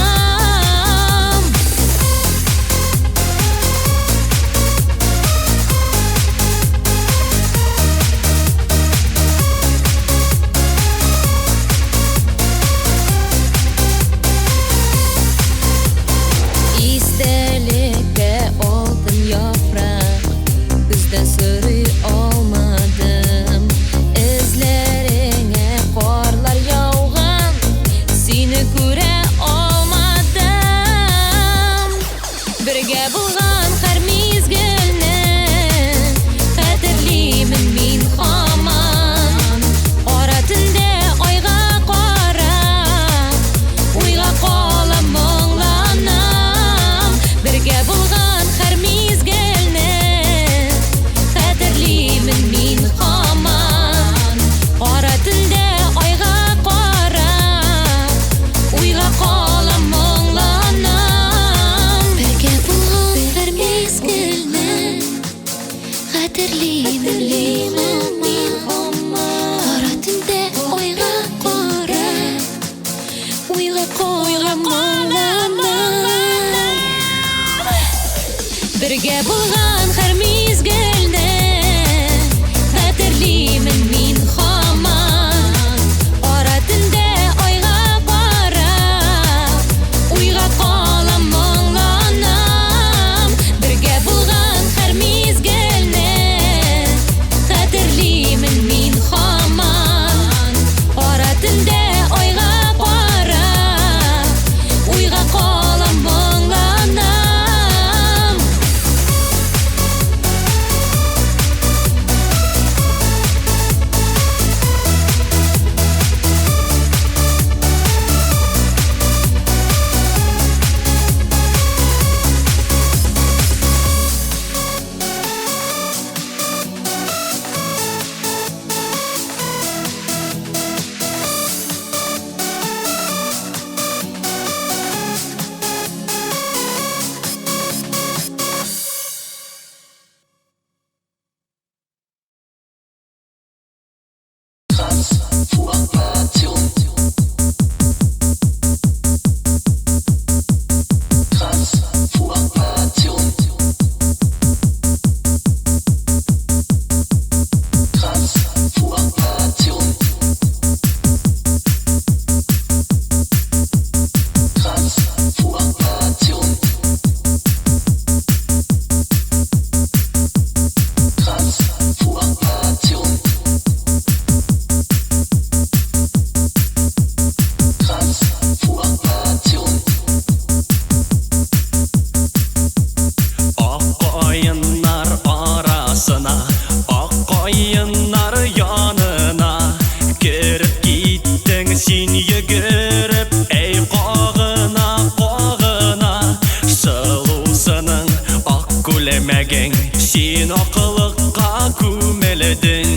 Истәлеккә алтын яфрак көздән сорый алмадым. Эзләреңә карлар яуган, сине күрә алмадым. Бергә булган һәр мизгелне хәтерлимен мин һаман. Кара төндә айга карап, уйга калам, моңланам. Бергә булган һәр мизгелне хәтерлимен мин һаман. Кара төндә айга карап, уйга калам, моңланам. Бергә булган һәр мизгелне хәтерлимен мин һаман. Кара төндә айга карап, уйга калам, моңланам. Бергә булган һәр мизгелне хәтерлимен мин һаман. Кара төндә айга карап, уйга калам, моңланам. Бергә булган һәр мизгелне хәтерлимен мин һаман. Кара төндә айга карап, уйга калам, моңланам. Син акылыкка күмелдең,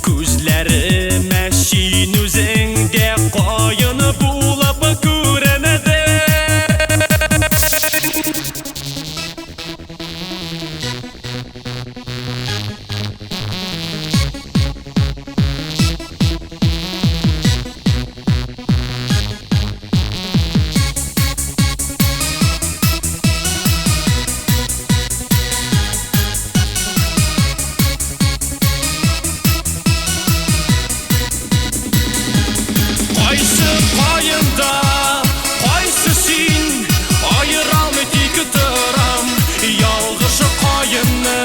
күзләремә син үзең дә каен булып күренде. Кайсы каенда, кайсы син, аера алмый тик торам. Ялгыш каенны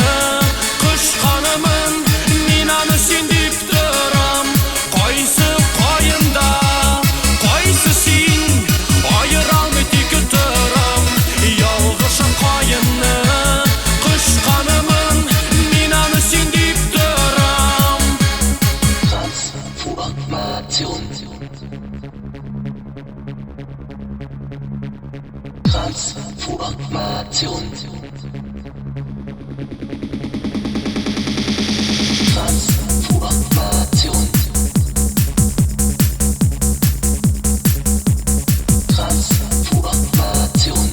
кочканымын, мин аны син дип торам. Кайсы каенда, кайсы син, аера алмый тик торам. Ялгыш каенны кочканымын, мин аны син дип торам. Transformation. Transformation. Transformation. Transformation.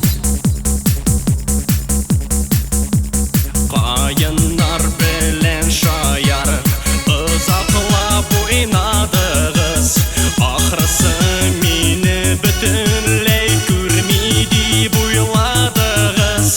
Каеннар белән шаярып, озаклап уйнадыгыз. Ахрысы мине бөтенләй күрми дип уйладыгыз.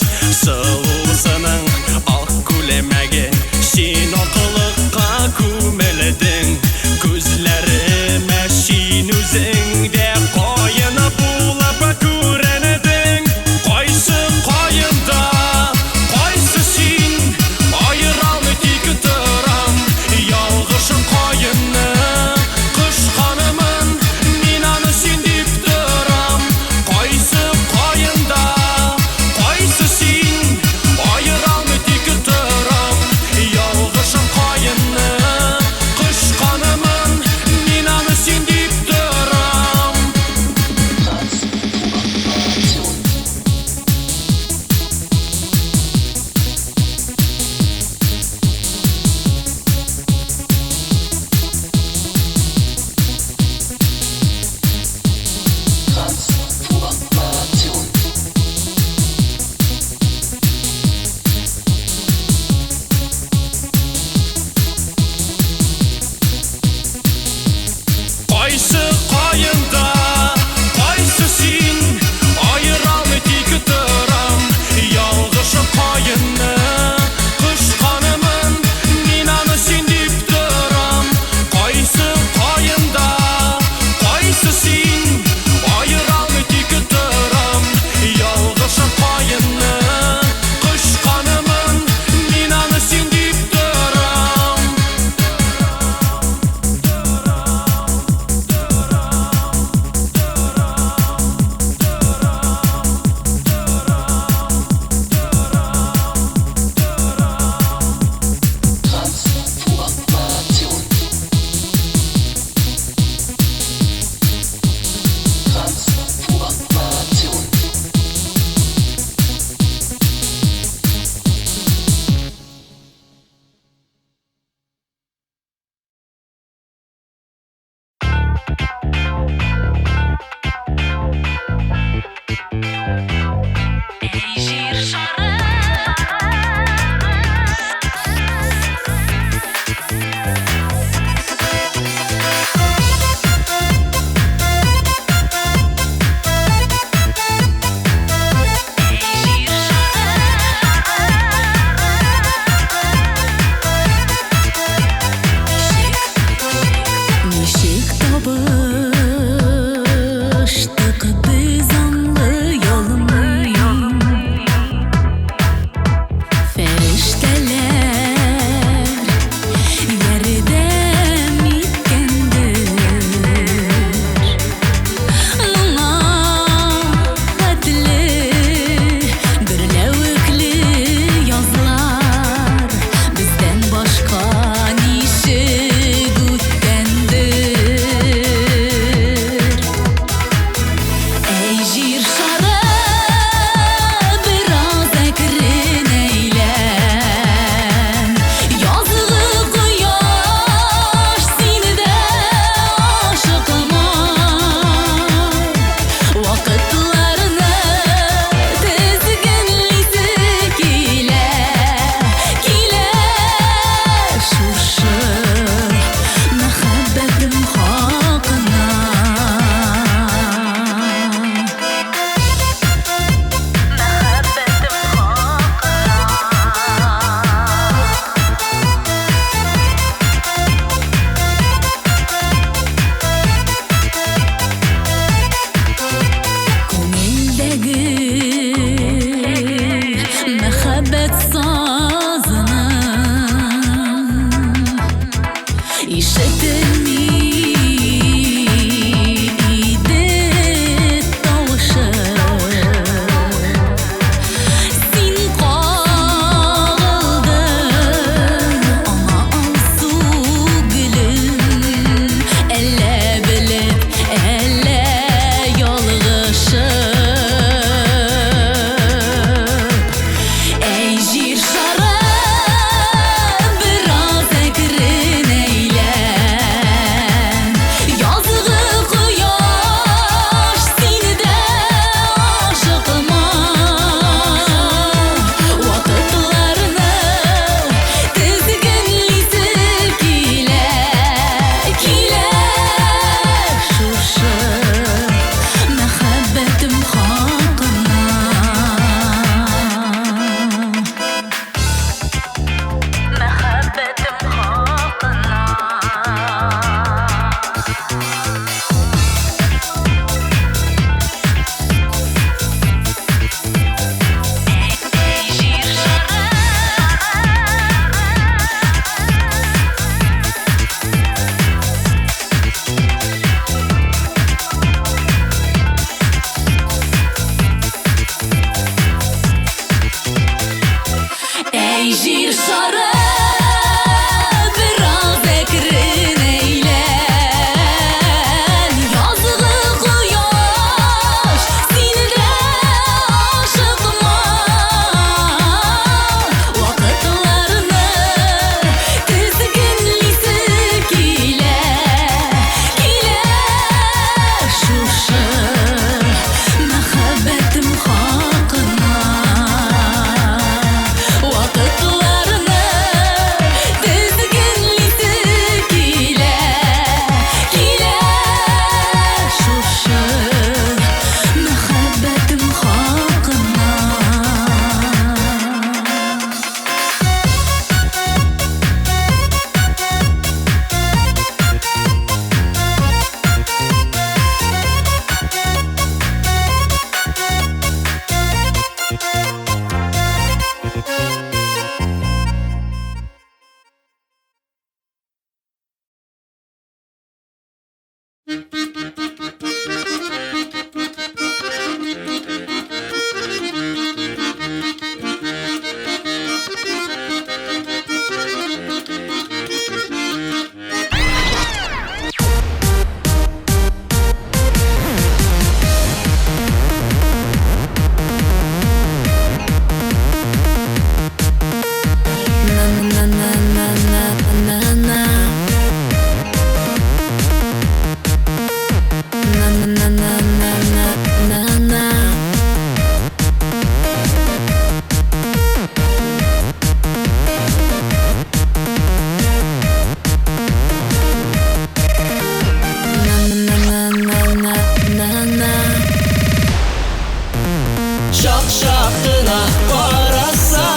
кына караса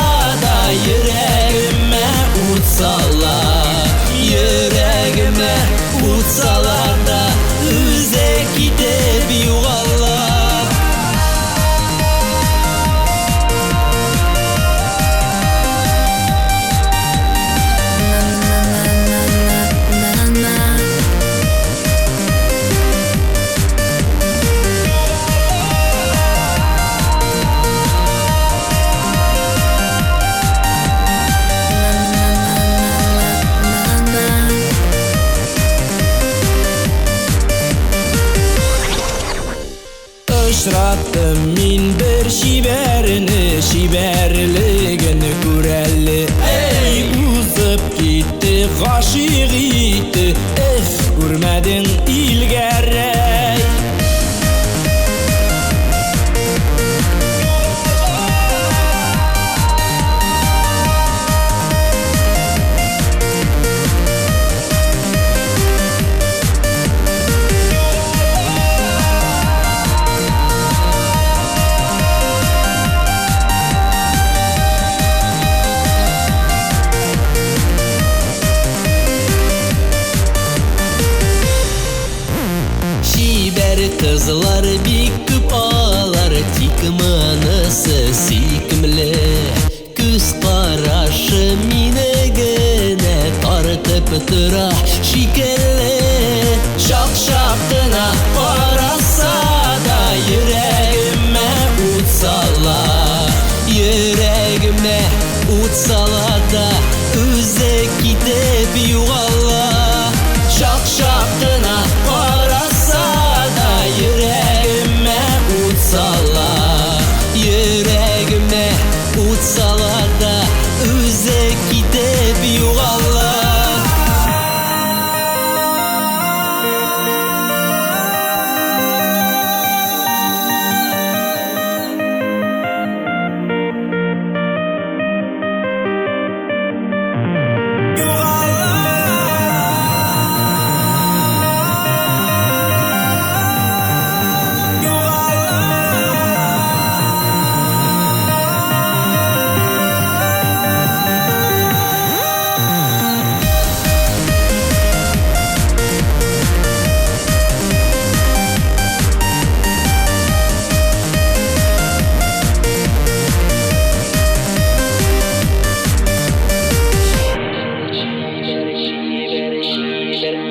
да, йөрәгемә ут сала, йөрәгемә ут сала да, үзе китеп югала. Очраттым мин бер чибәрне, чибәрлеген күрәле. Эй, узып китте, гашыйк итте, эх, күрмәдең илгәрәй. Чибәр кызлар бик күп алар, тик монысы сөйкемле. Күз карашы мине генә тартып тора шикелле. Чак-чак кына караса да, йөрәгемә ут сала, йөрәгемә ут сала да, үзе китеп югала. Чак-чак кына караса да, йөрәгемә ут сала, йөрәгемә ут сала да, үзе китеп югала.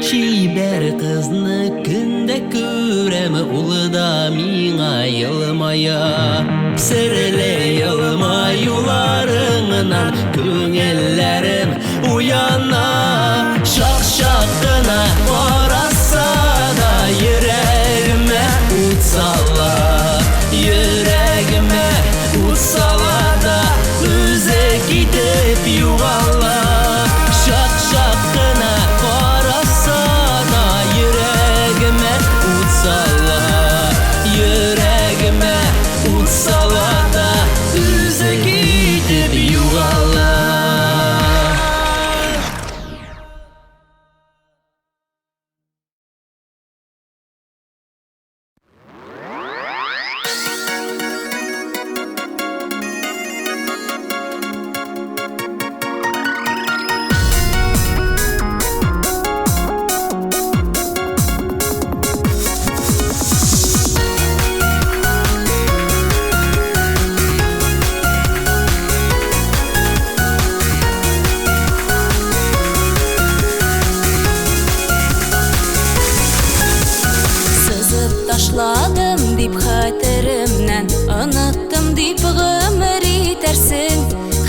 Чибәр кызны көндә күрәм, ул да миңа елмая. Серле елмаюларыңнан күңелләрем уяна. Чак-чак кына караса да, йөрәгемә ут сала, йөрәгемә ут сала да, үзе китеп югала. Чак-чак кына караса да, йөрәгемә ут сала, йөрәгемә ут сала да, үзе китеп югала. Сызып ташладым дип хәтеремнән, оныттым дип гомер итәрсең.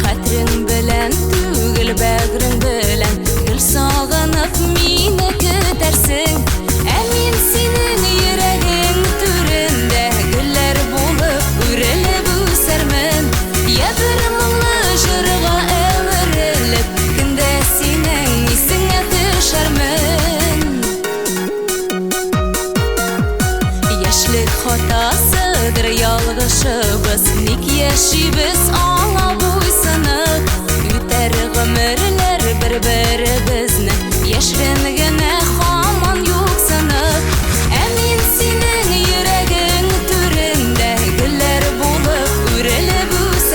Хәтерең белән түгел, бәгърең белән гел сагынып мине көтәрсең. Ә мин синең йөрәгең түрендә гөлләр булып үрелеп үсәрмен. Я бер моңлы җырга әверелеп, көндә синең исеңә төшәрмен. Яшьлек хатасыдыр ялгышыбыз, ник яшибез аңа буйсынып. Үтәр гомерләр бер-беребезне яшерен генә һаман юксынып. Ә мин синең йөрәгең түрендә гөлләр булып үрелеп үсәрмен.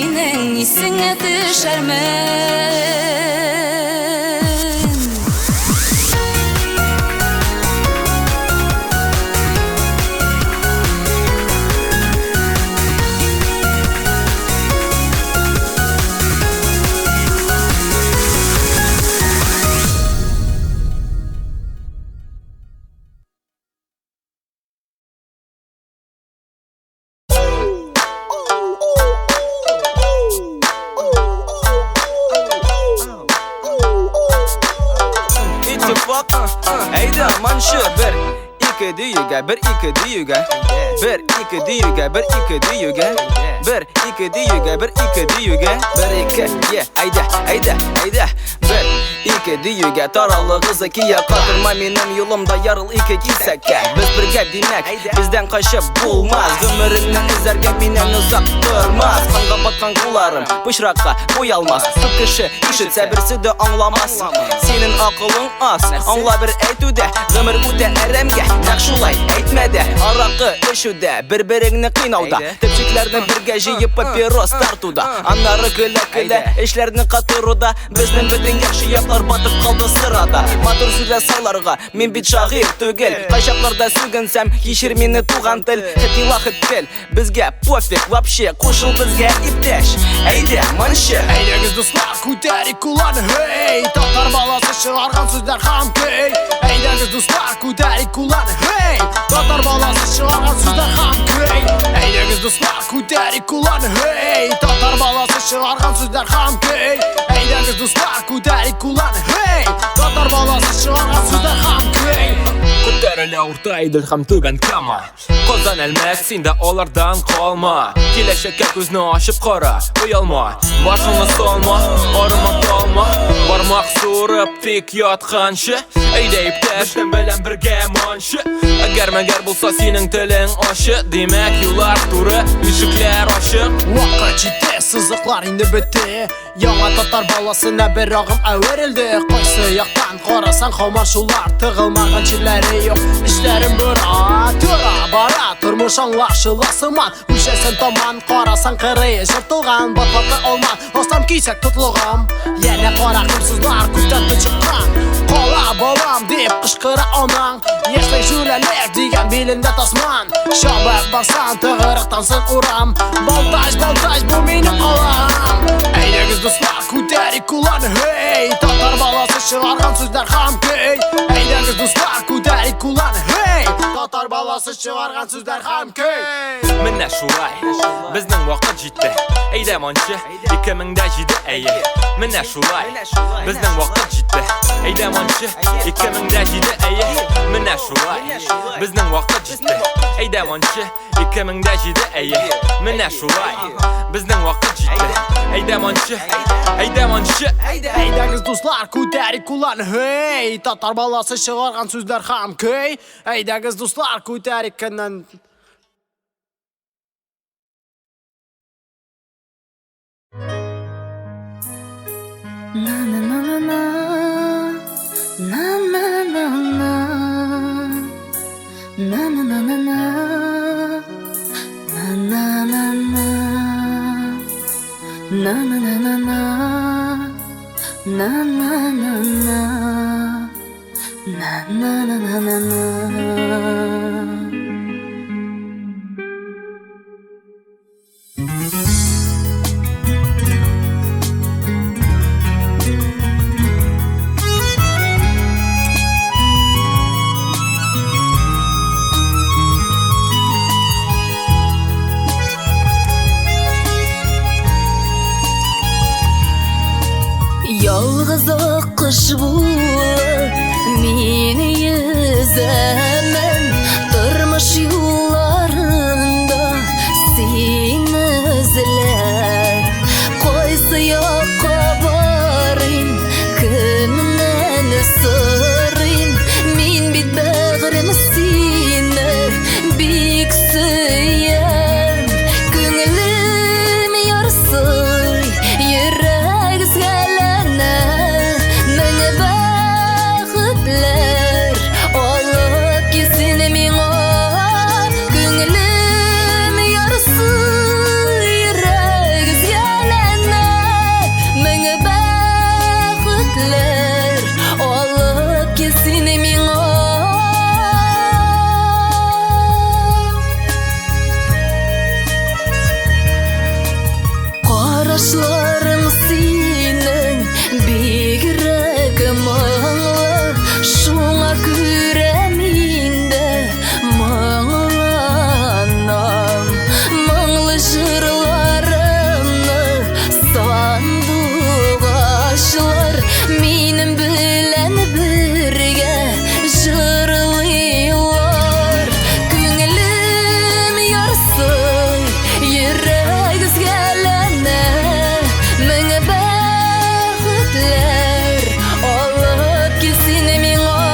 синең исеңә төшәрмен. İttifak, әйдә манчы. Бер, ике дөягә, бер, ике дөягә, бер, ике дөягә, бер, ике дөягә, бер, ике дөягә, бер, ике дөягә, бер, ике, е, әйдә, әйдә, әйдә. Бер, ике дөягә, таралыгыз икегә, катырма минем юлымда, ярыл ике кисәккә. Без бергә, димәк, бездән качып булмас. Гомереңне эзләргә миннән озак тормас. Канга баткан кулларым пычракка буялмас. Күп кеше ишетсә, берсе дә аңламас. Синең акылың аз, аңла бер әйтүдә. Гомер үтә әрәмгә, нәкъ шулай әйтмә дә. Аракы эчүдә, бер-береңне кыйнауда, төпчекләрне бергә җыеп папирос тартуда, аннары көлә-көлә эшләрне катыруда. Безнең бөтен яхшы яклар батып калды сырада. Матур сүзләр сайларга мин бит шагыйрь түгел. Кайчакларда сүгенсәм, кичер мине, туган тел. Хет ила, хет көл, безгә пофиг вообще. Кушыл безгә, иптәш, әйдә манчы. Әйдәгез, дуслар, күтәрик кулларны, һей! Татар баласы чыгарган сүзләр һәм көй. Әйдәгез, дуслар, күтәрик кулларны, һей! Татар баласы чыгарган сүзләр һәм көй. Әйдәгез, дуслар, күтәрик кулларны, һей! Татар баласы чыгарган сүзләр һәм көй. Әйдәгез, дуслар, күтәрик кулларны, һей! Татар баласы чыгарган сүзләр һәм көй. Күтәрелә Урта Идел һәм Түбән Кама, Казан, Әлмәт, син дә алардан калма. Киләчәккә күзне ачып кара, оялма. Башыңны салма, арыма талма. Бармак суырып тик ятканчы, әйдә, иптәш, белән бергә манчы. Әгәр мәгәр булса синең телең ачы, димәк, юллар туры, ишекләр ачык. Вакыт җитте, сызыклар инде бетте. Яңа татар баласына бер агым әверелде. Кайсы яктан карасаң, һаман шулар. Тыгылмаган җирләре юк, эшләрем бара. Тора бара, тормыш аңлашыла сыман. Үлчәсәң таман, карасаң, кырые жыртылган. Батлаты алман, астам кисәк тотлыгам. Янә кара комсызлар күптән тончыккан. Кала балам дип кычкыра анаң. Яшьлек җүләрлек дигән билендә тасман. Чабып барсаң, тыгырыктан соң урам. Балтач, Балтач, бу минем калам. Әйдәгез, дуслар, күтәрик кулларны, һей! Татар баласы чыгарган сүзләр һәм көй. Әйдәгез, дуслар, күтәрик кулларны, һей! Татар баласы чыгарган сүзләр һәм көй. Менә шулай, безнең вакыт җитте. Әйдә манчы, 2007, әйе. Менә шулай, безнең вакыт җитте. Әйдә манчы, 2007, әйе. Менә шулай, безнең вакыт җитте. Әйдә манчы, 2007, әйе. Менә шулай, безнең вакыт җитте. Әйдә манчы, әйдә манчы. Әйдәгез, дуслар, күтәрик кулларны, һей! Татар баласы чыгарган сүзләр һәм көй. Әйдәгез, дуслар, күтәрик көннән. На-на-на-на-на, на-на-на-на, на-на-на-на-на, на-на-на-на, на-на-на-на-на, на-на-на-на, на-на-на-на-на. Ялгыз аккош булып мин йөзәмен тормыш юлларында сине эзләп. Кайсы якка барыйм, кемнән сорыйм? Мин бит, бәгърем, сине бик сөям. Күңелем ярсый, йөрәк өзгәләнә. Мең бәхетләр алып килсен миңа. Күңелем ярсый, йөрәк өзгәләнә. Карашларың синең бигрәк моңлы, шуңа күрә мин дә моңланам. Моңлы җырларымны сандугачлар минем белән бергә җырлыйлар. Күңелем ярсый, йөрәк өзгәләнә, мең бәхетләр алып килсен миңа.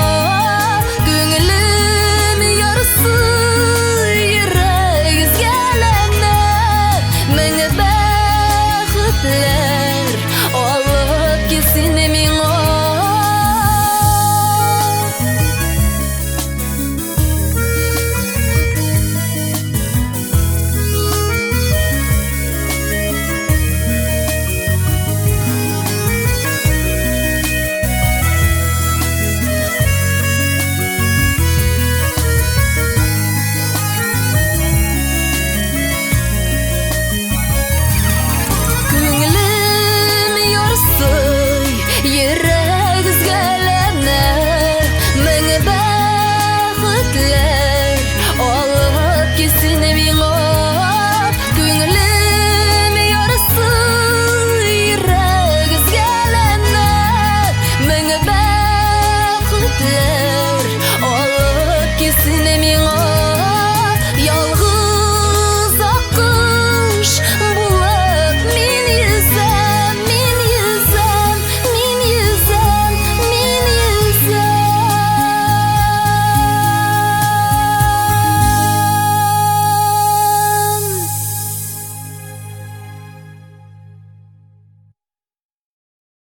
Күңелем ярсый, йөрәк өзгәләнә, мең бәхетләр